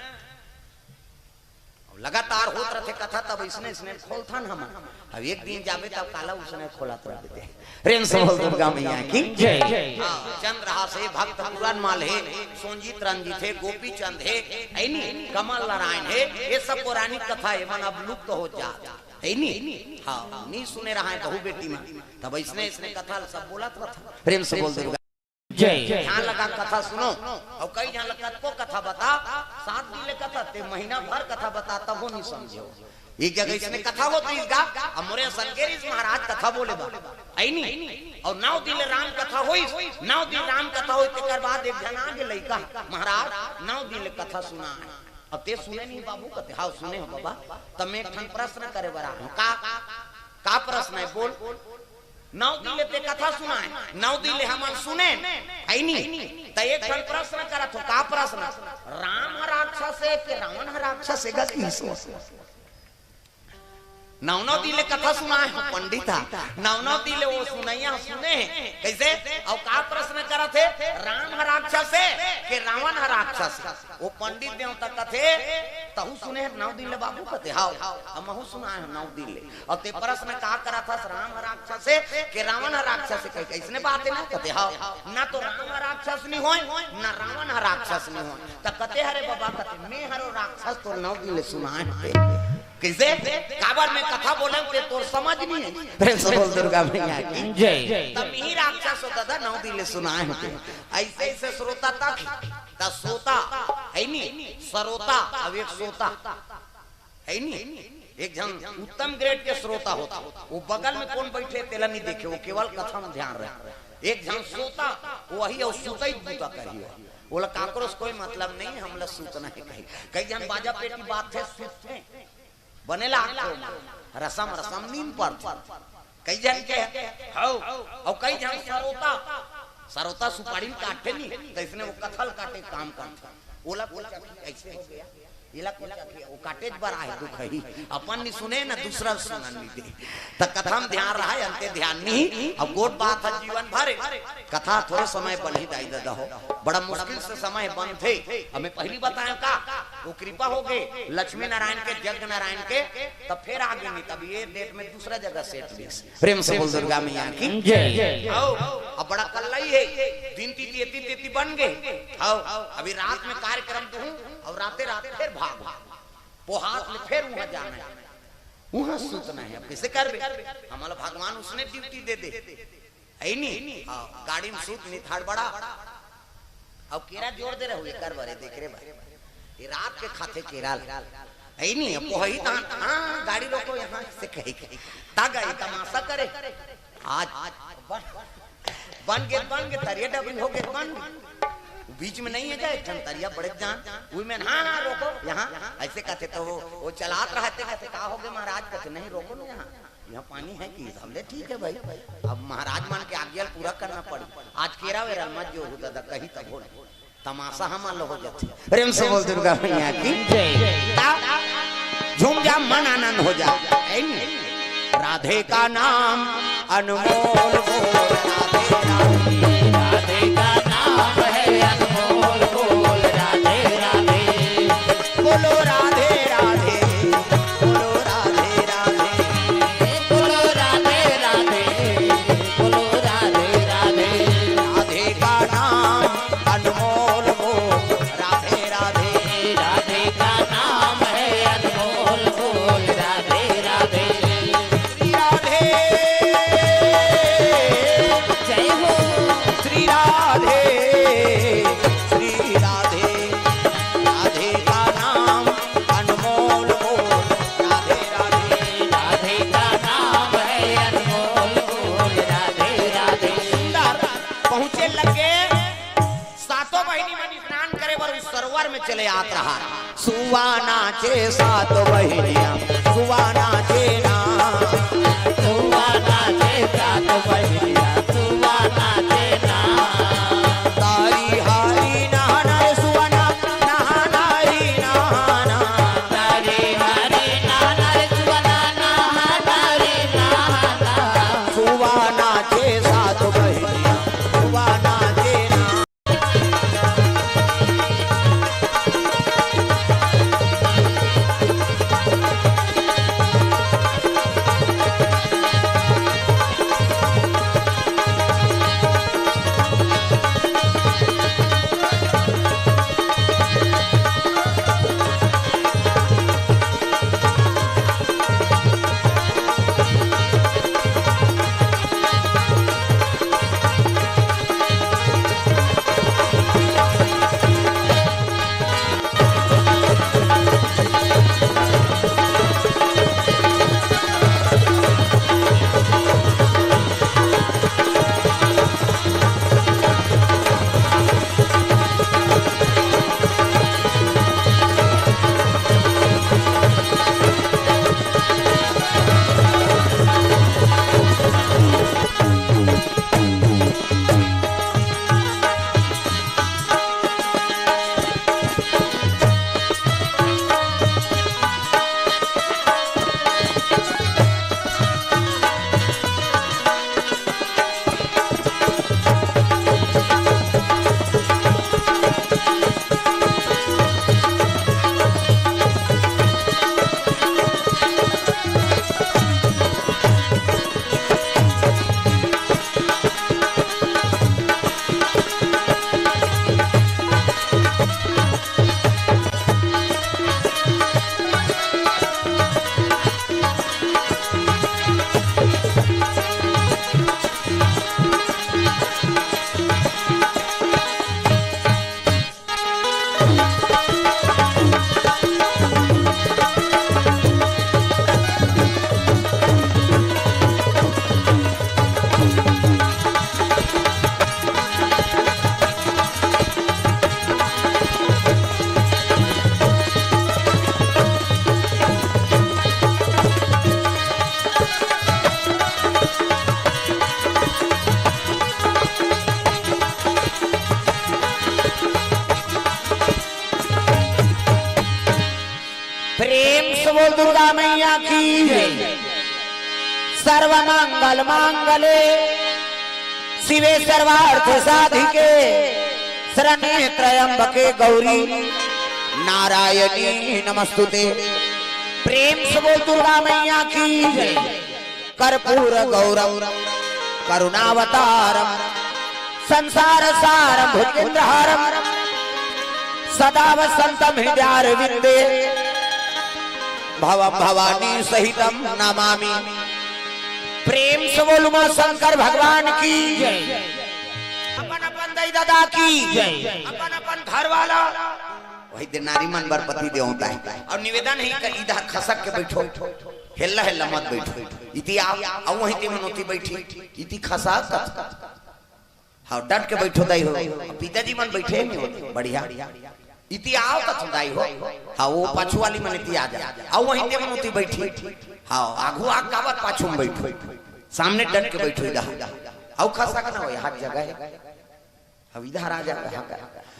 लगातार होत रथे कथा, तब इसने, इसने खोलथन हमन। अब एक दिन जाबे, तब काला उसने खोलत रह देते। प्रेम से बोल दुर्गा मैया की। जय। हाँ, चंद्रहास हे, भक्त पुरन माल हे, सोंजित रंजित हे, गोपीचंद हे, हे नी, कमल नारायण हे, ये सब पौराणिक कथा हे, मन अब लुप्त हो जात हे नी। हाँ, नी सुने रहय बहू बेटी मन, तब इसने, इसने कथा ल सब बोलत रथे। प्रेम से बोल दुर्गा। जय। ध्यान लगा कथा सुनो। अउ कई झन ल कतको कथा बता, सात दिन ले कथा, ते महीना भर कथा बता, तभो नी समझे। एक जगह इसने कथा होत रहिस गा, अब मोरे असन के रहिस महाराज कथा बोले बर। हे नी? अउ नौ दिन ले राम कथा होइस, नौ दिन राम कथा होइस, तेकर बाद एक झन आगे लइका, महाराज, नौ दिन ले कथा सुनाय। अब ते सुने नहीं बाबू, कथे, "हाँ, सुने हो बाबा।" तब मैं एक ठन प्रश्न करे बर आए हूँ। का, का प्रश्न है, बोल। नौ दिन ले ते कथा सुनाए, नौ दिन ले हमन सुने, है नी? त एक ठन प्रश्न करत हो, का प्रश्न? राम ह राक्षस है कि रावण ह राक्षस है? गलती सो नौ नौ दिन ले कथा सुनाए हो पंडित हा, नौ नौ दिन ले वो सुनैया सुने हे। कैसे? अउ का प्रश्न करत हे, राम ह राक्षस हे के रावण ह राक्षस हे? वो पंडित देवता कथे, तहू सुने हे नौ दिन ले बाबू? कथे, "हाव।" अब महू सुनाए हो नौ दिन ले। अउ ते प्रश्न का करत हस, राम ह राक्षस हे के रावण ह राक्षस हे? कही, "अइसने बात हे ना?" कथे, "हाव।" "ना तो राम ह राक्षस नहीं होय, ना रावण ह राक्षस नहीं होय, त कते हरे बाबा?" कथे, "मैं हरो राक्षस, तो नौ दिन ले सुनाए हो।" कइसे? काबर मैं कथा बोले हूँ, ते तोर समझ नहीं है। प्रेम से बोल दुर्गा मैया की जय। तब इही राक्षस होता था, नौ दिन ले सुनाए होते। ऐसे, ऐसे श्रोता तक, त सोता, है नी? श्रोता, अब एक सोता, है नी? एक झन उत्तम ग्रेड के श्रोता होता, वो बगल में कौन बैठे, तेला नहीं देखे, वो केवल कथा में ध्यान रहे। एक झन सोता, वही अउ सुतई बूता करी हो। ओला काकरो से कोई मतलब नहीं, हमला सुतना हे कही। कई झन बाजा पेटी बाजथे, सुतथे। बने लागथे ओमा। रसम रसम नींद पड़थे। कई झन के हव, अउ कई झन सरोता, सरोता सुपारी ल काटथे नी, त अइसने वो कथा ल काटे काम करथे। ओला कोई चखही, "अइसे हो गया।" एला कोई चखही, वो काटेच बर आहे दुखही। अपन नी सुने ना, दूसरा ल सुनन नी दे। त कथा म ध्यान रहा, अंते ध्यान नहीं। अब गोठ बात हे जीवन भर। कथा थोरे समय बनही दाई ददा हो, बड़ा मुश्किल से समय बनथे। अब मैं पहली बताया का, वो कृपा हो गई लक्ष्मी नारायण के, जग नारायण के, तब फिर आगे नहीं, तब ये डेट में दूसरा जगह सेट दिस। प्रेम से बोल दुर्गा मैया की जय। आओ, अब बड़ा कल्लई हे, दिन तिथि एती तेती बन गए। आओ, अभी रात में कार्यक्रम दूँ अउ राते रात फिर भाग, पोहात ले फिर उहाँ जाना हे, उहाँ सुतना हे। अब कइसे करबे? हमला भगवान उसने ड्यूटी दे दे। है नी? हाँ, गाड़ी में सूत निथाड़ बड़ा। अब केरा जोर दे रहू एकर बारे, देख रे भाई। ये रात के खाथे केरा ल। है नी? अब वही तहाँ, "हाँ, गाड़ी रोको यहाँ," से कही, कही। ता गई तमाशा करे। आज बन, बन गे, बन गे, तरिया डबरी हो गे, बन। बीच में नहीं है क्या एक ठन तरिया बड़े जान? वही में, "हाँ, हाँ, रोको यहाँ," अइसे कथे तो वो, वो चलात रहते, कथे, "का हो गे महाराज?" कथे, "नहीं, रोको ना यहाँ।" यहाँ पानी है कि? हमले ठीक है भाई, अब महाराज मन के आज्ञा ल पूरा करना पड़ी। आज केरा वेरा ल मत जोहू ददा, कही तब हो, तमाशा हमन ल हो जाथे। प्रेम से बोल दुर्गा मैया की जय। ता झूम जा, मन आनंद हो जा। है नी? राधे का नाम अनमोल बोल, राधे राधे। राधे का नाम है अनमोल बोल, राधे राधे। बोलो राधे राधे, बोलो राधे राधे। बोलो राधे राधे, बोलो राधे राधे। राधे का नाम अनमोल बोल, राधे राधे। राधे का नाम है अनमोल बोल, राधे राधे। श्री राधे, जय हो। श्री राधे, श्री राधे। राधे का नाम अनमोल बोल, राधे राधे। राधे का नाम है अनमोल बोल, राधे राधे। सुंदर पहुंचे लगे, सातों बहिनी मन स्नान करे बर उस सरोवर में चले आत रहा। सुवाना चे सात बहिनिया, सुवाना चे ना। सुवाना चे सात बहिनिया, सुवाना चे ना। तारी हारी नहाना रे सुवाना, नहाना री नहाना। तारी हारी नहाना रे सुवाना, नहाना री नहाना। सुवाना चे सात बहिनिया, सुवाना चे ना। प्रेम से बोल दुर्गा मैया की। सर्व मंगल मांगले शिवे सर्वार्थ साधिके शरण्ये त्र्यंबके गौरी नारायणी नमस्तुते। प्रेम से बोल दुर्गा मैया की। कर्पूर गौरम करुणावतारम संसार सारम भुजगेंद्रहारम सदा वसंतम हृदयारविंदे भवम भवानी सहितम नमामि। प्रेम से बोल उमा शंकर भगवान की। अपन अपन दाई दादा की। अपन अपन घर वाला। वही दिन नारी मन बर पति देवता हे। अउ निवेदन हे कि इधर खसक के बैठो, हेल्ला हेल्ला मत बैठो। इति आओ, अउ वहीं ते मन ओती बैठी, इति खसक। हाँ, डट के बैठो दाई हो। अब पिताजी मन बैठे नहीं होते, बढ़िया। इति आओ कथों दाई हो। हाँ, वो पाछू वाली मन इति आ जा। अउ वहीं ते मन ओती बैठी। हाँ, आगू आग काबर पाछू में बैठो। सामने डट के बैठो इधर। अउ खसक ना हो, हाथ जगह हे। अब इधर आ जा, कहाँ का?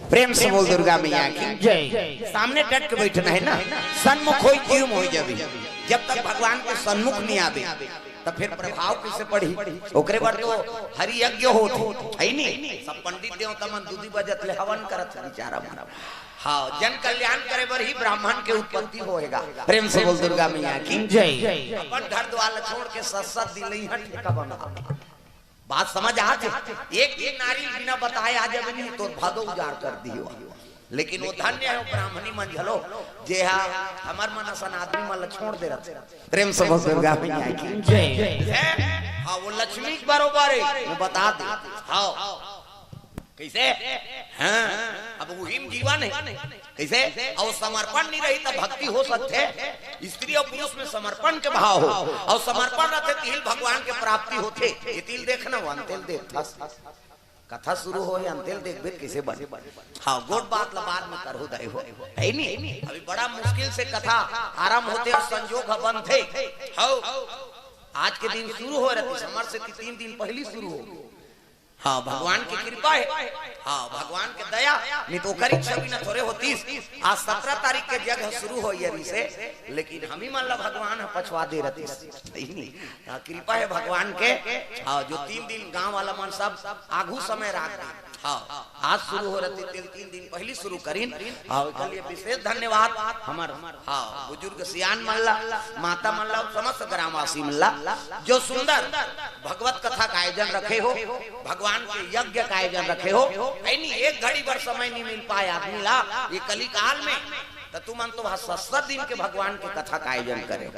प्रेम से बोल दुर्गा मैया की। जय। सामने डट के बैठना हे ना, सन्मुख होई जीव में होई जाबे। जब तक भगवान के सन्मुख नहीं आबे, तब फिर प्रभाव कैसे पड़ी? ओकरे बर तो हरि यज्ञ होत हे, हे नहीं? सब पंडित देवता मन दूधी बजत ले हवन करत हे बेचारा मन। हाँ, जन कल्याण करे बर ही ब्राह्मण के उत्पत्ति होएगा। प्रेम से बोल दुर्गा मैया की। जय। अपन घर द्वार ला छोड़ के सत सत दिन ले इहाँ ठेका बना। बात समझ आत हे? एक दिन नारी बिना बताए आ जाबे नहीं, तोर भादो उजाड़ कर दिही। लेकिन वो धन्य हे, वो ब्राह्मणी मन घलो, जे हा हमर मन असन आदमी मन ला छोड़ दे रथे। प्रेम से बोल दुर्गा मैया की। जय। हाँ, वो लक्ष्मी के बरोबर हे, वो बता दे। हाँ। कैसे? हाँ, अब उही में जीवन हे। कैसे? अउ समर्पण नहीं रही त भक्ति हो सकथे? स्त्री अउ पुरुष में समर्पण के भाव हो, अउ समर्पण रथे तिही ल भगवान के प्राप्ति होथे। ये तिल देखना, वो अंते ल देखथस। कथा शुरू होय, अंते ल देखबे त कइसे बने। हाँ, गोठ बात ला बाद में करहू दाई हो। हे नहीं? अभी बड़ा मुश्किल से कथा आरंभ होथे अउ संजोग ह बनथे। हाँ, आज के दिन शुरू होय रहितिस, हमर से तीन दिन पहिली शुरू हो। हाँ, भगवान के कृपा हे। हाँ, भगवान के दया, नहीं तो ओकर इच्छा बिना थोरे होतिस। आज सतरा तारीख के जग ह शुरू होय रहिसे, लेकिन हमी मन ला भगवान ह पछवा दे रहितिस। हे नहीं? हाँ, कृपा हे भगवान के। हाँ, जो तीन दिन गांव वाला मन सब आगू समय राख दे। हाँ, आज शुरू हो रहितिस, तीन दिन पहिली शुरू करिन। हाँ, ओकर लिए विशेष धन्यवाद हमर, हाँ, बुजुर्ग सियान मन ला, माता मन ला, समस्त ग्रामवासी मन ला, जो सुंदर भगवत कथा का आयोजन रखे हो, भगवान के यज्ञ का आयोजन रखे हो। हे नहीं, एक घड़ी बर समय नहीं मिल पाए आदमी ला ये कलिकाल में, त तुमन तो वहाँ सत सत दिन के भगवान के कथा का आयोजन करे हो,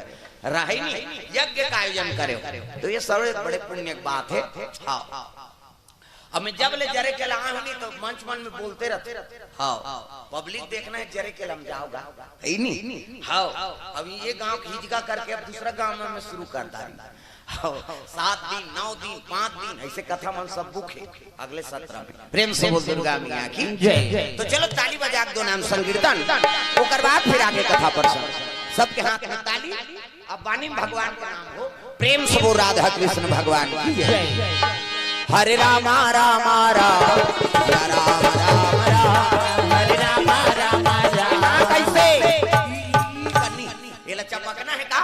रहे नहीं, यज्ञ का आयोजन करे हो, तो ये सर्व एक बड़े पुण्य की बात हे। हाँ, अब मैं जब ले जरे के ला आहूं नहीं तो मंच मन में बोलते रहिथे। हाँ, पब्लिक देखना हे जरे के ला हम जावगा। हे नहीं? हाँ, अब ये गांव के हिजगा करके अब दूसरा गांव में मैं शुरू कर डारी। हाँ, सात दिन, नौ दिन, पाँच दिन, ऐसे कथा मन सब बुक हे अगले सत्र में। प्रेम से बोल दुर्गा मैया की। जय। तो चलो ताली बजा के दो नाम संकीर्तन, ओकर बाद फिर आगे कथा प्रसंग। सबके हाथ में ताली। अब वाणी में भगवान के नाम हो, प्रेम से बोल राधा कृष्ण भगवान की जय। जय। हरे रामा रामा राम, या राम राम राम। हरे रामा रामा राम। हाँ, कैसे? करनी। एला चपकना हे का?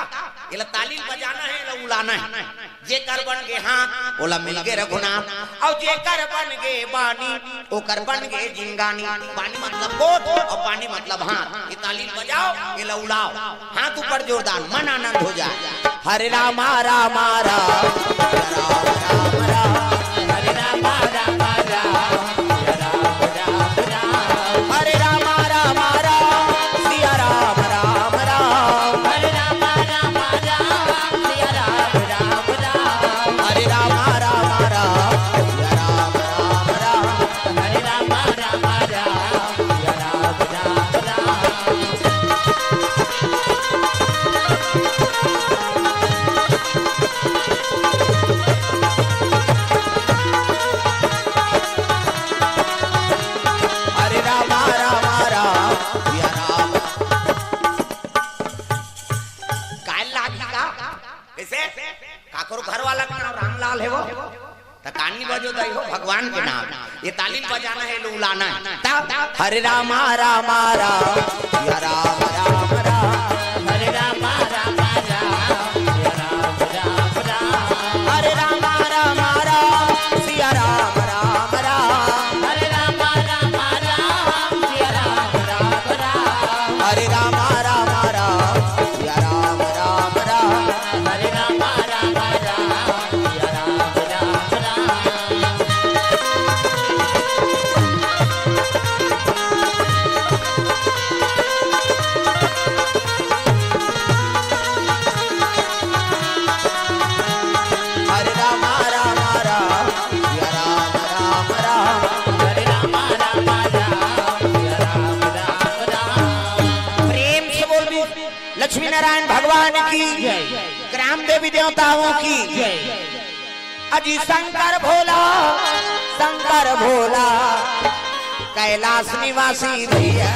एला ताली बजाना हे, एला उलाना हे। जेकर बन गे हाथ, ओला मिल गे रघुनाथ। अउ जेकर बन गे बानी, ओकर बन गे जिंगानी। बानी मतलब गोठ अउ बानी मतलब हाथ। ये ताली बजाओ, एला उड़ाओ। हाथ ऊपर जोरदार, मन आनंद हो जाए। हरे रामा रामा राम, राम राम राम। हरे रामा रामा राम, राम राम राम। हरे रामा रामा राम, सिया राम राम राम। हरे रामा रामा राम, सिया राम राम राम। हरे रामा रामा राम, सिया राम राम राम। हरे रामा रामा राम, सिया राम राम राम। हरे रामा रामा राम, या राम। काय लागही का? कइसे? काकरो घर वाला के नाम रामलाल हे वो? त कानी बजो दाई हो, भगवान के नाम। ये ताली बजाना हे, लो उलाना हे। ता, ता, हरे रामा रामा राम, या राम राम राम। लक्ष्मी नारायण भगवान की, ग्राम देवी देवताओं की। अजी शंकर भोला, शंकर भोला, कैलाश निवासी भैया।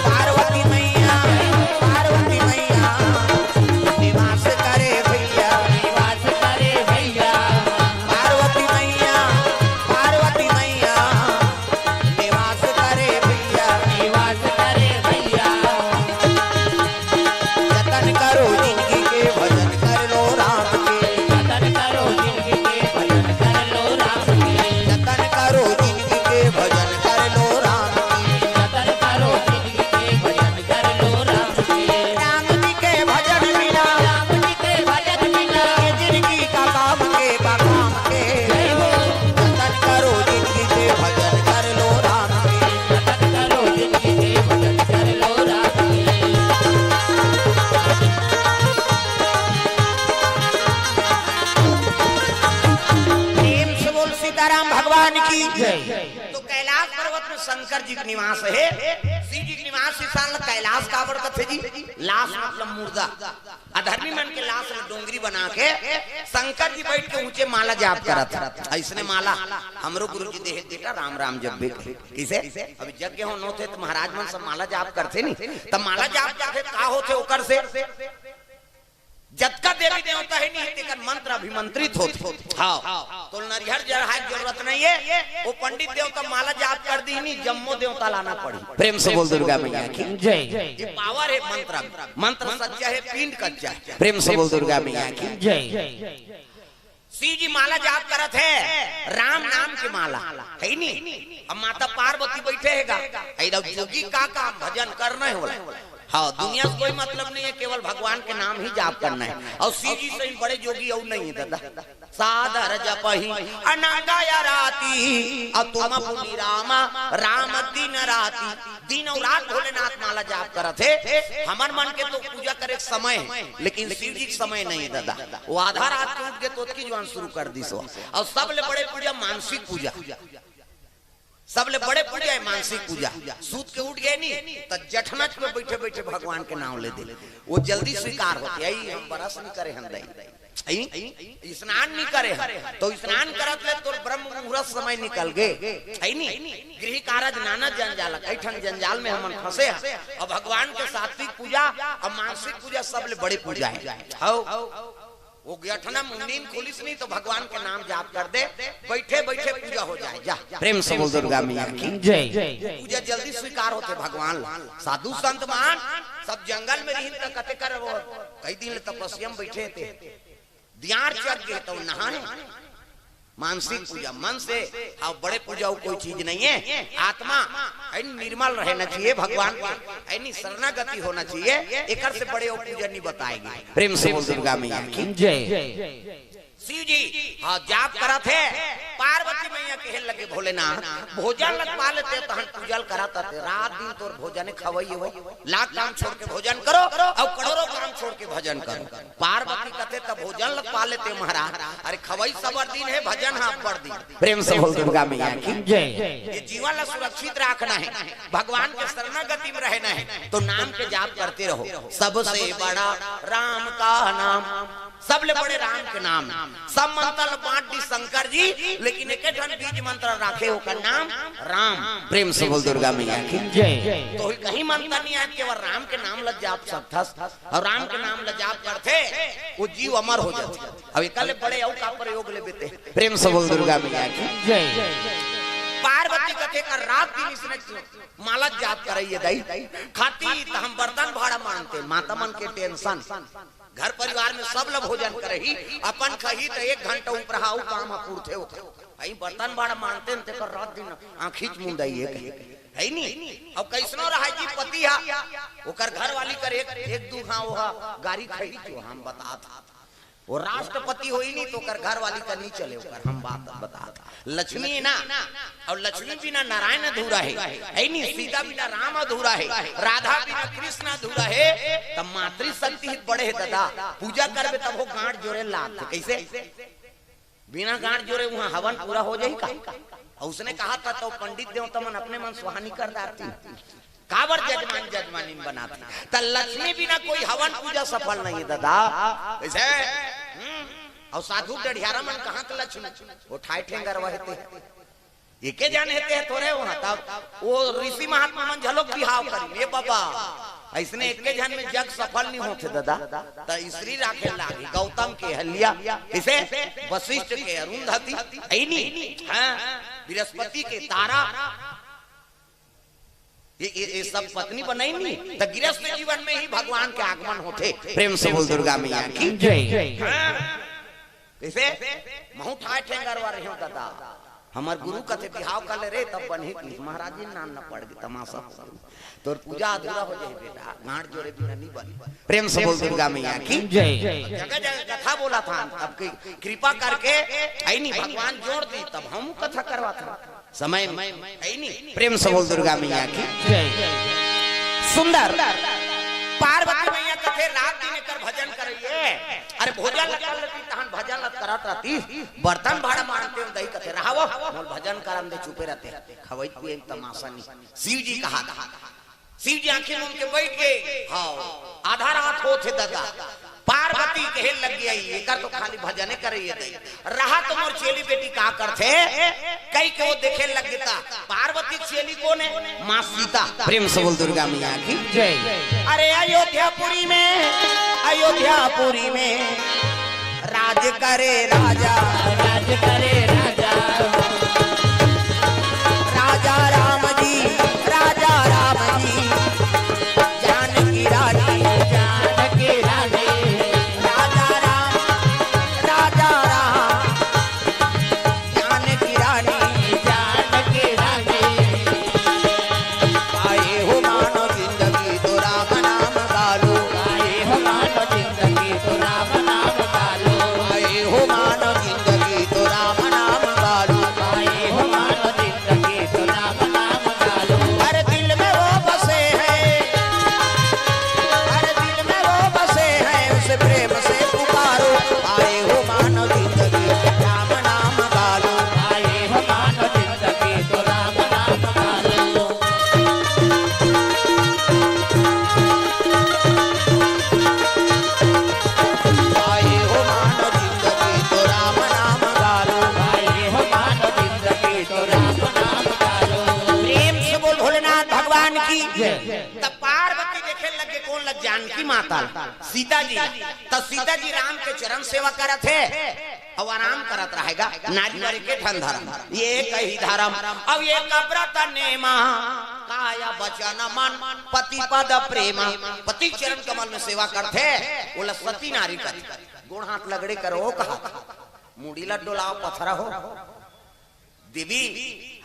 पार्वती मैया, पार्वती मैया, निवास करे भैया। पार्वती मैया, पार्वती मैया, निवास करे भैया। जतन करो जिनगी के, भजन कर लो राम के। जतन करो जिनगी के, भजन कर लो राम के। राम जी के भजन बिना, ये जिनगी का काम के, का काम के। जतन करो जिनगी के, भजन कर लो राम के। प्रेम से बोल सीताराम भगवान की। तो कैलाश पर्वत में शंकर जी के निवास हे। शिव जी के निवास स्थान ल कैलाश काबर कथे जी? लाश मतलब मुर्दा। अधर्मी मन के लाश ल डोंगरी बना के शंकर जी बैठ के ऊंचे माला जाप करत हे। अइसने माला हमरो गुरु जी देहे बेटा, राम राम जप भी कहे। किसे? अभी यज्ञ होन होथे त महाराज मन सब माला जाप करथे नी, त माला जाप करथे त का होथे ओकर से? जतका देवी देवता हे नी, तेकर मंत्र अभिमंत्रित होथे। हाँ, तो नरिहर जरहाय के जरूरत नहीं हे। वो पंडित देवता माला जाप कर दी नी, जम्मो देवता लाना पड़ी। प्रेम से बोल दुर्गा मैया की। जय। ये पावर हे मंत्र में। मंत्र सच्चा हे, पिंड कच्चा हे। प्रेम से बोल दुर्गा मैया की। जय। शिव जी माला जाप करत हे, राम नाम के माला, हे नी? अब माता पार्वती बैठे हे गा, हे जोगी का काम, भजन करना हे बोला। हाँ, दुनिया से कोई मतलब नहीं हे, केवल भगवान के नाम ही जाप करना हे। अउ शिव जी सही बड़े जोगी अउ नहीं हे दादा। सादर जपहि अनंग आराती, अउ तुम पुनि राम, राम दिन राती। दिन अउ रात भोलेनाथ माला जाप करत हे। हमर मन के तो पूजा करे के समय हे, लेकिन शिव जी के समय नहीं हे दादा। वो आधा रात के उठ गे तो ओतकी जुआन शुरू कर दिस हो। अउ सबले बड़े पूजा मानसिक पूजा, सबले बड़े पूजा हे मानसिक पूजा। सूत के उठ गे नी, त जठनच में बैठे बैठे भगवान के नाम ले दे, वो जल्दी स्वीकार होथे। अई हम brush नहीं करे हन दाई, अई स्नान नहीं करे हन, तो स्नान करत ले तोर ब्रह्म मुहूर्त समय निकल गे, हे नी? गृह कारज नाना जंजाल, कई ठन जंजाल में हमन फंसे हन। अउ भगवान के सात्विक पूजा अउ मानसिक पूजा सबले बड़े पूजा हे। हौ, वो गठना में नींद खुलिस नहीं तो भगवान के नाम जाप कर दे, बैठे बैठे पूजा हो जाए। जा, प्रेम से बोल दुर्गा मैया की। जय। पूजा जल्दी स्वीकार होथे भगवान ला। साधु संत मान सब जंगल में रहिन त कते कर वो कई दिन ले तपस्या में बैठे थे। दियार चढ़ गे तो नहाए। मानसिक पूजा मन से, हाँ, बड़े पूजा वो कोई चीज नहीं हे। आत्मा अइन निर्मल रहना चाहिए भगवान के, अइन शरणागति होना चाहिए। एकर से बड़े वो पूजा नहीं बताए गे। प्रेम से बोल दुर्गा मैया की। जय। शिव जी, हाँ, जाप करत हे। पार्वती मैया कहे लगे, "भोलेनाथ, भोजन ल पा लेते, तहन पूजा ल करत हे। रात दिन तोर भोजन खवई हो, लाख काम छोड़ के भोजन करो, अउ करोड़ों काम छोड़ के भजन करो।" पार्वती कथे, "त भोजन ल पा लेते महाराज, अरे खवई सबर दिन हे, भजन ह अब्बड़ दिन।" प्रेम से बोल दुर्गा मैया की। जय। ये जीवन ल सुरक्षित रखना हे, भगवान के शरणागति में रहना हे, तो नाम के जाप करते रहो। सबसे बड़ा राम का नाम, सबले बड़े राम के नाम। सब मंत्र ल बांट दी शंकर जी, लेकिन एके ठन बीज मंत्र राखे, ओकर नाम राम। प्रेम से बोल दुर्गा मैया की। जय। तो ही कहीं मंत्र नहीं आय, केवल राम के नाम ल जाप सकथस, अउ राम के नाम ल जाप करथे, वो जीव अमर हो जाथे। अब एकर ले बड़े अउ का प्रयोग ले बेते। प्रेम से बोल दुर्गा मैया की। जय। पार्वती कथे कर रात दिन इसने माला जाप करइए दाई। खाती त हम बर्तन भाड़ा मानते, माता मन के tension। घर परिवार में सब ल भोजन करही, अपन खही त एक घंटा उपराहा अउ काम ह पूरथे ओकर। अई बर्तन भाड़ा मानते न, तेकर रात दिन आँखीच मुंदाई हे कहे। हे नी? अब कइसनो रहाय जी पति हा, ओकर घरवाली कर एक, एक दू घाव हा गारी खही जो हम बतात। वो राष्ट्रपति होई नी तो ओकर घरवाली का नहीं चले, ओकर हम बात बतात। लक्ष्मी ना, अउ लक्ष्मी बिना नारायण अधूरा हे, हे नी? सीता बिना राम अधूरा हे, राधा बिना कृष्ण अधूरा हे। त मातृशक्ति ही बड़े हे दादा। पूजा करबे तब वो गांठ जोरे लागथे। कइसे? बिना गांठ जोरे उहाँ हवन पूरा हो जाही का? अउ उसने कहा था तो पंडित देवता मन अपने मन सुहानी कर डारती। काबर जजमान जजमानिन बनाथे? त लक्ष्मी बिना कोई हवन पूजा सफल नहीं हे दादा। कइसे? हम्म। अउ साधु डढ़ियारा मन कहाँ के लक्ष्मी? वो ठाय ठेंगर वहते। एके जन हेते हे थोरे वहाँ, तब वो ऋषि महात्मा मन झलोक बिहाव करिन, ए बाबा, अइसने एके जन में जग सफल नहीं होथे दादा। त स्त्री राखे लागी, गौतम के अहल्या, कइसे? वशिष्ठ के अरुंधति, अइनी, हाँ, बृहस्पति के तारा, ये, ये, ये सब पत्नी बनाइन नी, त गृहस्थ जीवन में ही भगवान के आगमन होथे। प्रेम से बोल दुर्गा मैया की जय। हाँ। कइसे? महूँ ठाय ठेंगर वा रहेंव दादा। हमर गुरु कथे बिहाव कर ले रे, तब बनही कि महाराज जी नान न पड़ गे तमाशा। तोर पूजा अधूरा हो जाही बेटा, गांठ जोरे बिना नहीं बन। प्रेम से बोल दुर्गा मैया की जय। जगह जगह कथा बोलत हन, तब की कृपा करके अइनी भगवान जोड़ दी, तब हम कथा करवात हन। समय में अइनी। प्रेम से बोल दुर्गा मैया की जय। सुंदर। पार्वती मैया कथे रात दिन एकर भजन करइए। अरे भोजन ल कर लेती तहन भजन ल करत रहती। बर्तन भाड़ा मांजते हो दही कथे रहावो। मोल भजन करन दे चुपे रहते। खवई पिए तमाशा नहीं। शिव जी कहा था। शिव जी आंखें मूंद के बैठ गए। हाँ, आधा रात होथे दादा। पार्वती कहे लग गई, एकर तो खाली भजने करइए दई। रहा तो मोर चेली बेटी का करथे, कहि के वो देखे लग गे ता। पार्वती के चेली कोन हे? माँ सीता। प्रेम से बोल दुर्गा मैया की जय। अरे अयोध्यापुरी में, अयोध्यापुरी में राज करे राजा, राज करे राजा। राजा राम जी, राजा राम जी, जानकी रानी, जानकी रानी। राजा राम, राजा राम, जानकी रानी, जानकी रानी। आए हो मानो जिंदगी तो राम नाम गालो। आए हो मानो जिंदगी तो राम नाम गालो। आए हो मानो जिंदगी तो राम नाम गालो। आए हो मानो जिंदगी तो राम नाम गालो। हर दिल में वो बसे हैं, हर दिल में वो बसे हैं, उसे प्रेम से पुकारो। आए हो मानो जिंदगी राम नाम गालो। आए हो मानो जिंदगी तो राम नाम गालो। आए हो मानो जिंदगी तो राम नाम गालो। आए हो मानो जिंदगी तो राम नाम गालो। प्रेम से बोल भोलेनाथ भगवान की। जय। तब पार्वती देखे लगे कोन ल, जानकी माता ल, सीता जी ल। तब सीता जी राम के चरण सेवा करत हे। अउ आराम करत रहेगा। नारी बर एके ठन धरम, ये कही धरम, अउ ये कबरत नेमा, काय बचन मन पति पद प्रेमा। पति चरण कमल में सेवा करथे, ओला सती नारी कथे। गोड़ हाथ लगड़े करो कहा, मुड़ी ला डोलाओ पथरा हो। देवी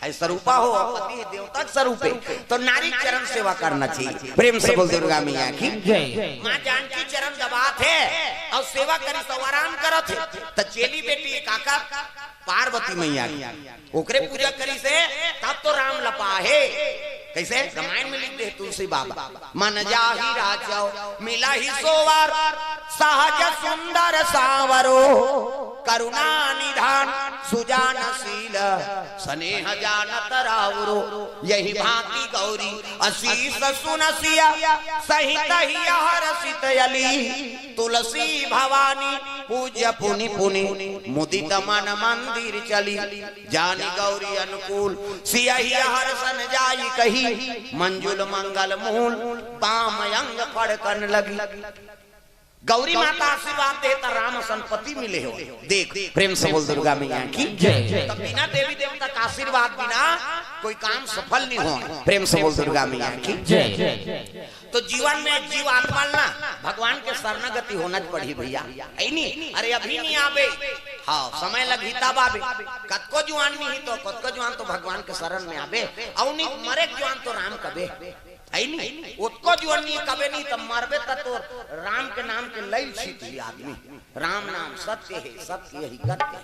है स्वरूपा हो, पति देवता के स्वरूप हे, तो नारी चरण सेवा करना चाहिए। प्रेम से बोल दुर्गा मैया की जय। माँ जानकी चरण दबात हे अउ सेवा करिस त आराम करत हे, त चेली बेटी काकर, पार्वती मैया की, ओकरे पूजा करिस हे, तब तो राम ल पाहे। कइसे? रामायण में लिख दे तुलसी बाबा, मन जाहि राचव मिलहि सोवर, सहज सुंदर सांवरो, करुणा निधान सुजान शील, स्नेह जानत रावरो। यहि भांति गौरी असीस सुनसिया, सहित हिय हरषित अली। तुलसी भवानी पूज्य पुनि पुनि, मुदित मन मंदिर चली। जानि गौरी अनुकूल सियहि हरषन जाई कही, मंजुल मंगल मूल बाम अंग फड़कन लगी। गौरी माता आशीर्वाद दे त राम असन पति मिले हो। देख, प्रेम से बोल दुर्गा मैया की जय। तो बिना देवी देवता का आशीर्वाद बिना कोई काम सफल नहीं हो। प्रेम से बोल दुर्गा मैया की जय। तो जीवन में जीव आत्मा ल ना भगवान के शरणागति होना पड़ही भैया, है नी? अरे अभी नहीं आबे, हाँ समय लगही तब आबे। कतको जुआन नहीं तो, कतको जुआन तो भगवान के शरण में आबे, अउ नहीं मरे के जुआन तो राम कबे, है नी? ओतको जुआन नहीं कबे नहीं त मरबे त तो राम के नाम के लई छीट ली आदमी। राम नाम सत्य है, सत्य ही गत्य है।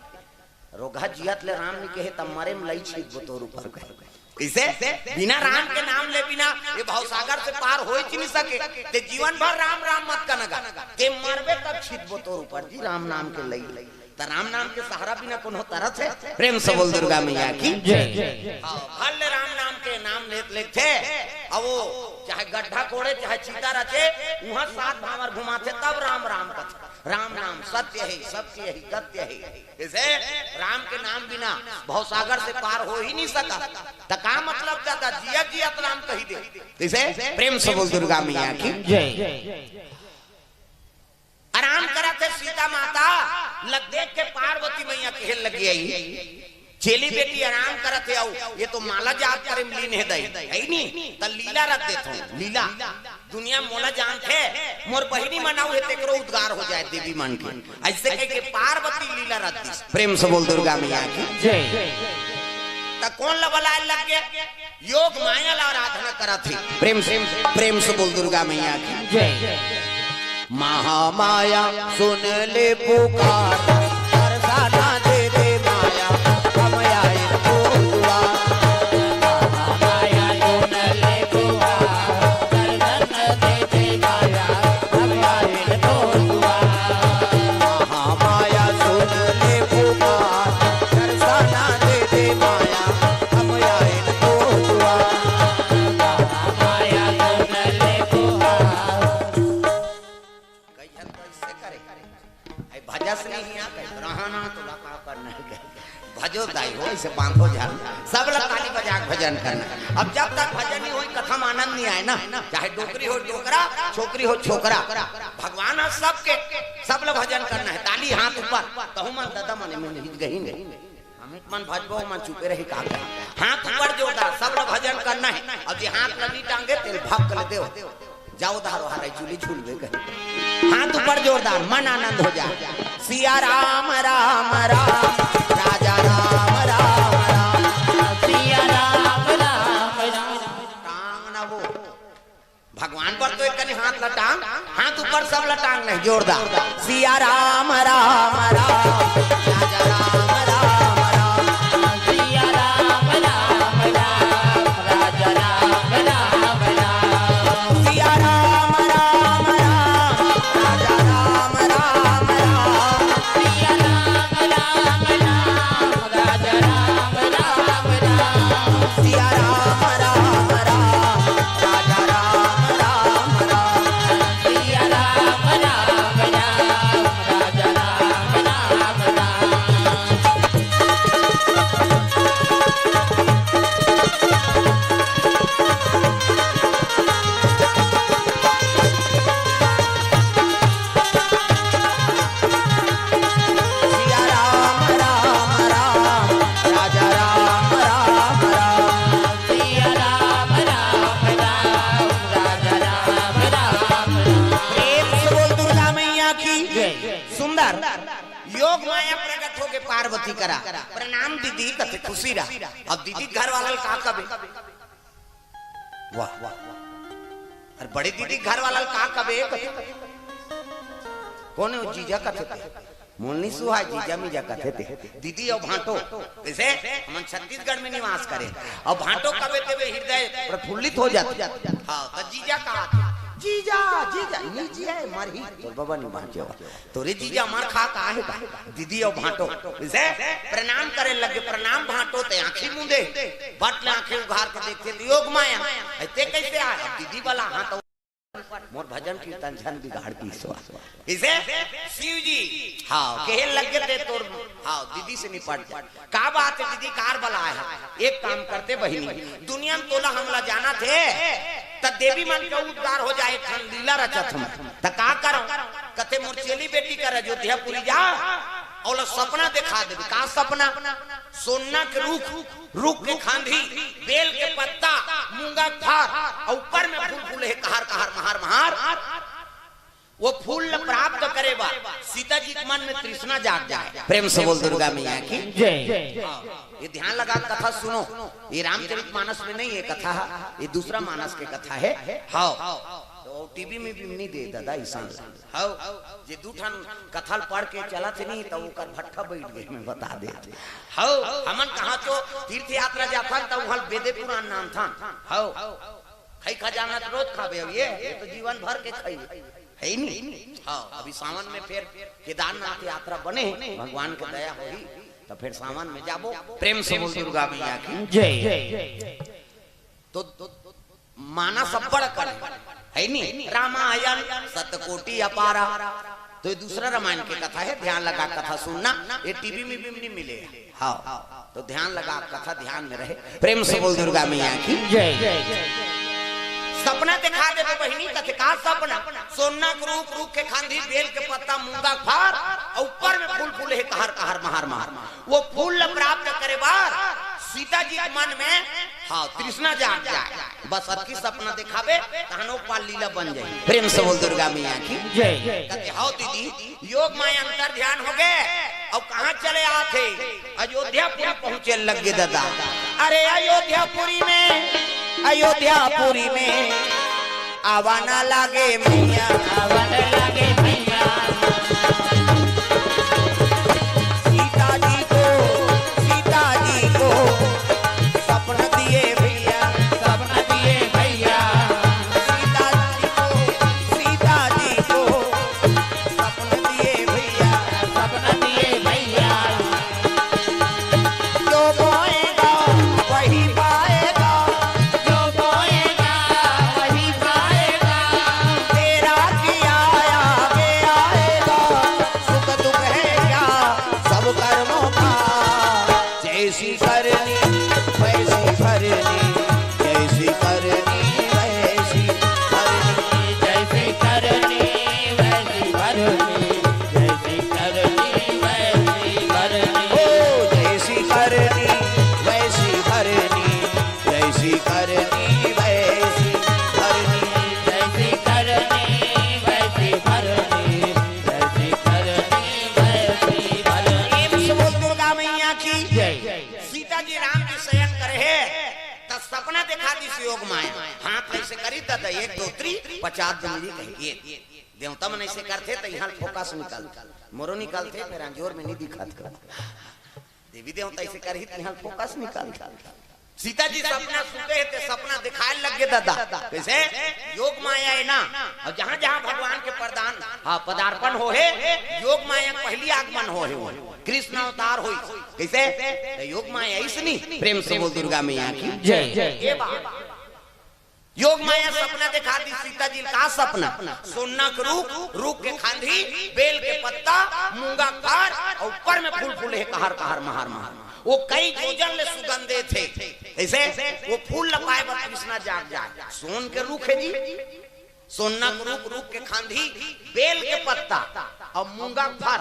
रोगहा जियत ले राम नहीं कहे त मरे में लई छीट बो तोर ऊपर कहे। कइसे? बिना राम के नाम ले बिना ये भवसागर से पार होइच नहीं सके। ते जीवन भर राम राम मत कनगा, ते मरबे तब छीट बो तोर ऊपर जी राम नाम के लई। त राम नाम के सहारा बिना कोनो तरस हे? प्रेम से बोल दुर्गा मैया की जय। हाँ, भले राम नाम के नाम लेत लेत थे वो चाहे गड्ढा कोड़े, चाहे चिता रचे, उहाँ सात भांवर घुमाथे, तब राम राम कथे। राम नाम सत्य है, सत्य है, सत्य है। जैसे राम के नाम बिना भवसागर से पार हो ही नहीं सका, त का मतलब दादा, जिया जियत राम कही दे। जैसे प्रेम से बोल दुर्गा मैया की। जय। आराम करत हे सीता माता, ल देख के पार्वती मैया कहे लगी आई, चेली बेटी आराम करत हे, अउ ये तो माला जाप करे म लीन हे दई, है नी? त लीला रच देथों, लीला। दुनिया मोला जानथे, मोर बहिनी मन अउ हे, तेकरो उद्धार हो जाए देवी मन के। अइसे कह के पार्वती लीला रच दिस। प्रेम से बोल दुर्गा मैया की। जय। त कोन ल बलाए लग गे? योग माया ला आराधना करत हे। प्रेम से, प्रेम से बोल दुर्गा मैया की। जय। महामाया सुन ले पुकार, दर्शना दे दे माया, हम आए तो दुआर। महामाया सुन ले पुकार, दर्शन दे दे माया, हम आए तो दुआर। महामाया सुन ले पुकार, दर्शना दे दे माया, हम आए तो दुआर। महामाया सुन ले पुकार। कई झन तो ऐसे करे, आई भजस नहीं है, कहीं रहना तो लगा करना है, कहीं भजो दाई हो, इसे बांधो झाल, सब लोग ताली बजा के भजन करना। अब जब तक भजन नहीं होई, कथा में आनंद नहीं आए ना। चाहे डोकरी हो डोकरा, छोकरी हो छोकरा, भगवान है सबके, सब लोग भजन करना है। ताली हाथ ऊपर, तहु मन दादा मने में नहीं गही नहीं। अमित मन भजबो मन चुपे रही का करे? हाथ ऊपर जोरदार, सब लोग भजन करना है। अब जे हाथ ल नी टांगे, तेल भक्क ले देव। जाओ धारो हराई चूली झूलबे कर। हाथ ऊपर जोरदार, मन आनंद हो जाए। सिया राम राम राम, राजा राम राम राम। सिया राम राम राम। टांग ना वो। भगवान पर तो एक कनी हाथ ल टांग, हाथ ऊपर सब ल टांग नहीं, जोरदार। सिया राम राम राम, राजा राम राम राम। सिया राम राम राम, राजा राम राम राम। सिया राम राम राम, राजा राम राम राम। सिया राम राम राम, राजा राम राम राम। सिया राम राम राम, राजा राम राम राम। सिया राम राम राम, राजा राम राम राम। सिया राम राम राम, राजा राम राम राम। सिया राम राम राम, राजा राम राम राम। प्रेम से बोल दुर्गा मैया की। जय। सुंदर योग माया प्रकट होके पार्वती करा प्रणाम दीदी कथे खुशी रहा। अब दीदी घर वाला ल का कबे? वाह, वाह, वाह। अरे बड़े दीदी घर वाला ल का कबे? कोन हे वो जीजा कथे ते? मोलनी सुहा जीजा मीजा कथे ते। दीदी अउ भांटो, जैसे हमन छत्तीसगढ़ में निवास करे, अउ भांटो कबे तेबे हृदय प्रफुल्लित हो जाथे। हाँ, त जीजा कहा थे, जीजा, जीजा, नी जी हे, मरही, तोर बबा नी बांचे हो। तोरे जीजा मार खा का हे का? दीदी अउ भांटो। जैसे प्रणाम करे लगे, प्रणाम भांटो, ते आंखी मूंदे, बट ले आंखी उघार के देखथे, त योग माया, अइ ते कैसे आय? दीदी वाला हाथ मोर भजन कीर्तन झन बिगाड़ दिस। इसे शिव जी, हाँ, कहे लगे ते तोर, हाँ, दीदी से निपट जा। का बात हे दीदी, कार बलाय हे? एक काम करते बहिनी, दुनिया में तोला हमला जानथे, त देवी मन के उद्धार हो जाए, एक ठन लीला रचत हूँ। त का करंव? कथे मोर चेली बेटी कर अयोध्यापुरी जा, अउ ओला सपना देखा देबे। का सपना? सोना के रूख, रूख के खांधी, बेल के पत्ता, मूंगा के फार, अउ ऊपर में फूल फूले हे, कहार कहार, महार महार। वो फूल ल प्राप्त करे बर सीता जी के मन में तृष्णा जाग जाए। प्रेम से बोल दुर्गा मैया की। जय। हाँ, ये ध्यान लगा के कथा सुनो, ये रामचरित मानस में नहीं है कथा, ये दूसरा मानस के कथा है। हाँ, तो टीवी में भी नहीं दे दादा, ईशान। हव, जे दू ठन कथा ल पढ़ के चलत हे नी, त ओकर भट्ठा बैठ गे, मैं बता देत हँव। हव, हमन कहाँ चो तीर्थ यात्रा जाथन, त उहाँ ल बेदे पुरान नानथन। हव, खई खजाना त रोज खाबे, अब ये, ये तो जीवन भर के खई, है नी? हव, अभी सावन में फेर केदारनाथ यात्रा बने, भगवान के दया होही, त फेर सावन में जाबो। प्रेम से बोल दुर्गा मैया की जय। तो मानस अब्बड़ अकन हे, हे नी? रामायण सतकोटि अपारा। तो ये दूसरा रामायण के कथा हे, ध्यान लगा कथा सुनना, ये टीवी में भी नहीं मिले। हाँ, तो ध्यान लगा कथा ध्यान में रहे। प्रेम से बोल दुर्गा मैया की जय। सपना देखा दे बहिनी, कथे का सपना? सोना के रूख, रूख के खांधी, बेल के पत्ता, मूंगा के फार, और ऊपर में फूल फूले हे, कहर कहर, महार महार। वो फूल ला प्राप्त करे बर सीता जी के मन में, हाँ, तृष्णा जाग जाए। बस अतकी सपना देखाबे, तहनो पार लीला बन जाए। प्रेम से बोल दुर्गा मैया की जय। कथे, "हव दीदी, योग माया अंतर ध्यान हो गे, अउ कहाँ चले आथे? अयोध्यापुरी पहुँचे लग गे दादा।" अरे अयोध्यापुरी में, अयोध्यापुरी में आवा ना लागे मैया, आवा ना लागे मैया। सीता जी को, सीता जी को सपन दिए भैया, सपन दिए भैया। सीता जी को, सीता जी को सपन दिए भैया, सपन दिए भैया। जो बोएगा वही पाएगा, जो बोएगा वही पाएगा। तेरा किया आगे आएगा, सुख दुख है क्या सब कर्मों का। जैसी करनी वैसी भरनी, जैसी करनी वैसी भरनी। जैसी करनी वैसी भरनी, जैसी करनी वैसी भरनी। ओ जैसी करनी वैसी भरनी, जैसी करनी वैसी भरनी। जैसी करनी वैसी भरनी, जैसी करनी वैसी भरनी। प्रेम से बोल दुर्गा मैया की जय। सीता जी राम जी शयन करे हे, त सपना देखा दिस योग माया। हाथ ऐसे करी त एक दो त्री पचास दिन जी कही, ये देवता मन ऐसे करथे त इहाँ फोकस निकल, मोरो निकलथे, फेर अंजोर में नहीं दिखत। देवी देवता ऐसे करही त इहाँ फोकस निकल। सीता जी सपना सुते हे ते सपना दिखाए लग गे दादा। कैसे? योग माया हे ना, अउ जहाँ जहाँ भगवान के प्रदान, हाँ, पदार्पण होहे, योग माया पहली आगमन होहे, वो कृष्ण अवतार होइस। कैसे? त योग माया अइसनी। प्रेम से बोल दुर्गा मैया की जय। ये बात। योग माया सपना देखा दिस सीता जी ला। का सपना? सोना के रूख, रूख के खांधी, बेल के पत्ता, मूंगा के फार, अउ ऊपर में फूल फूले हे, कहर कहर, महार महार। वो कई योजन ले सुगंध देथे। ऐसे वो फूल ला पाए बर तृष्णा जाग जाए। सोन के रूख हे जी, सोना के रूख, रूख के खांधी, बेल के पत्ता, अउ मूंगा के फार।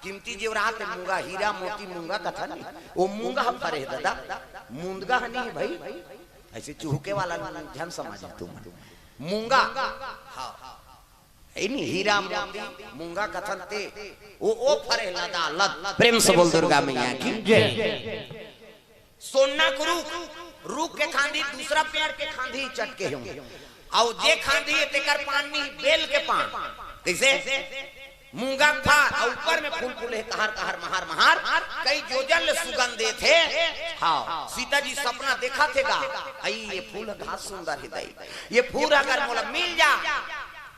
कीमती जेवरात हे मूंगा, हीरा मोती मूंगा कथन नहीं। वो मूंगा ह फरे हे दादा, मूंदगा ह नहीं हे भाई। ऐसे चुहके वाला झन समझ तुम। मूंगा, हाँ, हे नी, हीरा मोती मूंगा कथन ते, वो, वो फरे लदा लद। प्रेम से बोल दुर्गा मैया की जय। सोना के रूख, रूख के खांधी दूसरा पेड़ के खांधी चटके होंगे, अउ जे खांधी हे तेकर पान नहीं, बेल के पान। कैसे? मूंगा के फार, अउ ऊपर में फूल फूले हे, कहर कहर, महार महार, कई योजन ले सुगंध देथे। हाँ, सीता जी सपना देखथे गा, अई ये फूल घास सुंदर हे दई, ये फूल अगर मोला मिल जा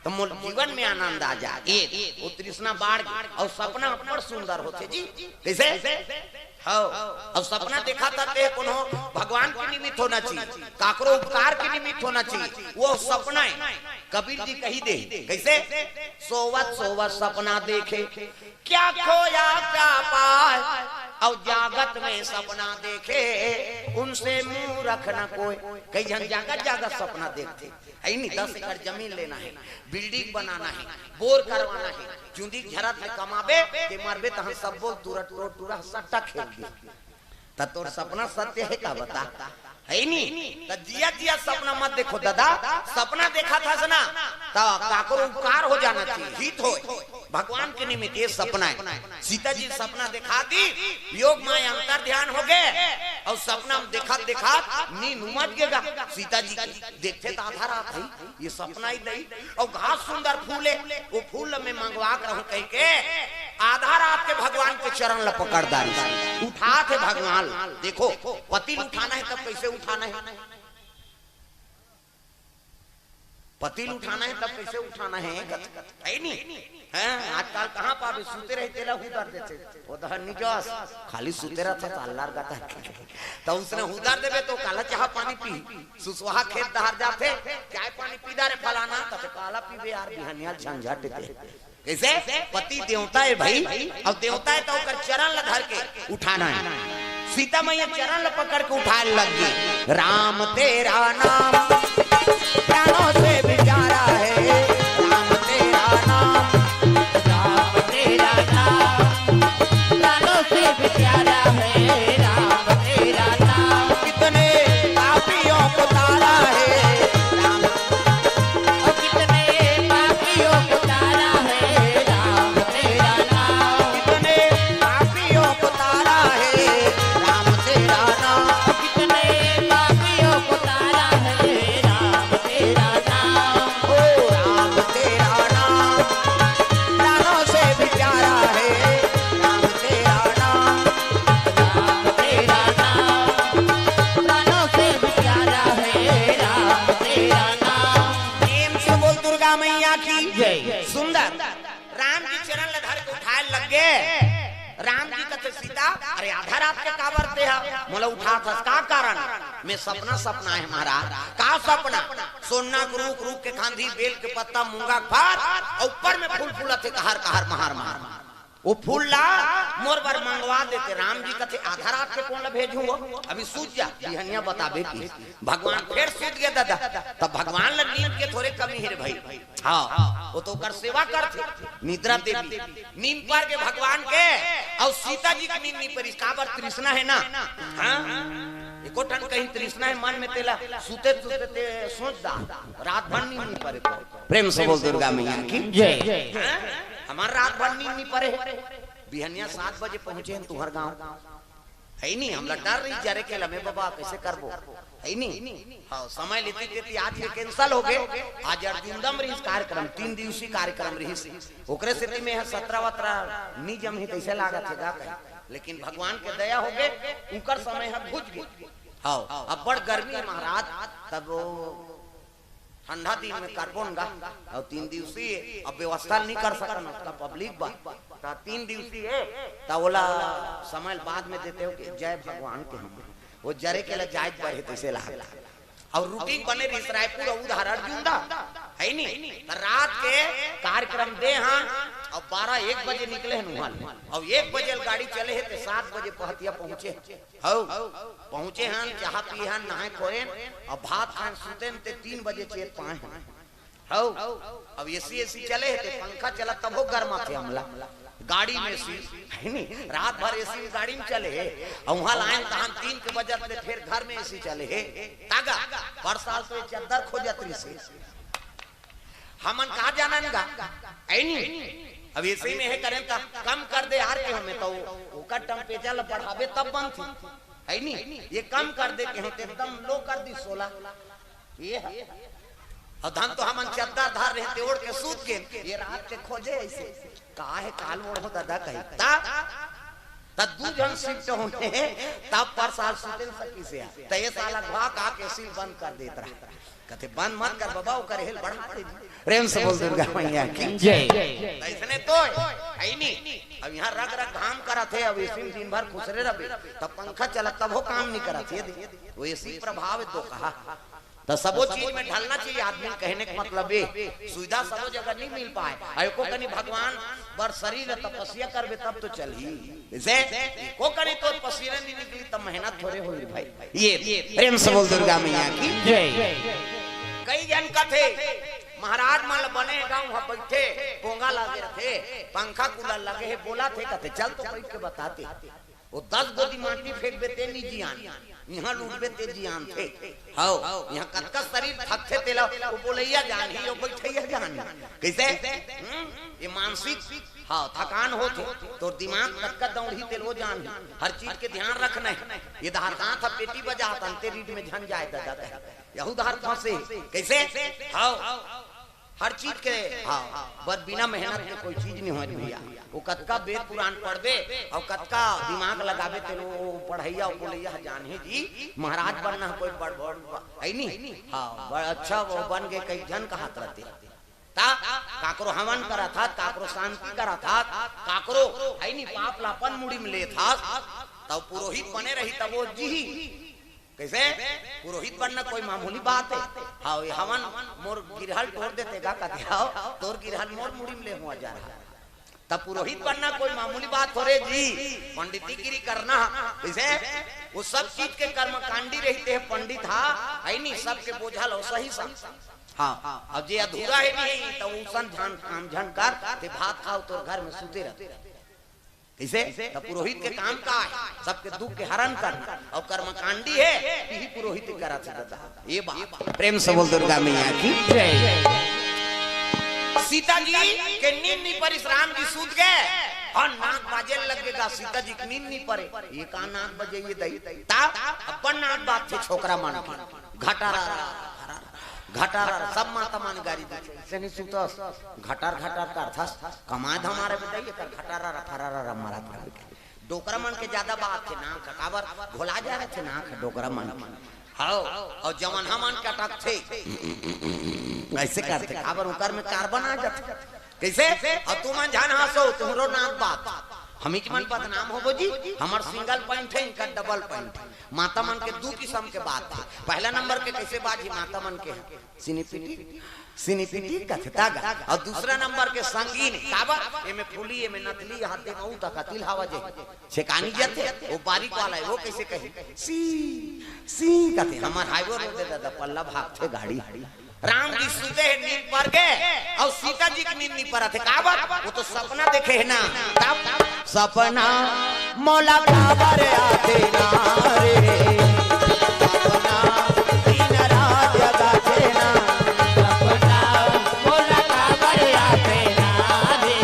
त मोला जीवन में आनंद आ जा। ये वो तृष्णा बाढ़ गे, अउ सपना बड़ सुंदर होथे जी। कैसे? हाँ, अउ सपना देखथे ते कोनो भगवान के निमित्त होना चाहिए, काकरो उपकार के निमित्त होना चाहिए। वो सपना हे, कबीर जी कही दे, कैसे? सोवत सोवत सपना देखे, क्या खोया क्या पाए, अउ जागत में सपना देखे, उनसे मूरख न कोई। कई झन जागत जागत सपना देखथे, हे नी, दस एकड़ जमीन लेना हे, बिल्डिंग बनाना हे, बोर करवाना हे, चुंदी झरत ले कमाबे, ते मरबे तहन सब बोल टूरा टूरा टूरा सट्टा खेल दे। त तोर सपना सत्य हे का बता? हे नी? त जिया जिया सपना मत देखो दादा, सपना देखथस ना, त काकरो उपकार हो जाना चाहिए, हित होय, भगवान के निमित्त ये सपना हे। सीता जी सपना देखा दी, योग माया अंतर ध्यान हो गे, अउ सपना में देखत देखत नींद उमज गे गा सीता जी के। देखथे त आधा रात हे, ये सपना ही नहीं। अउ घास सुंदर फूल हे, वो फूल में मंगवा के रहूं कहिके आधा रात के भगवान के चरण ल पकड़ डारिस। उठाथे भगवान ल। देखो, पति ल उठाना हे तब कैसे उठाना हे? पति ल उठाना हे, तब कइसे उठाना हे, हे नी? हैं, आजकल कहाँ पाबे, सुते रहे तेला हुदर देथे। ओ दहर निजस, खाली सुते रहथे त अल्लार गता। त उसने हुदर देबे त काला चाह पानी पी, सुसवाहा खेत डहर जाथे, चाय पानी पी डारे फलाना, त काला पीबे यार, बिहनिया झंझट दे। कइसे? पति देवता हे भाई, अउ देवता हे त ओकर चरण ल धर के उठाना हे। सीता मैया चरण ल पकड़ के उठाए लग गे। राम तेरा नाम प्राणों से भी प्यारा है, राम तेरा नाम, राम तेरा नाम प्राणों से भी प्यारा है, राम तेरा नाम। कितने पापियों को तारा है, राम, और कितने पापियों को तारा है, राम तेरा नाम। कितने पापियों को तारा है, राम तेरा नाम। कितने पापियों को तारा है, राम तेरा नाम। ओ राम तेरा नाम प्राणों से भी प्यारा है, राम तेरा नाम। राम तेरा नाम प्राणों से भी प्यारा है, राम तेरा नाम। प्रेम से बोल दुर्गा मैया की जय। सुंदर। राम जी चरण ल धर के उठाए लग गे। राम जी कथे, "सीता, अरे आधा रात के काबर तेहा मोला उठात हस, का कारण?" "मैं सपना सपनाए हंव महाराज।" "का सपना?" "सोना के रूख, रूख के खांधी, बेल के पत्ता, मूंगा के फर, अउ ऊपर में फूल फूलत हे, कहर कहर, महार महार। ओ फूल ला मोर बर मंगवा देते।" राम जी कथे, "आधा रात के कोन ला भेजहूं वो? अभी सूत जा, बिहनिया बताबे।" कि भगवान फेर सूत गे दादा, तब भगवान ला नींद के थोरे कमी हे रे भाई। हाँ, ओ तो ओकर सेवा करथे, निद्रा देवी। नींद पर गे भगवान के, अउ सीता जी के नींद नइ परिस, काबर? तृष्णा हे ना। हाँ, एको ठन कहीं तृष्णा हे मन में, तेला सुते सुते ते सोच डार, रात भर नींद नइ परे। प्रेम से बोल दुर्गा मैया की जय। हाँ? हमर रात भर नींद नइ परे। बिहनिया सात बजे पहुंचे हन तुंहर गांव। हे नी, हमला डर रहिस जरे के लमे बाबा, कइसे करबो? हे नी? हाँ, समय लेती तेती आज ये cancel हो गे। आज अर्जुंदम रहिस कार्यक्रम, तीन दिवसीय कार्यक्रम रहिस। ओकरे सेती में ह सतरा वतरा नी जमही तइसे लागत हे गा कहीं। लेकिन भगवान के दया हो गे, उंकर समय ह घुच गे। हाँ, अब्बड़ गर्मी हे महाराज, तब वो ठंडा दिन में करबो न गा, अउ तीन दिवसीय, अब व्यवस्था नइ कर सकन, ओतका public बा, त तीन दिवसीय, त ओला समय बाद में देते हो कि जय भगवान के हम, वो जरे के ला जाए बर हे तइसे ला। अउ routine बने रहिस रायपुर अउ उधार अर्जुंदा, हे नी? त रात के कार्यक्रम दे हन, अउ बारह एक बजे निकले हन उहां ले, अउ एक बजे ल गाड़ी चले हे, त सात बजे पहतिया पहुंचे। हव, पहुंचे हन, चाह पिए हन, नहाए खोएन, अउ भात खाएन, सुतेन ते तीन बजे चेत पाए हन। हव, अब AC, AC चले हे, ते पंखा चलत तभो गरमाथे हमला। गाड़ी में AC, हे नी, रात भर AC में गाड़ी में चले हे, अउ उहां लाएन तहां तीन के बजत ले फेर घर में AC चले हे। तागा, पर साल तो ये चद्दर खोजत रहिस हे। हमन का जानन गा, हे नी? अब AC में हे करेन त कम कर दे यार के हमें तो, ओकर temperature ल बढ़ाबे तब बनथे, हे नी? ये कम कर दे के हम त एकदम low कर दिस ओला। ये ह। अउ धन तो हमन चद्दर धर रहे ते ओढ़ के सूत गेन, ये रात के खोजे अइसे, का हे काल ओढ़ो दादा कही। त त दू झन shift होने, तब पर साल सुते न सकिस हे। त ये साला घुआ का के AC ल बंद कर देत रहा। कथे, "बंद मत कर बाबा, ओकर हेल बढ़ा दे।" प्रेम से बोल दुर्गा मैया की जय। त अइसने तो हे नी। अब इहां रग रग घाम करत हे, अब AC में दिन भर खुसरे रहिबे, त पंखा चलत तभो काम नइ करत हे। वो AC प्रभाव हे तो कहा। त सबो चीज में ढलना चाहिए आदमी, कहने के मतलब ये, सुविधा सबो जगह नइ मिल पाए। अउ एको कनी भगवान बर शरीर ल तपस्या करबे तब तो चलही। जइसे एको कनी तोर पसीना नइ निकली त मेहनत थोरे होही भाई। ये प्रेम से बोल दुर्गा मैया की जय। कई झन कथे, "महाराज मन ल बने गांव ह बइठे, पोंगा लगे रथे, पंखा cooler लगे हे, बोलथे," कथे, "चल तो बइठ के बताते।" वो दस गोदी माटी फेंकबे ते नी जियान, इहां लूटबे ते जियान थे। हव, इहां कतका शरीर थकथे तेला वो बोलइया जानही, वो बइठइया जानही। कइसे? हम्म? ये मानसिक, हाँ, थकान होथे। तोर दिमाग कतका दौड़ही तेला वो जानही। हर चीज के ध्यान रखना हे। ये दहार दांत ह पेटी बजात, अंते रीढ़ में झन जाए दादा कहे। यहू दहार फंसे। कइसे? हव। हर चीज के, हाँ, बर बिना मेहनत के कोई चीज नहीं होय भैया। वो कतका वेद पुराण पढ़बे अउ कतका दिमाग लगाबे, तेन वो पढ़इया, वो बोलइया ह जानही जी, महाराज बनना कोई बड़, बड़, है नी? हाँ, बड़ अच्छा वो बन गे, कई झन कहत रहते। ता काकरो हवन करत हस, काकरो शांति करत हस, काकरो है नी पाप ला अपन मुड़ी में लेत हस, तब पुरोहित बने रही तब वो जी। कैसे? पुरोहित बनना कोई मामूली बात है? हाँ, ये हवन मोर गिरहल टोर देते गा, कथे, "आओ, तोर गिरहल मोर मुड़ी में ले हुआ जा रहा है।" तब पुरोहित बनना कोई मामूली बात हो रे जी, पंडितीगिरी करना। कैसे? वो सब चीज के कर्मकांडी रहते हैं पंडित, हाँ, है नी? सबके बोझल हो सही सा। हाँ, अब जे अधूरा है नहीं, तो उसन झन, काम झन कर, ते भात खाओ, तोर घर में सुते रहते। कैसे? तो पुरोहित के काम का है? सबके दुख के हरण करना। अउ कर्मकांडी है, यही पुरोहित करत है दादा। ये बात। प्रेम से बोल दुर्गा मैया की। जय। सीता जी के नींद नी परिस, राम जी सूत गए अउ नाक बाजे लग गे गा। सीता जी के नींद नी परे। ये का नाक बजे ये दई? ता अपन नाक बाजथे छोकरा मन के। घटारा, घटारा, सब माता मन गारी देथे। ऐसे नहीं सुतस, घटार घटार करथस, कमाए धमारे में दई, एकर घटारा, फरारा, मरात करके। डोकरा मन के ज्यादा बात थे ना, काबर भोला जा रहे थे ना, डोकरा मन के। हौ, अउ जवन हमन के अटक थे, ऐसे करथे, काबर उकर में कार्बन आ जाथे। कैसे? अउ तुमन झन हंसो, तुम्हरो नाक बात। हमीच मन बदनाम होबो जी, हमर सिंगल पैंट है, इनका डबल पैंट है। माता मन के दू किस्म के बात है। पहला नंबर के कैसे बाजी माता मन के है? सिनीपिटी, सिनीपिटी कथे तागा। अउ दूसरा नंबर के संगीन, काबर? एमे फूली, एमे नथली, हाथे में ऊ तका तिल हवा जे। छेकानी जाथे, वो बारीक वाला है, वो कैसे कही? सी, सी कथे, हमर हाईवे रोड है दादा, पल्ला भागथे गाड़ी। राम जी सुते हैं, नींद पर गए, अउ सीता जी के नींद नहीं परत है। काबर? वो तो सपना देखे है ना। तब सपना मोला काबर आथे ना रे, सपना दिन रात जगाथे ना, सपना मोला काबर आथे ना रे,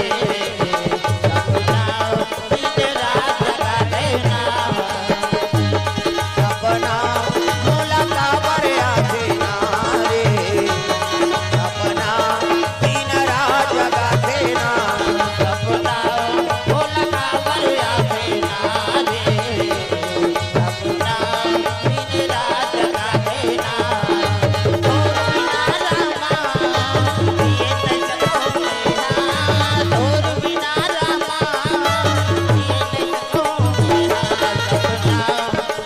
सपना दिन रात जगाथे ना। सपना मोला काबर आथे ना रे, सपना दिन रात जगाथे ना। सपना मोला काबर आथे ना रे, सपना दिन रात जगाथे ना। तोर बिना रामा, ये कैसे कहूँ मैं ना, तोर बिना रामा, ये कैसे कहूँ मैं ना, सपना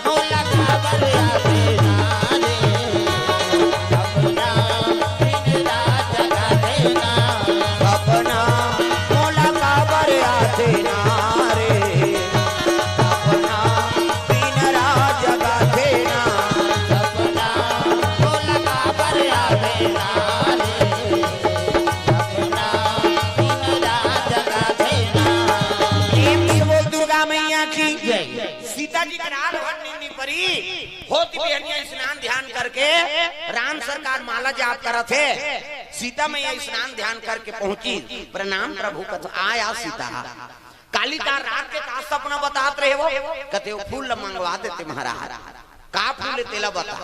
मोला काबर आथे ना रे, सपना दिन रात जगाथे ना। सपना मोला काबर आथे ना रे, सपना दिन रात जगाथे ना। सपना मोला काबर आथे ना रे, सपना दिन रात जगाथे ना। प्रेम से बोल दुर्गा मैया की। जय। सीता जी के रात भर नींद नी परी। होती बिहनिया स्नान ध्यान करके राम सरकार माला जाप करत हे। सीता मैया स्नान ध्यान करके पहुंची। प्रणाम प्रभु कथ आया सीता। काली का रात के का सपना बतात रहे वो? कथे वो फूल ल मंगवा देते महाराज। का फूल हे तेला बता।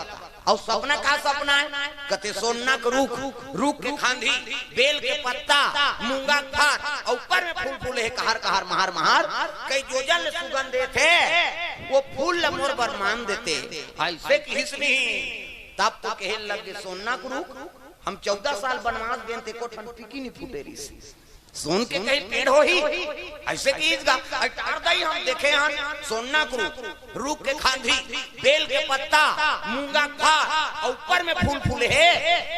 अउ सपना का सपना हे? कथे सोन्ना के रूख, रूख के खांधी, बेल के पत्ता, मूंगा के फर, अउ ऊपर में फूल फूले हे, कहर कहर, महार महार, कई जोजन ले सुगंध देथे। वो फूल ल मोर बर मांग देते। अइसे किहिस नहीं। तब तो कहे लगे, सोन्ना के रूख, हम चौदह साल बनवास गेन ते एको ठन फीकी नहीं फूटे रिहिस। सोन के कहीं पेड़ होही, अइसे किहिस गा। अइ टार दई हम देखे हन, सोन्ना के रूख, रूख के खांधी, बेल के पत्ता, मूंगा के फर, अउ ऊपर में फूल फूले हे,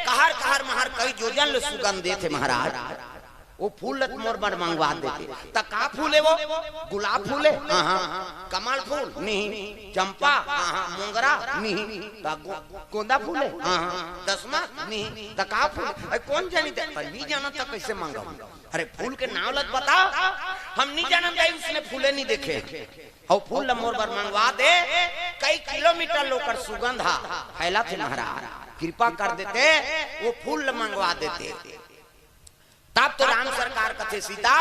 कहर कहर महार कई जोजन ले सुगंध देथे महाराज। वो फूल ल त मोर बर मंगवा देते। त का फूल हे वो? गुलाब फूल हे? हाँ, हाँ। कमल फूल? नहीं। चंपा? हाँ, हाँ। मोंगरा? नहीं। त गो-, गोंदा फूल हे? हाँ, हाँ। दसमा? नहीं। त का फूल हे? अरे कौन जानी ते? त नहीं जानन त कैसे मंगाहूं? अरे फूल के नाव ल त बता। हम नहीं जानन दाई, उसने फूले नहीं देखे। अउ फूल ल मोर बर मंगवा दे। कई किलोमीटर ले ओकर सुगंध ह फैलत हे महाराज। कृपा कर देते, वो फूल ल मंगवा देते। तब तो राम सरकार कथे, सीता,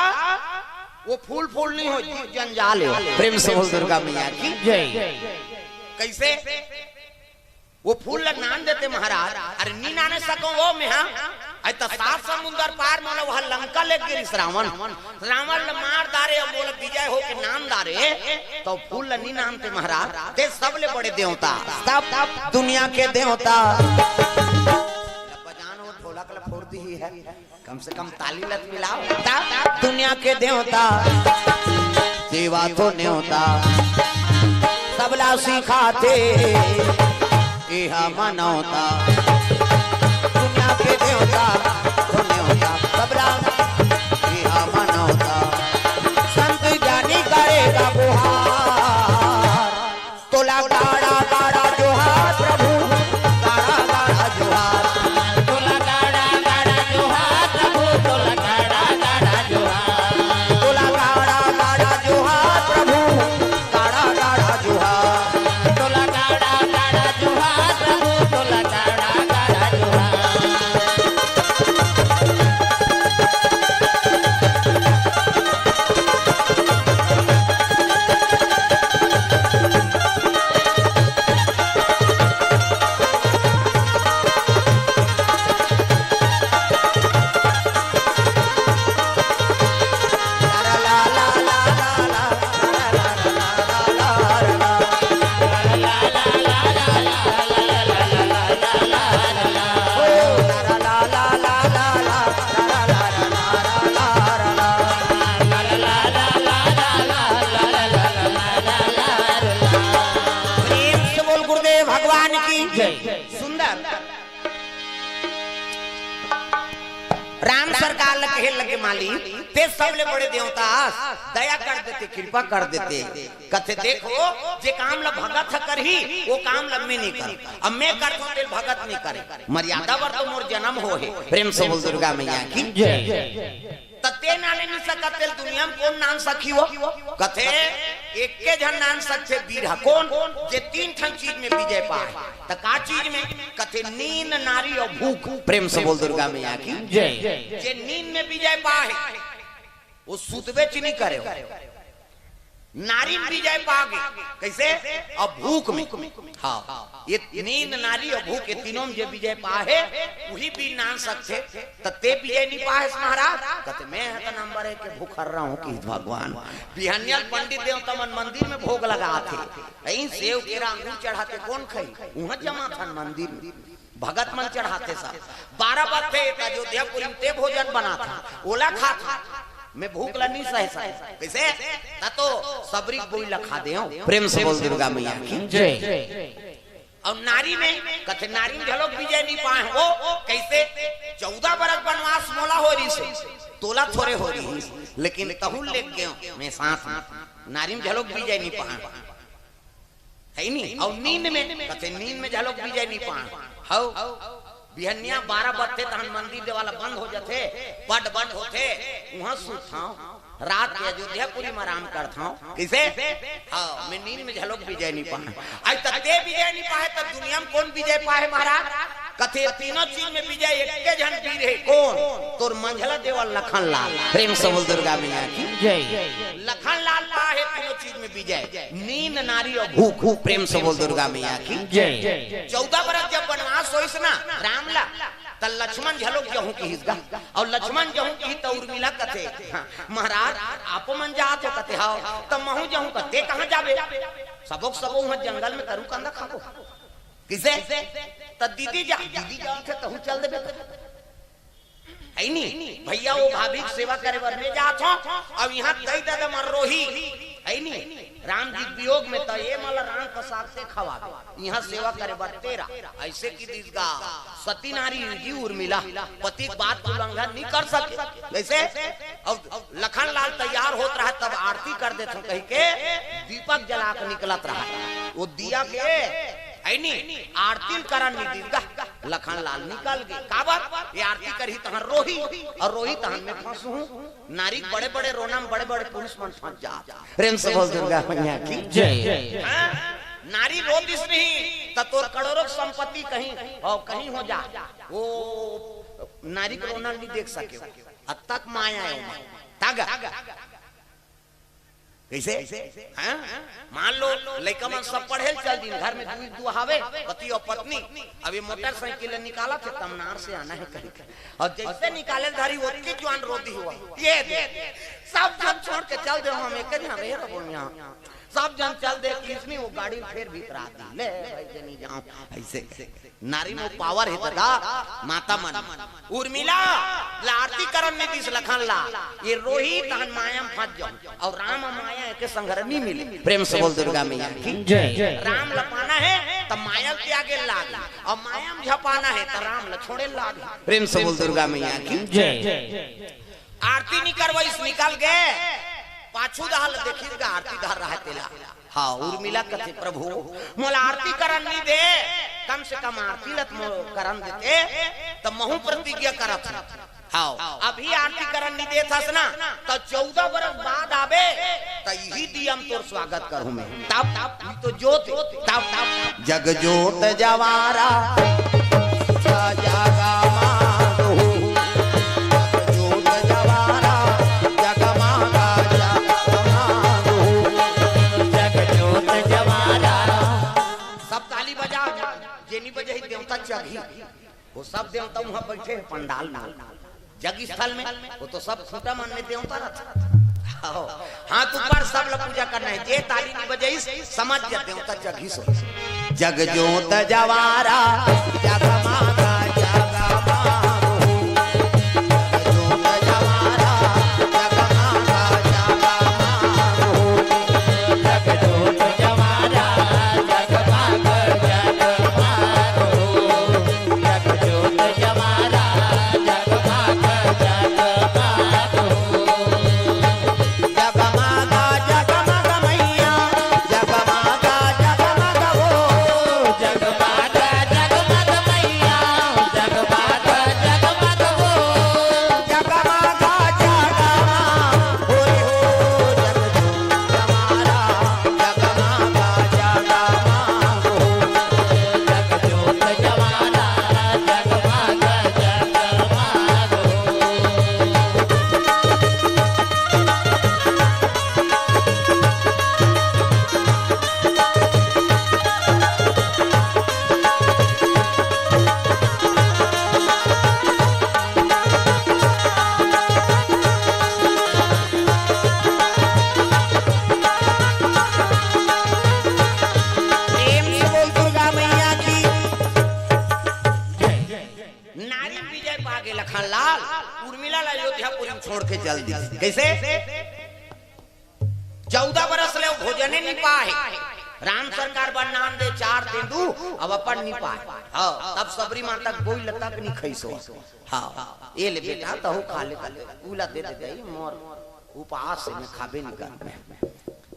वो फूल फूल नहीं हो, जीव जंजाल हो। प्रेम से बोल दुर्गा मैया की। जय। कैसे? वो फूल ल नान देते महाराज। अरे नी नाने सकों वो मेहा, त सात समुंदर पार मोला वहां लंका ले गिरिस रावण, रावण ल मार डारे अउ मोला विजय होके नाम डारे, त फूल ल नी नाम ते महाराज, ते सबले बड़े देवता, सब दुनिया के देवता। बजान वो ढोलक ल फोड़ दी है, कम से कम ताली लत मिलाओ। दुनिया के देवता, सेवा तो न्योता, सबला सिखाथे, एहा मनौता। दुनिया के देवता, तो न्योता, सबला, एहा मनौता। संत ज्ञानी करेगा गुहार, तोला गाड़ा गाड़ा जोहार प्रभु, गाड़ा गाड़ा जोहार। तोला गाड़ा गाड़ा जोहार प्रभु, तोला गाड़ा गाड़ा जोहार। तोला गाड़ा गाड़ा जोहार प्रभु, गाड़ा गाड़ा जोहार। तोला गाड़ा गाड़ा जोहार प्रभु, तोला गाड़ा गाड़ा जोहार। प्रेम से बोल गुरुदेव भगवान की जय। सुंदर। राम सरकार ल कहे लगे, मालिक, ते सबले बड़े देवता, दया कर देते, कृपा कर देते। कथे, देखो, जे काम ल भगत ह करही, वो काम ल मैं नहीं कर। अब मैं करथों, तेल भगत नहीं करे। मर्यादा बर तो मोर जन्म हो हे। प्रेम से बोल दुर्गा मैया की जय। त ते नाने नहीं सकत, तेल दुनिया में कोन नान सकही वो? कथे, एके झन नान सकथे वीर ह। कोन? जे तीन ठन चीज में विजय पाए। त का चीज में? कथे, नींद, नारी अउ भूख। प्रेम से बोल दुर्गा मैया की जय। जे नींद में विजय पाए, वो सुतबे च नहीं करे। नारी में विजय पा गे। कैसे? अब भूख में। हाँ, ये नींद, नारी अउ भूख, ये तीनों में जे विजय पा हे, वही वीर नान सकथे। त ते विजय नहीं पाहेस महाराज? कथे, मैं ह त नंबर एक के भूखर्रा हूँ कि भगवान। बिहनिया ल पंडित देवता मन मंदिर में भोग लगाथे, अई सेव केरा अंगूर चढ़ाथे, कोन खाई? उहाँ जमाथन मंदिर में। भगत मन चढ़ाथे सब। बारह बजथे त अयोध्यापुरी म ते भोजन बनाथा, ओला खाथा। मैं भूख ल नहीं सह सकत। कैसे? त तो सबरी बोई ल खा देव। प्रेम से बोल दुर्गा मैया की जय। अउ नारी में, कथे नारी में घलोक विजय नहीं पाए हो। कैसे? चौदह बरस बनवास मोला हो रहिस, तोला थोरे हो रहिस, लेकिन तहू लेके गेव मैं साथ में। नारी में घलोक विजय नहीं पाए। है नी? अउ नींद में, कथे नींद में घलोक विजय नहीं पाए। हव, बिहनिया बारह बजथे तहन मंदिर देवाला बंद हो जथे, पट बंद होथे, उहाँ सुतथंव। रात के अयोध्यापुरी में आराम करथंव। कइसे? हाँ, मैं नींद में घलोक विजय नहीं पाए। आज तक ते विजय नहीं पाए, त दुनिया में कोन विजय पाए महाराज? कथे तीनों चीज में विजय एके झन वीर हे। कोन? तोर मंझला देवर लखन लाल। प्रेम से बोल दुर्गा मैया की जय। लखन लाल पाए तीनों चीज में विजय, नींद, नारी अउ भूख। प्रेम से बोल दुर्गा मैया की जय। चौदह बरस जब बनवास होइस ना राम ला, त लक्ष्मण घलोक जहूं किहिस गा। अउ लक्ष्मण जहूं किहिस त उर्मिला कथे, हाँ, महाराज, आप मन जात हो? कथे, हव। त महूं जहूं। कथे, कहाँ जाबे? सबो के सबो उहाँ जंगल में तरू कंदा खाबो। कइसे? त दीदी जा, दीदी जाथे तहूं चल देबे। है नी? भैया, वो भाभी के सेवा करे बर मैं जात हूँ, अब यहाँ दई ददा मर रोही, है नी? राम जी के वियोग में त ये मला राम प्रसाद से खवावे, यहाँ सेवा करे बर तेरा। ऐसे कि दिस गा सती नारी जी उर्मिला पति के बात के उल्लंघन नहीं कर सके। वैसे अब लखन लाल तैयार होत रहा, तब आरती कर देत हूँ कह के दीपक जला के निकलत रहा। वो दिया के, है नी, आरती ल करन नहीं दिस गा। लखन लाल निकल गे। काबर? ये आरती करही तहन रोही, अउ रोही तहन मैं फंसहूं। नारी के बड़े-बड़े रोना में बड़े-बड़े पुरुष मन फंस जात। प्रेम से बोल दुर्गा मैया की जय। हाँ? नारी रोतिस नहीं, त तोर करोड़ों के संपत्ति कहीं, अउ कहीं हो जा। वो नारी के रोना नहीं देख सके। अतक माया हे ओमा। तग। कइसे? हाँ? मान लो, लइका मन सब पढ़े ल चल दिन, घर में दुई दू हावे, पति अउ पत्नी। अब ये मोटरसाइकिल ल निकालथे, तमनार से आना हे कहिके। अउ जइसे निकाले ल धरी, ओतके जुवान रो दिही हुआ। ये दे, सब झन छोड़ के चल दे, हम एके झन रहे रहो यहाँ। सब झन चल दे, किसनी वो गाड़ी फेर भीतरा दी। ले भाई, जनी जाओ, अइसे। नारी में पावर हे दादा, माता मन। उर्मिला ला आरती करन नइ दिस लखन लाल, ये रोही तहन माया म फंस जाहूं। अउ राम अउ माया एके संघरा नइ मिले। प्रेम से बोल दुर्गा मैया की। जय। राम ल पाना हे त माया ल त्यागे लाग, अउ माया म झपाना हे त राम ल छोड़े लाग। प्रेम से बोल दुर्गा मैया की। जय। आरती नइ करवइस, निकल गे, पाछू डहर ल देखिस गा आरती डहर रहय तेला। हाँ, उर्मिला कथे, "प्रभु, मोला आरती करन नइ दे, कम से कम आरती ल त मोर करन देते, त महूं प्रतिज्ञा करत हूं।" हाँ, अभी आरती करन नइ देत हस ना, त चौदह बरस बाद आबे, त इही दिया म तोर स्वागत करहूं मैं। तब, तब, ई तो जोत, तब, तब, जग जोत जवारा, जगा मांगहू। जग जोत जवारा, जगमागा जगमागहू। जग जोत जवारा। सब ताली बजा, जे नइ बजही देवता जगही। वो सब देवता उहां बइठे हे पंडाल में, जग स्थल में, वो तो सब खूंटा मन में देवता रहिथे। हाँ, हाथ ऊपर, सब ला पूजा करना हे। जे ताली नइ बजइस, समझ जा देवता जगहिस। जग जोत जवारा, जगमागा जगमागहू। जग जोत जवारा, जगमागा जगमागहू। जग जोत जवारा, जगमागा जगमागहू। जग जोत जवारा, जगमागा जगमागहू। जगमागा जगमागा मैया, जगमागा जगमागा हो। जगमागा जगमागा मैया, जगमागा जगमागा हो। जगमागा जगमागा हो रे हो, जग जोत जवारा, जगमागा जगमागा हो। जग जोत जवारा, जगमागा जगमागा हो। प्रेम से बोल दुर्गा मैया की। नारी विजय पागे लखन लाल, उर्मिला ला अयोध्यापुरी में छोड़ के चल दिस। कइसे? चौदह बरस ले भोजने नइ पाए। राम सरकार बर नान दे चार तेंदू, अब अपन नइ पाए। हाँ, तब सबरी माता गोई लता के नइ खइस हो। हाँ, ये ले बेटा, तहू खा ले, उला दे दे दई, मोर उपवास हे, मैं खाबे नइ कर।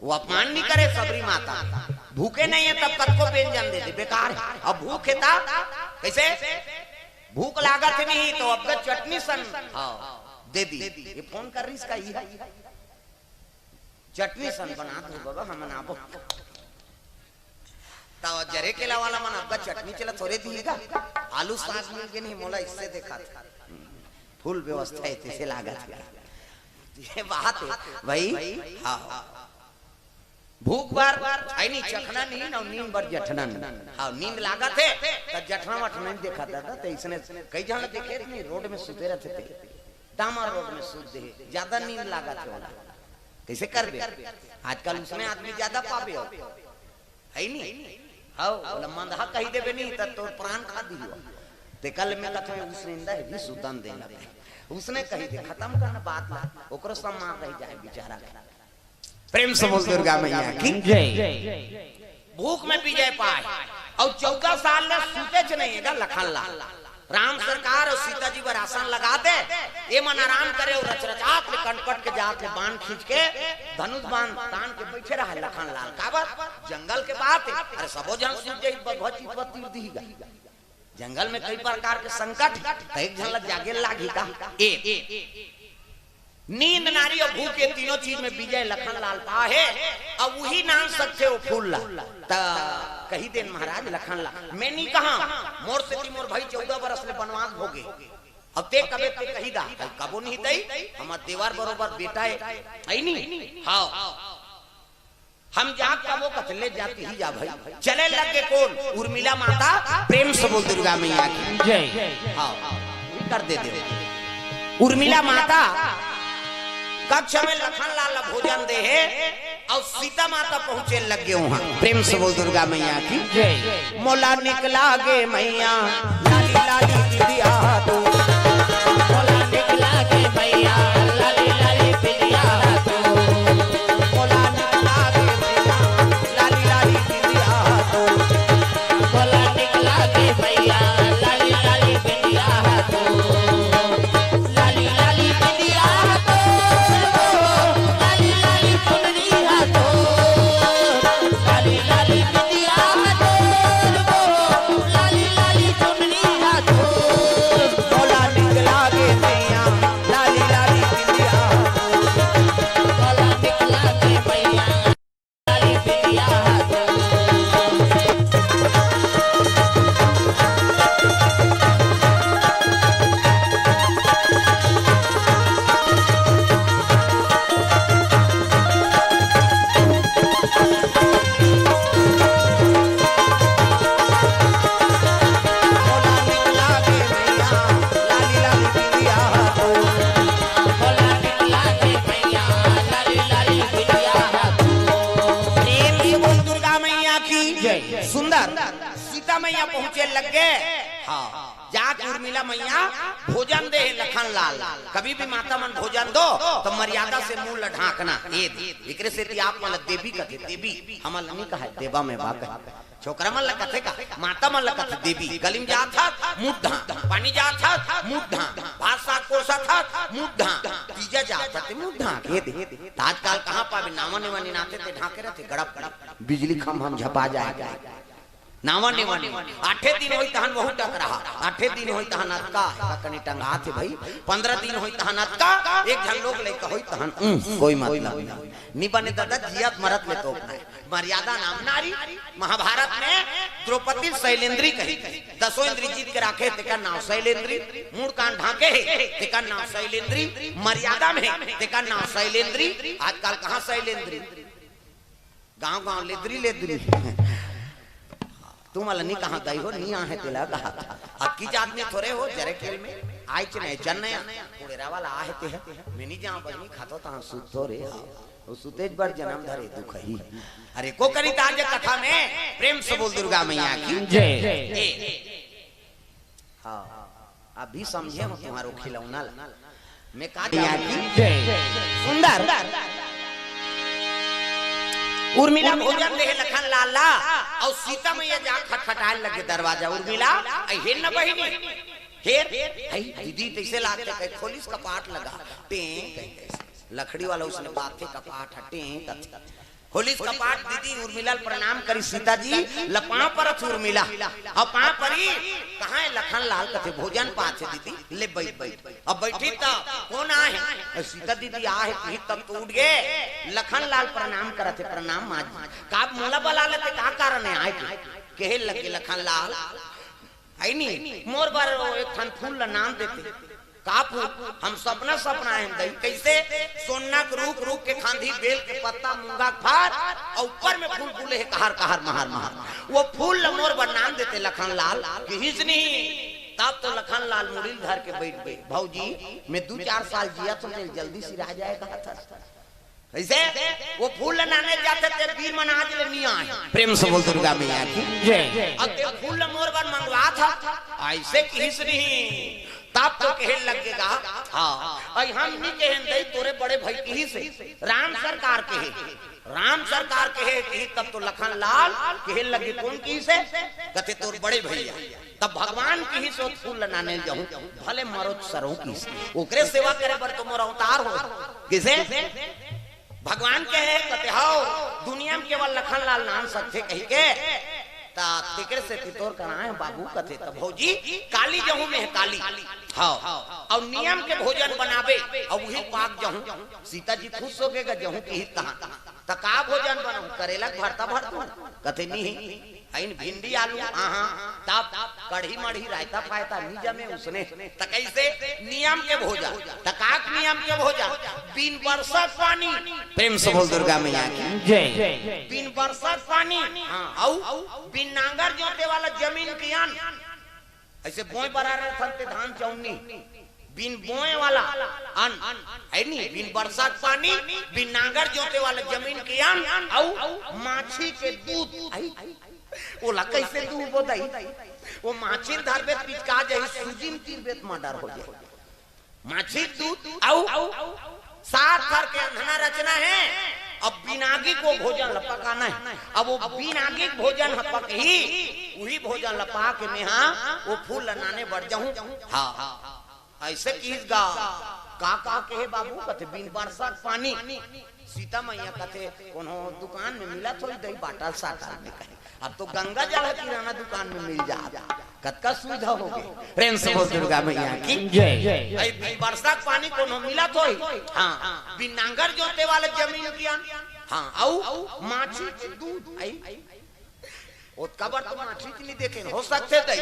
वो अपमान नइ करे सबरी माता, भूखे नइ हे तब कतको व्यंजन दे दे, बेकार हे। अब भूख हे तब कइसे? भूख लागत हे नहीं तो अब चटनी सन, हाँ, दे दी। ये फोन कर रहिस का, ये चटनी सन बना दो बाबा, हम बनाबो। त जरे केला वाला मन अब्बा चटनी चला थोरे दिही गा। आलू साग मिल गे नहीं, मोला इससे देखा था। फुल व्यवस्था हे, तइसे लागत हे। ये बात हे भाई। हाँ, भूख बर, अइ नहीं, चखना नहीं ना, नींद बर जठना नहीं। हाँ, नींद लागत हे, त जठना वठना नइ देखा दादा, त इसने कई झन देखे नहीं, रोड में सुते रहिथे ते। डामर रोड में सूत दे, जादा नींद लागत हे ओला। कइसे करबे? आजकल उसने आदमी जादा पाबे हो। हे नहीं? हव, ओला मंदहा कहि देबे नहीं, त तोर प्राण खा दिही हो। ते कल मैं कथों उसने इंदा हे, भी सुतन दे ना। उसने कहि दे, खतम करना बात ला, ओकरो सम्मान रहि जाए बेचारा के। प्रेम से बोल दुर्गा मैया की। जय। भूख में विजय पाए। अउ चौदह साल ले सुतेच नहीं हे गा लखन लाल। राम सरकार अउ सीता जी बर आसन लगा दे, ये मन आराम करे अउ रचरचात ले कनपट के जात ले बाण खींच के धनुष बाण तान के बइठे रहय लखन लाल। काबर? जंगल के बात हे। अरे सबो झन सूत जाही त बघवा चितवा तीर दिही गा। जंगल में कई प्रकार के संकट, त एक झन ला जागे लागही का? ए, नींद नारी अउ भूख, ये तीनों चीज में विजय लखन लाल पाहे, अउ उही नान सकथे वो फूल ला। त कहि देन महाराज लखन लाल, मैं नइ कहां, मोर सेती मोर भाई चौदह बरस ले बनवास भोगे। अब ते कबे ते कहि दा, कबो नहीं दई, हमर देवर बरोबर बेटा हे, हे नहीं? हाँ। हम जात का वो कथले जाती ही जा भाई। चले लगे कोन? उर्मिला माता। प्रेम से बोल दुर्गा मैया की। जय। हाँ, कर दे दे। उर्मिला माता कक्ष में लखन लाल भोजन दे हे अउ सीता माता पहुंचे लगे उहाँ। प्रेम से बोल दुर्गा मैया की। जय। मोला निकला गे मैया, लाली लाली बिंदिया तो। मोला निकला गे मैया, लाली लाली बिंदिया तो। मोला निकला गे मैया, लाली लाली बिंदिया तो। मोला निकला गे मैया, लाली लाली बिंदिया तो। लाली लाली बिंदिया तो, लाली लाली चुनरी हा तो। लाली लाली बिंदिया तो, लाली लाली चुनरी हा तो। मोला निकला गे मैया, लाली लाली बिंदिया तो। मोला निकला गे मैया, लाली बिंदिया तो। प्रेम से बोल दुर्गा मैया की। जय। सुंदर सीता मैया पहुंचे लग गे। हाँ, जाके उर्मिला मैया भोजन दे हे लखन लाल। कभी भी माता मन भोजन दो तो मर्यादा से मुंह ला ढांकना। ए दे, एकरे सेती आप मन ला देवी कथे, देवी हमन ला नहीं कहा, देवा में बा कहे। छोकरा मन ला कथे का, माता मन ला कथे देवी। गली में जात हस, मुंह ढांक, पानी जात हस, मुंह ढांक, भात साग परोसत हस, मुंह ढांक, तीजा जात हस, मुंह ढांक, ए दे। त आजकल कहाँ पाबे, नावा नेवा निनाथे ते ढांके रथे, गड़प गड़प, बिजली खम्भा म झपा जाए। नावा नेवा निनाथे, आठे दिन होई तहन वहू टकराहा, आठे दिन होई तहन अतका, कनी टंगाथे भाई, पंद्रह दिन होई तहन अतका, एक झन लोग लइका होई तहन, उम, कोई मतलब नहीं। नी बने दादा, जियत मरत ले तोपना हे। मर्यादा नाम नारी। महाभारत में द्रौपदी शैलेंद्री कही, दसों इंद्री जीत के राखे, तेकर नाव शैलेंद्री। मूड़ कान ढांके हे, तेकर नाव शैलेंद्री। मर्यादा में हे, तेकर नाव शैलेंद्री। आजकल कहाँ शैलेंद्री? गांव गांव लेदरी लेदरी। तुम वाला नहीं कहा गई हो, नहीं आहे तेला कहा। अतकीच आदमी थोरे हो, जरे खेल में आइच नहीं, जन नहीं। कुड़ेरा वाला आहे ते है, मैं नहीं जाऊं बहिनी, खातो तहां सुत थोरे। वो सुतेज बर जन्म धरे दुख ही। अरे को करी ताज कथा में, प्रेम से बोल दुर्गा मैया की। जय। ए, हाँ, अभी समझे हो तुम्हारो खिलौना ला। मैं का मैया की। जय। सुंदर। उर्मिला भोजन दे लखन लाल ला, अउ सीता मैया जा खटखटाए लगे दरवाजा। उर्मिला, आई हेर न बहिनी, हेर, आई दीदी तैसे लागते कहे, खोलिस कपाट लगा, टें, कहे, लकड़ी वाला उसने बाथे कपाट ह, टें, कथे। खोलिस कपाट दीदी, उर्मिला ल प्रणाम करी सीता जी, ल पांव परत उर्मिला। अब पांव परी, कहाँ हे लखन लाल? कथे भोजन पाथे दीदी, ले बैठ, बैठ। अब बैठी त कोन आहे? अरे सीता दीदी आहे, कही तब तो उठ गे। लखन लाल प्रणाम करत हे, प्रणाम माँ जी। का मोला बला लेते, का कारण हे आए के? कहे लगे लखन लाल, है नी, मोर बर एक ठन फूल ल नान देते। का फूल? हम सपना सपना हे दई। कैसे? सोना के रूख, रूख के खांधी, बेल के पत्ता, मूंगा के फार, अउ ऊपर में फूल फूले हे कहर कहर महर महर। वो फूल ल मोर बर नान देते लखन लाल, किहिस नहीं। तब तो लखन लाल मुड़ी ल धर के बैठ गे। भौजी, मैं दू चार साल जिया तो तेल जल्दी सिरा जाए कहा था। कैसे? वो फूल ल नाने जाते ते बीर मन आज ले नहीं आए। प्रेम से बोल दुर्गा मैया की। जय। अब ते फूल ल मोर बर मंगवा था, ऐसे किहिस नहीं। तब तो कहे लगेगा, हाँ, अई हम नहीं कहे दई, तोरे बड़े भाई किहिस हे, राम सरकार कहे, राम सरकार कहे, कही तब तो लखन लाल कहे लगे, कौन किहिस हे? कथे तोर बड़े भैया। तब भगवान किहिस ओ फूल ल नाने जाहूं, भले मरो सरो किहिस। ओकरे सेवा करे बर तो मोर अवतार हो। किसे? भगवान कहे, कथे, "हव, दुनिया में केवल लखन लाल नान सकथे," कही के। त तेकरे सेती तोर करा हे बाबू, कथे, "त भौजी, काली जाहूं मैं काली।" हव, अउ नियम के भोजन बनाबे, अउ उही पाक जाहूं। सीता जी खुश हो गे, जाहूं किहिस तहां। त का भोजन बनाहूं? करेला के भरता भर दूं? कथे, "नहीं।" अइन भिंडी आलू, हाँ, हाँ, तब कढ़ी मढ़ी रायता फायता नी जमे उसने। त कइसे? नियम के भोजन। त काक नियम के भोजन? बिन बरसत पानी। प्रेम से बोल दुर्गा मैया की। जय। बिन बरसत पानी, हाँ, अउ बिन नांगर जोते वाला जमीन के अन्न। अइसे बोए बरार रथन ते धान चौनी, बिन बोए वाला अन्न, हइ नी, बिन बरसत पानी, बिन नांगर जोते वाला जमीन के अन्न, अउ माछी के दूध, हइ, ओला कइसे दूबो दई? ओ माछी ल धरबे त पिचका जाही, सूजी म तीरबे त मर्डर हो जाही। माछी के दूध अउ सात घर के अंधना रचना हे। अब बिन आगी के भोजन ल पकाना हे। अब ओ बिन आगी के भोजन ह पकही, उही भोजन ल पा के मेहा ओ फूल ल नाने बर जाहूं। हाँ, अइसे किहिस गा। का, का कहे बाबू? कथे, "बिन बरसत पानी।" सीता मैया कथे, "कोनो दुकान में मिलत होही दई, बाटल साटल में," कहे। अब तो गंगा जल ह किराना दुकान में मिल जात। कतका सुविधा हो गे। प्रेम से बोल दुर्गा मैया की। जय। अइ बिन बरसत पानी कोनो मिलत होही? हाँ। बिन नांगर जोते वाला जमीन के अन्न? हाँ। अउ माछी के दूध? अइ ओतका बर तो माछी के नी देखे। हो सकथे दई,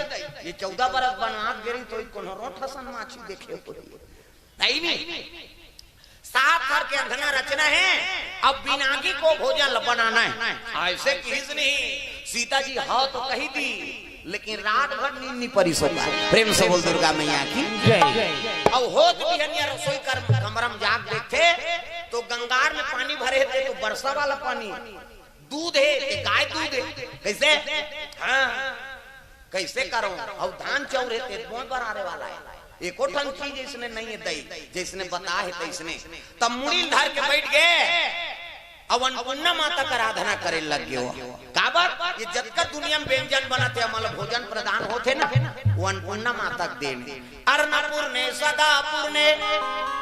ये चौदह बरस बनवास गे रही त कोनो रोंठ असन माछी देखे होही। अइ नी। सात घर के अंधना रचना हे, अब बिन आगी के भोजन ल बनाना हे। अइसे किहिस नहीं, सीता जी हाँ तो कहि दी, लेकिन रात भर नींद नी परिस ओकर। प्रेम से बोल दुर्गा मैया की। जय। अब होत बिहनिया रसोई कर कमरा म जाके देखथे, त गंगार में पानी भरे हे, ते तो बरसा वाला पानी, दूध हे, ते गाय दूध हे। कइसे? हाँ। कइसे करंव? अउ धान चाउर हे, ते बोए बरारे वाला हे। एको ठन चीज अइसने नइ हे दई, जइसने बताहे तइसने। तब मुड़ी ल धर के बइठ गे, अउ अन्नपूर्णा माता के आराधना करे लग गे। काबर? ये जतका दुनिया म व्यंजन बनत हे, हमन ल भोजन प्रदान होथे ना, ओ अन्नपूर्णा माता के देन। अन्नपूर्णे सदा पूर्णे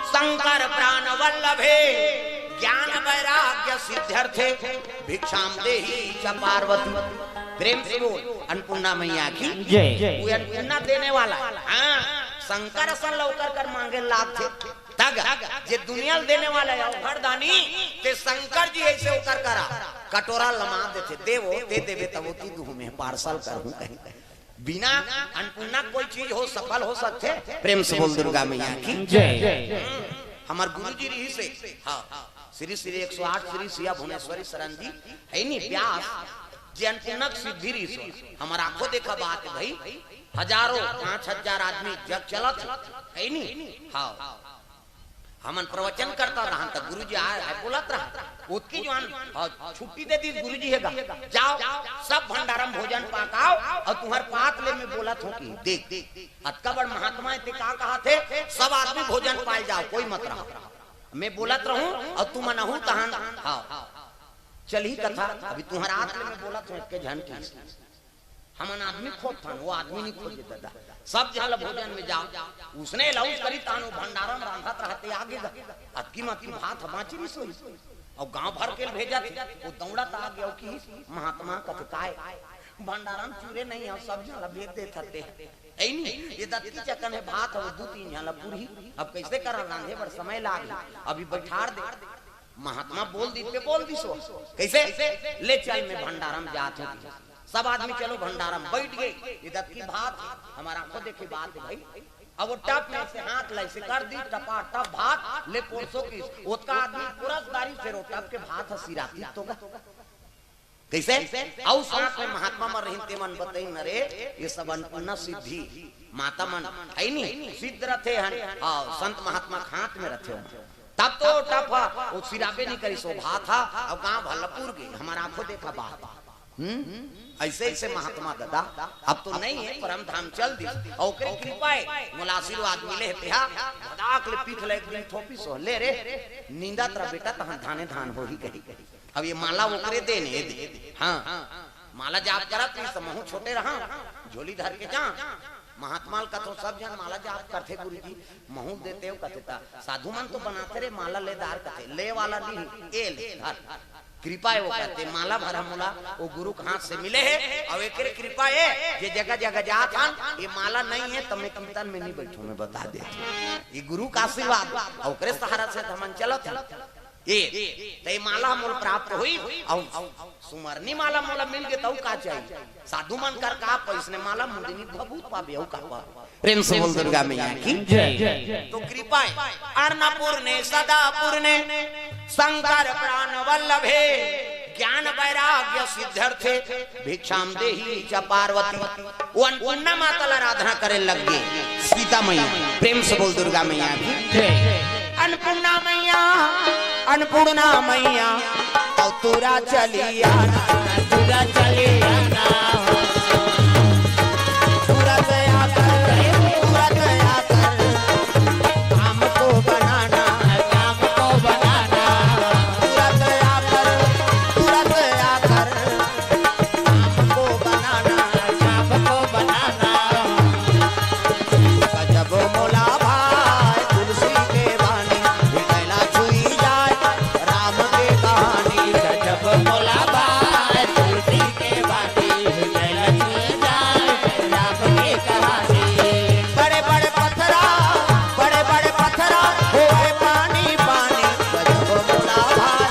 शंकर प्राण वल्लभे, ज्ञान वैराग्य सिद्ध्यर्थे भिक्षाम देही च पार्वती। प्रेम से बोल, अन्नपूर्णा मैया की जय। वो अन्नपूर्णा देने वाला हे। हाँ, शंकर असन ल ओकर कर मांगे लागथे। तग, जे दुनिया ल देने वाला हे, अवघड़ दानी, ते शंकर जी अइसे ओकर करा कटोरा लमा देथे, "देवो, दे देबे तब ओती दुहूं में पार्सल करहूं," कही। बिना अन्नपूर्णा कोई चीज हो, सफल हो सकथे? प्रेम से बोल दुर्गा मैया की जय। हमर गुरु जी रहिस हे, हाँ, श्री श्री एक सौ आठ श्री सिया भुवनेश्वरी शरण जी, हइ नी व्यास, जे अन्नपूर्णा के सिद्धि रहिस हे। हमर आंखों देखा बात हे भई, हजारों, पांच हजार आदमी जग चलत हे, हइ नी? हाँ। हमन प्रवचन करत रहन त गुरुजी आय, आय बोलत रहन। ओतकी जुवार, हाँ, छुट्टी दे दिस गुरुजी हे गा, "जाव, सब भंडारा म भोजन पाकाव अउ तुम्हर पात ले में बोलत हंव कि देख, अतका बड़ महात्मा हे ते का कहत हे, सब आदमी भोजन पाय जाव, कोई मत रहा। में बोलत रहूं अउ तुमन आहू तहन, हाँ, चलही कथा, अभी तुम्हर आत ले में बोलत हंव, एतके झन कहिस।" हमन आदमी खोजथन, वो आदमी नी खोजे ददा। सब झन ल भोजन में जाव, उसने लउस करी तान वो भंडारा म रांधत रहते आगे गा। अतकी म अतकी भात ह बांचे रहिस होही। अउ गांव भर के ल भेजत हे, वो दउड़त आगे अउ किहिस, "महात्मा कथे काय?" भंडारा म चूरे नइ हे, सब झन ल भेज देथस ते। अइ नी, ये दतकी चकन हे भात ह, वो दू तीन झन ल पुरही। अब कइसे करन, रांधे बर समय लागही, अभी बइठार दे। महात्मा बोल दिस ते बोल दिस वो। कइसे? "ले चल, में भंडारा म जात हंव।" सब आदमी चलो भंडारा म बइठ गे। ये दतकी भात हे, हमर आंखों देखे बात हे भई। अब वो टप में से हाथ ल अइसे कर दिस, टपा टप भात ले परोसो किहिस। ओतका आदमी पुरस डारिस, फेर वो टप के भात ह सिरातिस तो गा। कइसे? अउ साथ में महात्मा मन रहिन, ते मन बतइन, "अरे, ये सब अन्नपूर्णा सिद्धि माता मन हे नी, सिद्ध रथे हन, हाँ, संत महात्मा के हाथ में रथे हन।" तब तो टप ह, वो सिराबे नी करिस वो भात ह, अउ गांव भर ल पुर गे, हमर आंखों देखा बात। हम्म? अइसे, अइसे महात्मा ददा, अब तो नइ हे, परम धाम चल दिस, अउ ओकरे कृपा हे, मोला आशीर्वाद मिले हे, तेहा, धड़ाक ले पीठ ल एक दिन थोपिस वो, "ले रे, निंदत रह बेटा, तहन धाने धान होही," कही। अब ये माला ओकरे देन हे, दे। हाँ, माला जाप करत रहिस, त महूं छोटे रहंव, झोली धर के जांव। महात्मा ल कथंव, "सब झन माला जाप करथे गुरुजी, महूं ल देतेव," कथे, "त साधु मन तो बनाथे रे माला लेदार," कथे, "ले वाला नी, ए ले, धर। कृपा हे वो," कथे, "माला भर मोला वो गुरु के हाथ से मिले हे, अउ एकरे कृपा हे, जे जगह जगह जात हन, ये माला नइ हे, त में कीर्तन में नी बइठंव, में बता देथंव। ये गुरु के आशीर्वाद, अउ ओकरे सहारा से त हमन चलत हन।" ए, त ए माला मोला प्राप्त होई, अउ सुमरनी माला मोला मिल गे, त अउ का चाहिए? साधु मन कर का पाबे, अइसने माला मुंदिनी भभूत पाबे, अउ का पाबे? प्रेम से बोल दुर्गा मैया की। जय। तो कृपा है, अन्नपूर्णे सदा पूर्णे शंकर प्राण वल्लभे, ज्ञान वैराग्य सिद्ध्यर्थे भिक्षाम देहि च पार्वती। वो अन्नपूर्णा माता ला आराधना करे लग गे सीता मैया। प्रेम से बोल दुर्गा मैया की। जय। अन्नपूर्णा मैया, अन्नपूर्णा मैया, अउ तुरत चली आना, तुरत चली आना। तुरत आकर, तुरत आकर, हमको बनाना, हमको बनाना। तुरत आकर, तुरत आकर, हमको बनाना, हमको बनाना। गजब मोला भाए तुलसी के बानी, हृदय ला छुई जाए राम के कहानी। गजब मोला भाए तुलसी के बानी, हृदय ला छुई जाए राम के कहानी। बड़े बड़े पत्थरा, बड़े बड़े पत्थरा होए पानी पानी। गजब मोला भाए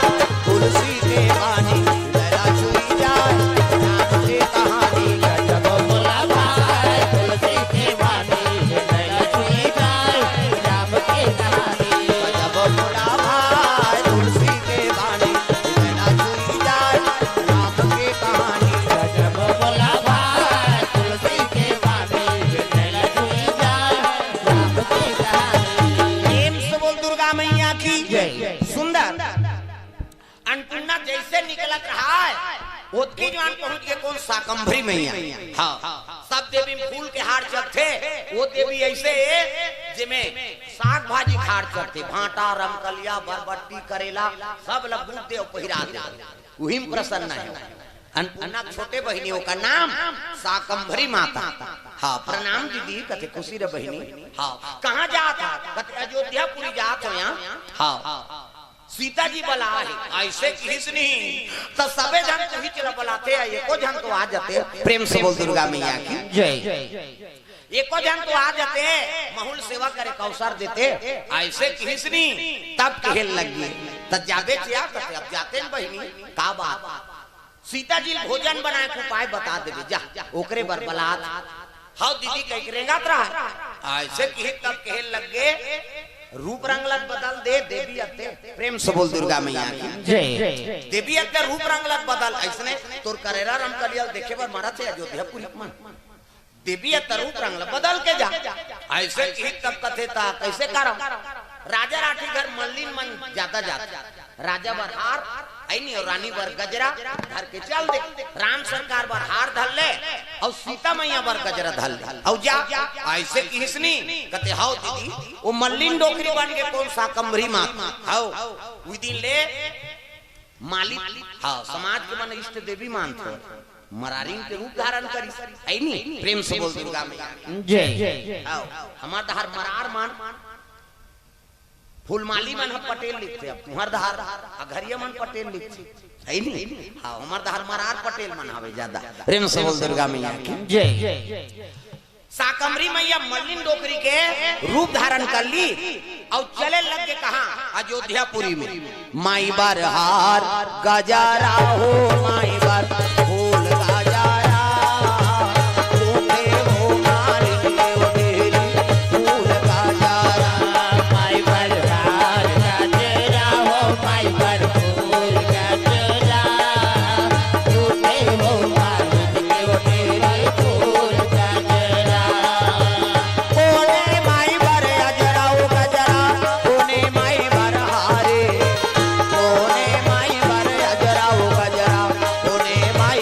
तुलसी के बानी, हृदय ला छुई जाए राम के कहानी। गजब मोला भाए तुलसी के बानी, हृदय ला छुई जाए राम के कहानी। गजब मोला भाए तुलसी के बानी, हृदय ला छुई जाए राम के कहानी। गजब मोला भाए तुलसी के बानी, हृदय ला छुई जाए राम के कहानी। प्रेम से बोल दुर्गा मैया की। जय। सुंदर। अन्नपूर्णा जइसे निकलत रहय, ओतकी जुवार पहुंच गे कोन? शाकंभरी मैया। हाँ, सब देवी में फूल के हार चघथे, वो देवी अइसे ए, जेमे साग भाजी के हार चघथे, भांटा, रमकलिया, बरबट्टी, करेला, सब ला बूंद दे अउ पहिरा दे, उही में प्रसन्न हे। अन्नपूर्णा के छोटे बहिनी, ओकर नाम शाकंभरी माता। हाँ, प्रणाम दीदी, कथे खुशी रह बहिनी। हाँ, कहाँ जात हस? कथे अयोध्यापुरी जात हों। हाँ, सीता जी बलाए हे, अइसे किहिस नहीं, त सबे झन तुही चला बलाते, एको झन तो आ जाते। प्रेम से बोल दुर्गा मैया की। जय। एको झन तो आ जाते, महूं ल सेवा करे के अवसर देते, अइसे किहिस नहीं, तब कहे लग गे, त जाबे चिया कथे, अब जातेन बहिनी, का बात? सीता जी ल भोजन बनाए के उपाय बता देबे, जा, ओकरे बर बलात। हव दीदी कहिके रेंगत रहय। अइसे किहिस तब कहे लग गे, रूप रंग ला बदल दे देवी अत्ते। प्रेम से बोल दुर्गा मैया की। जय। देवी अत्ते रूप रंग ला बदल, अइसने तोर करेला रमकलिया ल देखे बर मरत हे अयोध्यापुरी मन। देवी अत्ते रूप रंग ला बदल के जा। अइसे किहिस तब कथे त कइसे करंव? राजा राठी घर मल्लिन मन जादा जाथे। राजा बर हार, अइनी अउ रानी बर गजरा धर के चल दे। राम सरकार बर हार धर ले, अउ सीता मैया बर गजरा धर ले, अउ जा। अइसे किहिस नहीं, कथे, "हव दीदी, ओ मल्लिन डोकरी बन गे कोन? शाकंभरी माता।" हव, उही दिन ले मालिक, हाँ, समाज के मन इष्ट देवी मानथे। मरारिन के रूप धारण करिस, अइनी? प्रेम से बोल दुर्गा मैया। जय। हव, हमर डहर मरार मन फूलमाली मन ह पटेल लिखथे, अब तुंहर डहर अघरिया मन पटेल लिखथे, अइनी? हाँ, हमर डहर मरार पटेल मन हवे जादा। प्रेम से बोल दुर्गा मैया की। जय। शाकंभरी मैया मल्लिन डोकरी के रूप धारण कर ली अउ चले लग गे कहाँ? अयोध्यापुरी में। माई बर हार गजरा हो, माई बर फूल गजरा, फूले हो मालिन के ओ डेहरी फूल गजरा। माई बर हार गजरा हो, माई बर फूल गजरा, फूले हो मालिन के ओ डेहरी फूल गजरा। कोने माई बर अजरा ओ गजरा, कोने माई बर हारे, कोने माई बर अजरा ओ गजरा, कोने माई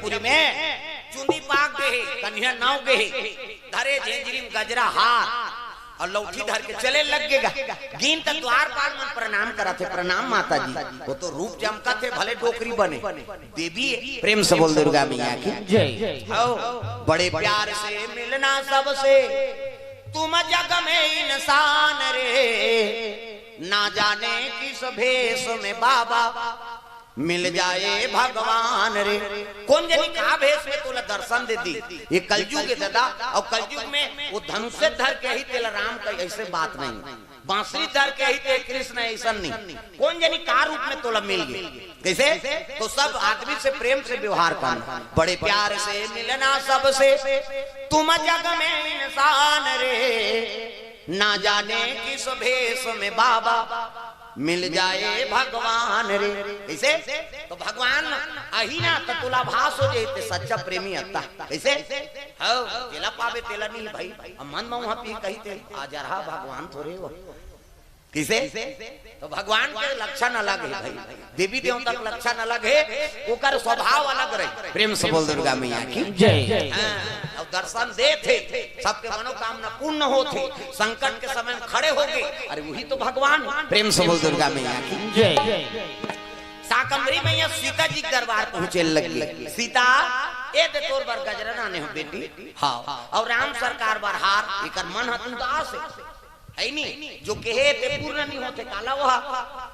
पूरी में चुंदी पाक गे हे, कन्हैया नाव गे हे, धरे झेंझरी म गजरा हार अउ लौठी धर के चले लग गे गा। गिन त द्वारपाल मन प्रणाम करत हे, "प्रणाम माता जी।" वो तो रूप जमकत हे, भले डोकरी बने, देवी हे। प्रेम से बोल दुर्गा मैया की। जय। हौ, बड़े प्यार से मिलना सबसे, तुम जग में इंसान रे, ना जाने किस भेष में बाबा मिल जाए भगवान रे। कोन जनी का भेष में तोला दर्शन दे दी। ये कलयुग हे दादा, अउ कलयुग में वो धनुष धर के ही तेला राम कही, ऐसे बात नहीं। बांसुरी धर के ही ते कृष्ण, ऐसा नहीं। कोन जनी का रूप में तोला मिल गे। कैसे? तो सब आदमी से प्रेम से व्यवहार करना, बड़े प्यार से मिलना सबसे, तुम जग में इंसान रे, ना जाने किस भेष में बाबा मिल जाए भगवान रे। कैसे? तो भगवान आही ना, तो तोला आभास हो जाए, ते सच्चा प्रेमी अत्ता। कैसे? हौ, जेला पावे तेला नहीं भाई। अब मन में वहां पी कही ते, आ जा रहा भगवान थोरे हो। किसे? तो भगवान के लक्षण अलग हे भाई, देवी देवता के लक्षण अलग हे, ओकर स्वभाव अलग रही। प्रेम से बोल दुर्गा मैया की। जय। हाँ, अउ दर्शन देथे, सबके मनोकामना पूर्ण होथे, संकट के समय में खड़े होगे, अरे वही तो भगवान हे। प्रेम से बोल दुर्गा मैया की। जय। शाकंभरी मैया सीता जी के दरबार पहुंचे लगी। सीता, ए दे तोर बर गजरा लाने हो बेटी। हाँ। अउ राम सरकार बर हार, एकर मन ह उदास हे। है नी, जो कहे ते पूर्ण नहीं होथे, काला वह।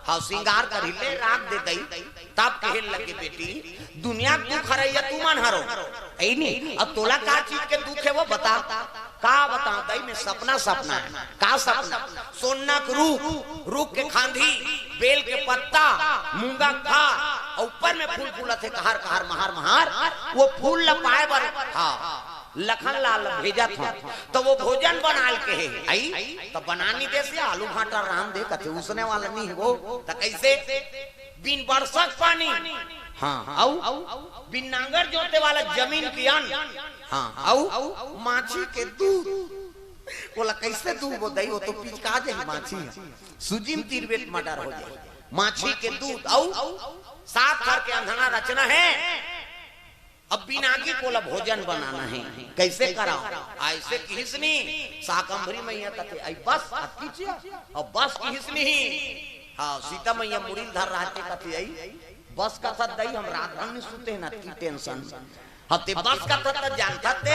हाँ, श्रृंगार करी ले, राख दे दई, तब कहे लगे, "बेटी, दुनिया के दुख हरैया तुमन हरो, है नी? अब तोला का चीज के दुख हे वो बता।" "का बताओ दई, मैं सपना सपना हे।" "का सपना?" "सोना के रूख, रूख के खांधी, बेल के पत्ता, मूंगा के खार, अउ ऊपर में फूल फूलत हे, कहार कहार, महार महार, वो फूल ल पाए बर।" हाँ। लखन लाल भेजत हंव, त वो भोजन बनाल के हे। आई, त बना नी देस या आलू भांटा रांध दे, कथे उसने वाला नहीं हे वो। त कैसे? बिन बरसक पानी, हाँ, अउ बिन नांगर जोते वाला जमीन के अन्न, हाँ, अउ माछी के दूध। बोला, "कैसे दूध वो दई, वो तो पिचका जाही माछी ह, सूजी म तीर बेट मर्डर हो जाही।" माछी के दूध अउ सात घर के अंधना रचना हे। अब बिन आगी कोला भोजन बनाना हे, कैसे कराओ? ऐसे किहिस नी, शाकंभरी मैया कथे, "आई बस, अतकी चिया?" अउ बस किहिस नी। हाँ, सीता मैया मुड़ी ल धर रहत हे कथे, "आई बस कथस दई, हम रात भर नी सुते हन, अतकी tension।" हाँ, ते बस कथस त जानथस ते,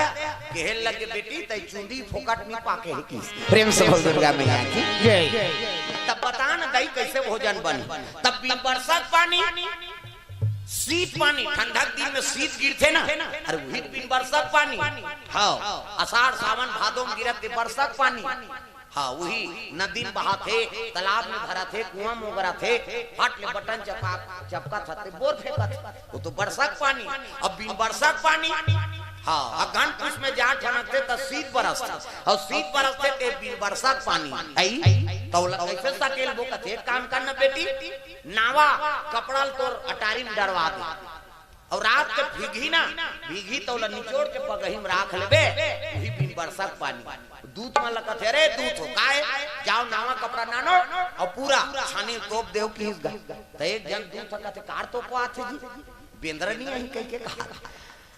कहे लगे, "बेटी, तई चुंदी फोकट नी पाके हे किस।" प्रेम से बोल दुर्गा मैया की। जय। तब बता न दई, कैसे भोजन बनी? तब बिन बरसक पानी, शीत पानी, ठंडा के दिन में शीत गिरथे ना, अरे वही बिन बरसक पानी। हाँ, आषाढ़ सावन भादो में गिरत ते बरसक पानी। हाँ, वही नदी में बहाथे, तालाब में भराथे, कुआं में ओगराथे, फट ले बटन चपका, चपकत हे ते बोर फेंकत हे। वो तो बरसक पानी। अब बिन बरसक पानी, हाँ, अगहन पुस में जाड़ ठनकथे त शीत बरसथे, अउ शीत बरसथे ते बिन बरसक पानी। आई, त ओला कैसे सकेलबो? कथे, "एक काम करना बेटी, नावा कपड़ा ल तोर अटारी में डरवा दे, अउ रात के भीगही ना, भीगही त ओला निचोड़ के पगही में राख लेबे, वही बिन बरसक पानी।" दूत मन ल कथे, "अरे दूत हो, काय? जाओ नावा कपड़ा लानो, अउ पूरा छानी तोप देव किहिस गा।" त एक जन दूत ह कथे, "कार तोपवाथे जी, बेंदरा नी आही?" कहिके कहा।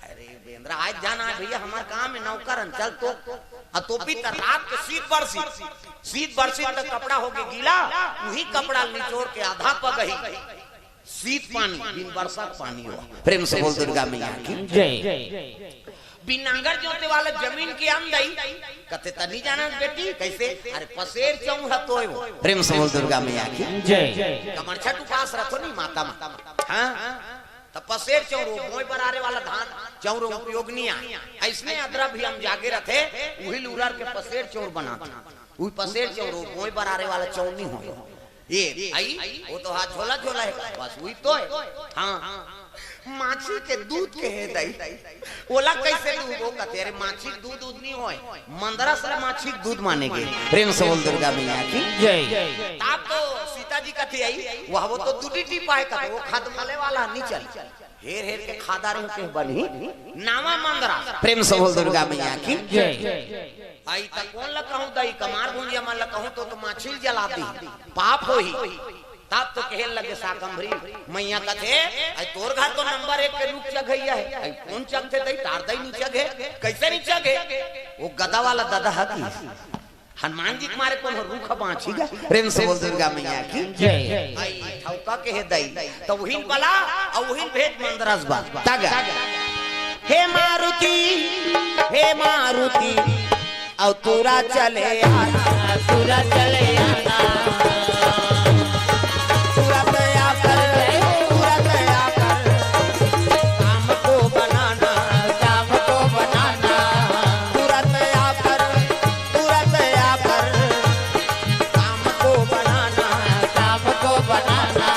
"अरे बेंदरा आय जाना हे भैया, हमर काम हे नौकर हन, चल तोप।" अउ तोपही त रात के शीत बरसी, शीत बरसी त कपड़ा होगे गीला, वही कपड़ा ल निचोड़ के आधा पगही शीत पानी, बिन बरसक पानी हो। प्रेम से बोल दुर्गा मैया की। जय। बिन नांगर जोते वाला जमीन के अन्न दई, कथे, "त नी जानस बेटी, कैसे?" अरे पसेर चौंर ह तोय हो। प्रेम से बोल दुर्गा मैया की। जय। कमरछठ उपास रथो नी माता मन। हाँ? त पसेर चौंर वो बोय बरारे वाला धान, चौंर उपयोग नी आय। अइसने अदरा भी हम जागे रथे, उही ल उरर के पसेर चौंर बनाथे। उही पसेर चौंर, वो बोय बरारे वाला चौंर नी होय। ये आई, वो तो हाथ झोला झोला हे, बस वही तो हे। हाँ। माछी के दूध के हे दई, ओला कैसे दूध? वो कथे, "अरे माछी के दूध, दूध नी होय, मंदरस ल माछी के दूध माने गे।" प्रेम से बोल दुर्गा मैया की। जय। तब तो सीता जी कथे आई, "वह वो तो दूधी टीपा हे," कथे, "वो खदमले वाला नी चल।" हेर हेर के खादा रहे के बनही नावा मंदरस। प्रेम से बोल दुर्गा मैया की। जय। आई त कोन ल कहूं दई, कमार भुंजिया मन ल कहूं तो, तो माछी ल जला दी, पाप होही। तब तो कहे लगे शाकंभरी, मैया कथे, "अई तोर घर तो नंबर एक के रूख चघइया हे, अई कोन चघथे दई, तार दई नी चघे, कइसे नी चघे?" वो गदा वाला ददा ह कि हनुमान जी के मारे कोनो रूख बाँची गा? प्रेम से बोल दुर्गा मैया की जय। अई ठौका के हे दई, त उहिन बला, अउ उहिन भेज मंदरस बा। तगा, हे मारुति, हे मारुति, अउ तुरा चले आना। तुरा चले आना। तुरत आकर, तुरत आकर, काम को बनाना। काम को बनाना। तुरत आकर, तुरत आकर, काम को बनाना। काम को बनाना।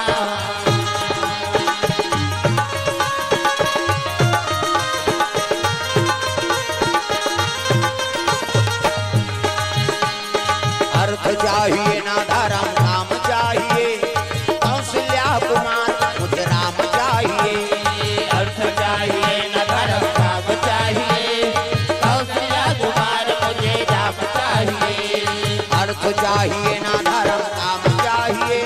अर्थ चाहिए ना धर्म, काम चाहिए। कौशल्या कुमार, मुझे राम चाहिए। अर्थ चाहिए ना धर्म, काम चाहिए। कौशल्या कुमार, मुझे राम चाहिए। अर्थ चाहिए ना धर्म, काम चाहिए।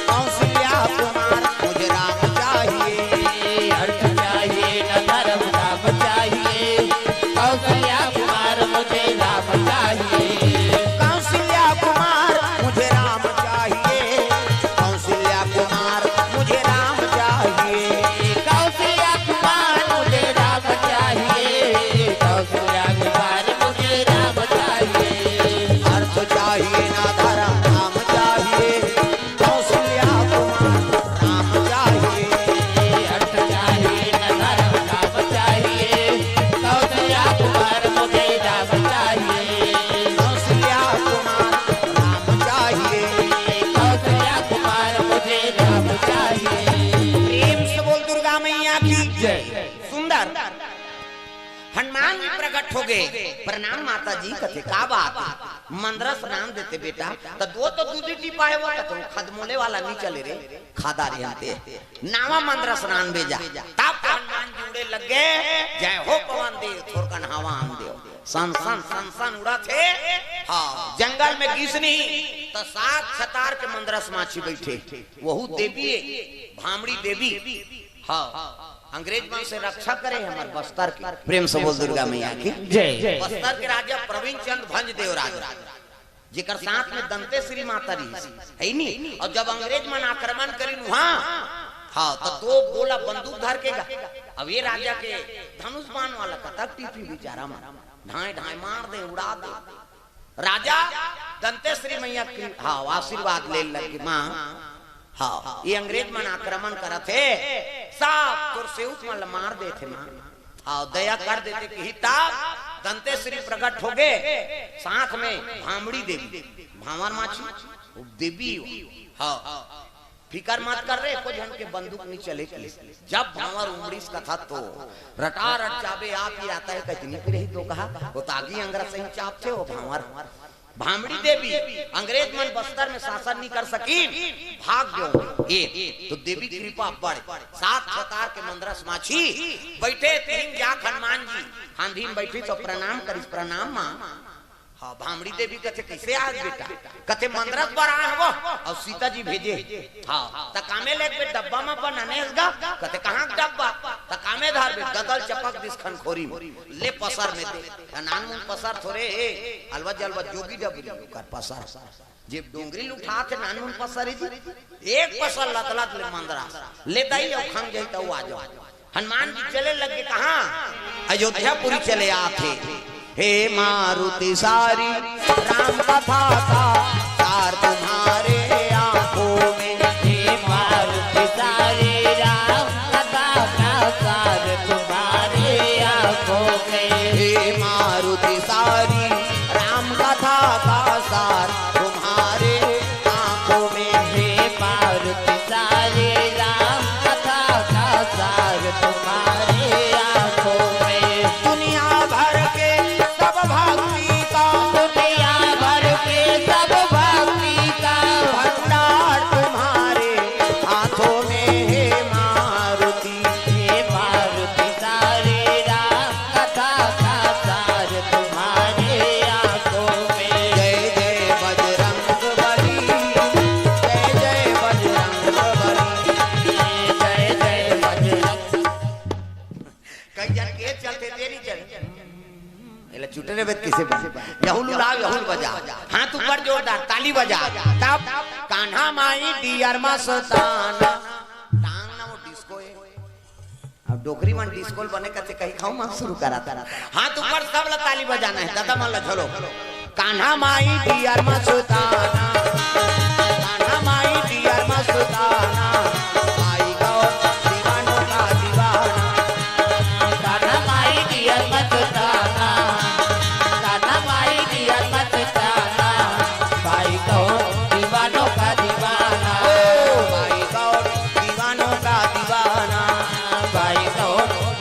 कौशल्या कुमार, मुझे राम चाहिए। अर्थ चाहिए ना धर्म, काम चाहिए। कौशल्या कुमार, मुझे राम चाहिए। कौशल्या कुमार, मुझे राम चाहिए। कौशल्या कुमार, मुझे राम चाहिए। कौशल्या कुमार, मुझे राम चाहिए। कौशल्या कुमार, मुझे राम चाहिए। अर्थ चाहिए ना धर्म, काम चाहिए। कौशल्या कुमार, राम चाहिए। अर्थ चाहिए ना धर्म, काम चाहिए। कौशल्या कुमार, मुझे राम चाहिए। कौशल्या कुमार, राम चाहिए। कौशल्या कुमार, मुझे राम चाहिए। प्रेम से बोल दुर्गा मैया की जय। सुंदर। हनुमान जी प्रकट हो गए। प्रणाम माता जी। कथे, "का बात हे?" मंदरस नान देते बेटा, त दो तो दूधी टीपा हे वो, कथे, "खदमोले वाला नी चले रे, खादा रे हंते। नावा मंदरस नान बेजा।" तब हनुमान जी उड़े लग गए, "जय हो पवन देव, थोरकन हवा आन देव।" सन सन, सन सन उड़त हे। हाँ, जंगल में गिसनी, त सात छतार के मंदरस माछी बैठे। वहू देवी हे, भामड़ी देवी। हाँ, अंग्रेज मन से रक्षा करे हमर बस्तर के। प्रेम से बोल दुर्गा मैया की जय। बस्तर के राजा प्रवीण चंद भंज देवराज, जेकर साथ में दंतेश्वरी माता रहिस, हे नी? अउ जब अंग्रेज मन आक्रमण करिन उहाँ, हाँ, त दो गोला बंदूक धर के गा। अब ये राजा के धनुष बाण वाला कतक टीपी बेचारा मन, ढाए ढाए मार दे, उड़ा दे। राजा दंतेश्वरी मैया के, हाँ, आशीर्वाद ले लगे, माँ, हाँ, ये अंग्रेज मन आक्रमण करत हे, सब तोर सेवक मन ल मार देथे, माँ। हाँ, दया कर देते कि तब दंतेश्वरी प्रकट हो गए, साथ में भामड़ी देवी, भांवर माछी, वो देवी हो। हाँ, फिकर मत कर रे, एको झन के बंदूक नी चले के। जब भांवर उमड़िस कथा तो रटा रट चाबे आप ही आता है, कतनी पिरही तो कहा, वो तागी अंगरा सही चापथे वो भांवर। भामड़ी देवी, अंग्रेज मन बस्तर में शासन नहीं कर सकी, भाग गयो। ये तो देवी कृपा बड़, सात छतार के मंदरस माछी बैठे, तीन जाख हनुमान जी, हांधी में बैठी तो प्रणाम करिस, "प्रणाम माँ।" हाँ, भामड़ी देवी कथे, "कइसे आए बेटा?" कथे, "मंदरस बर आए हवो, अउ सीता जी भेजे।" हाँ, "त कामे लेगबे, डब्बा म बनाने हस गा?" कथे, "कहाँ के डब्बा?" "त कामे धरबे, गदल चपक दिस खनखोरी में, ले पसर में दे।" त नानमुन पसर थोरे हे, अलवा जलवा जोगी डबरी ओकर पसर। जेब डोंगरी ल उठाथे नानमुन पसर हे जी, एक पसर लतलत ले मंदरस, ले दई अउ खंग जाई त आ जाओ। हनुमान जी चले लगे कहाँ? अयोध्यापुरी चले आथे। हे मारुति सारी राम कथा का सार तुम्हारे आंखों में। हे मारुति सारी राम कथा का सार तुम्हारे आंखों में। हे मारुति सारी राम कथा का सार तुम्हारे आंखों में। हे मारुति सारी राम कथा का सार तुम्हारे आंखों में। दुनिया भर के सब भक्ति का, दुनिया भर के सब बेत किसे बन। यहुल उड़ाव, यहुल बजा। हाथ ऊपर जोरदार, ताली बजा। तब कान्हा माई डियर मस्ताना। टांग ना वो डिस्को है। अब डोकरी मन डिस्को ल बने कथे कही खाऊ मन शुरू करा था। हाथ ऊपर सब ला ताली बजाना है। दादा मन ला झोलो। Kanha my dear Mastana.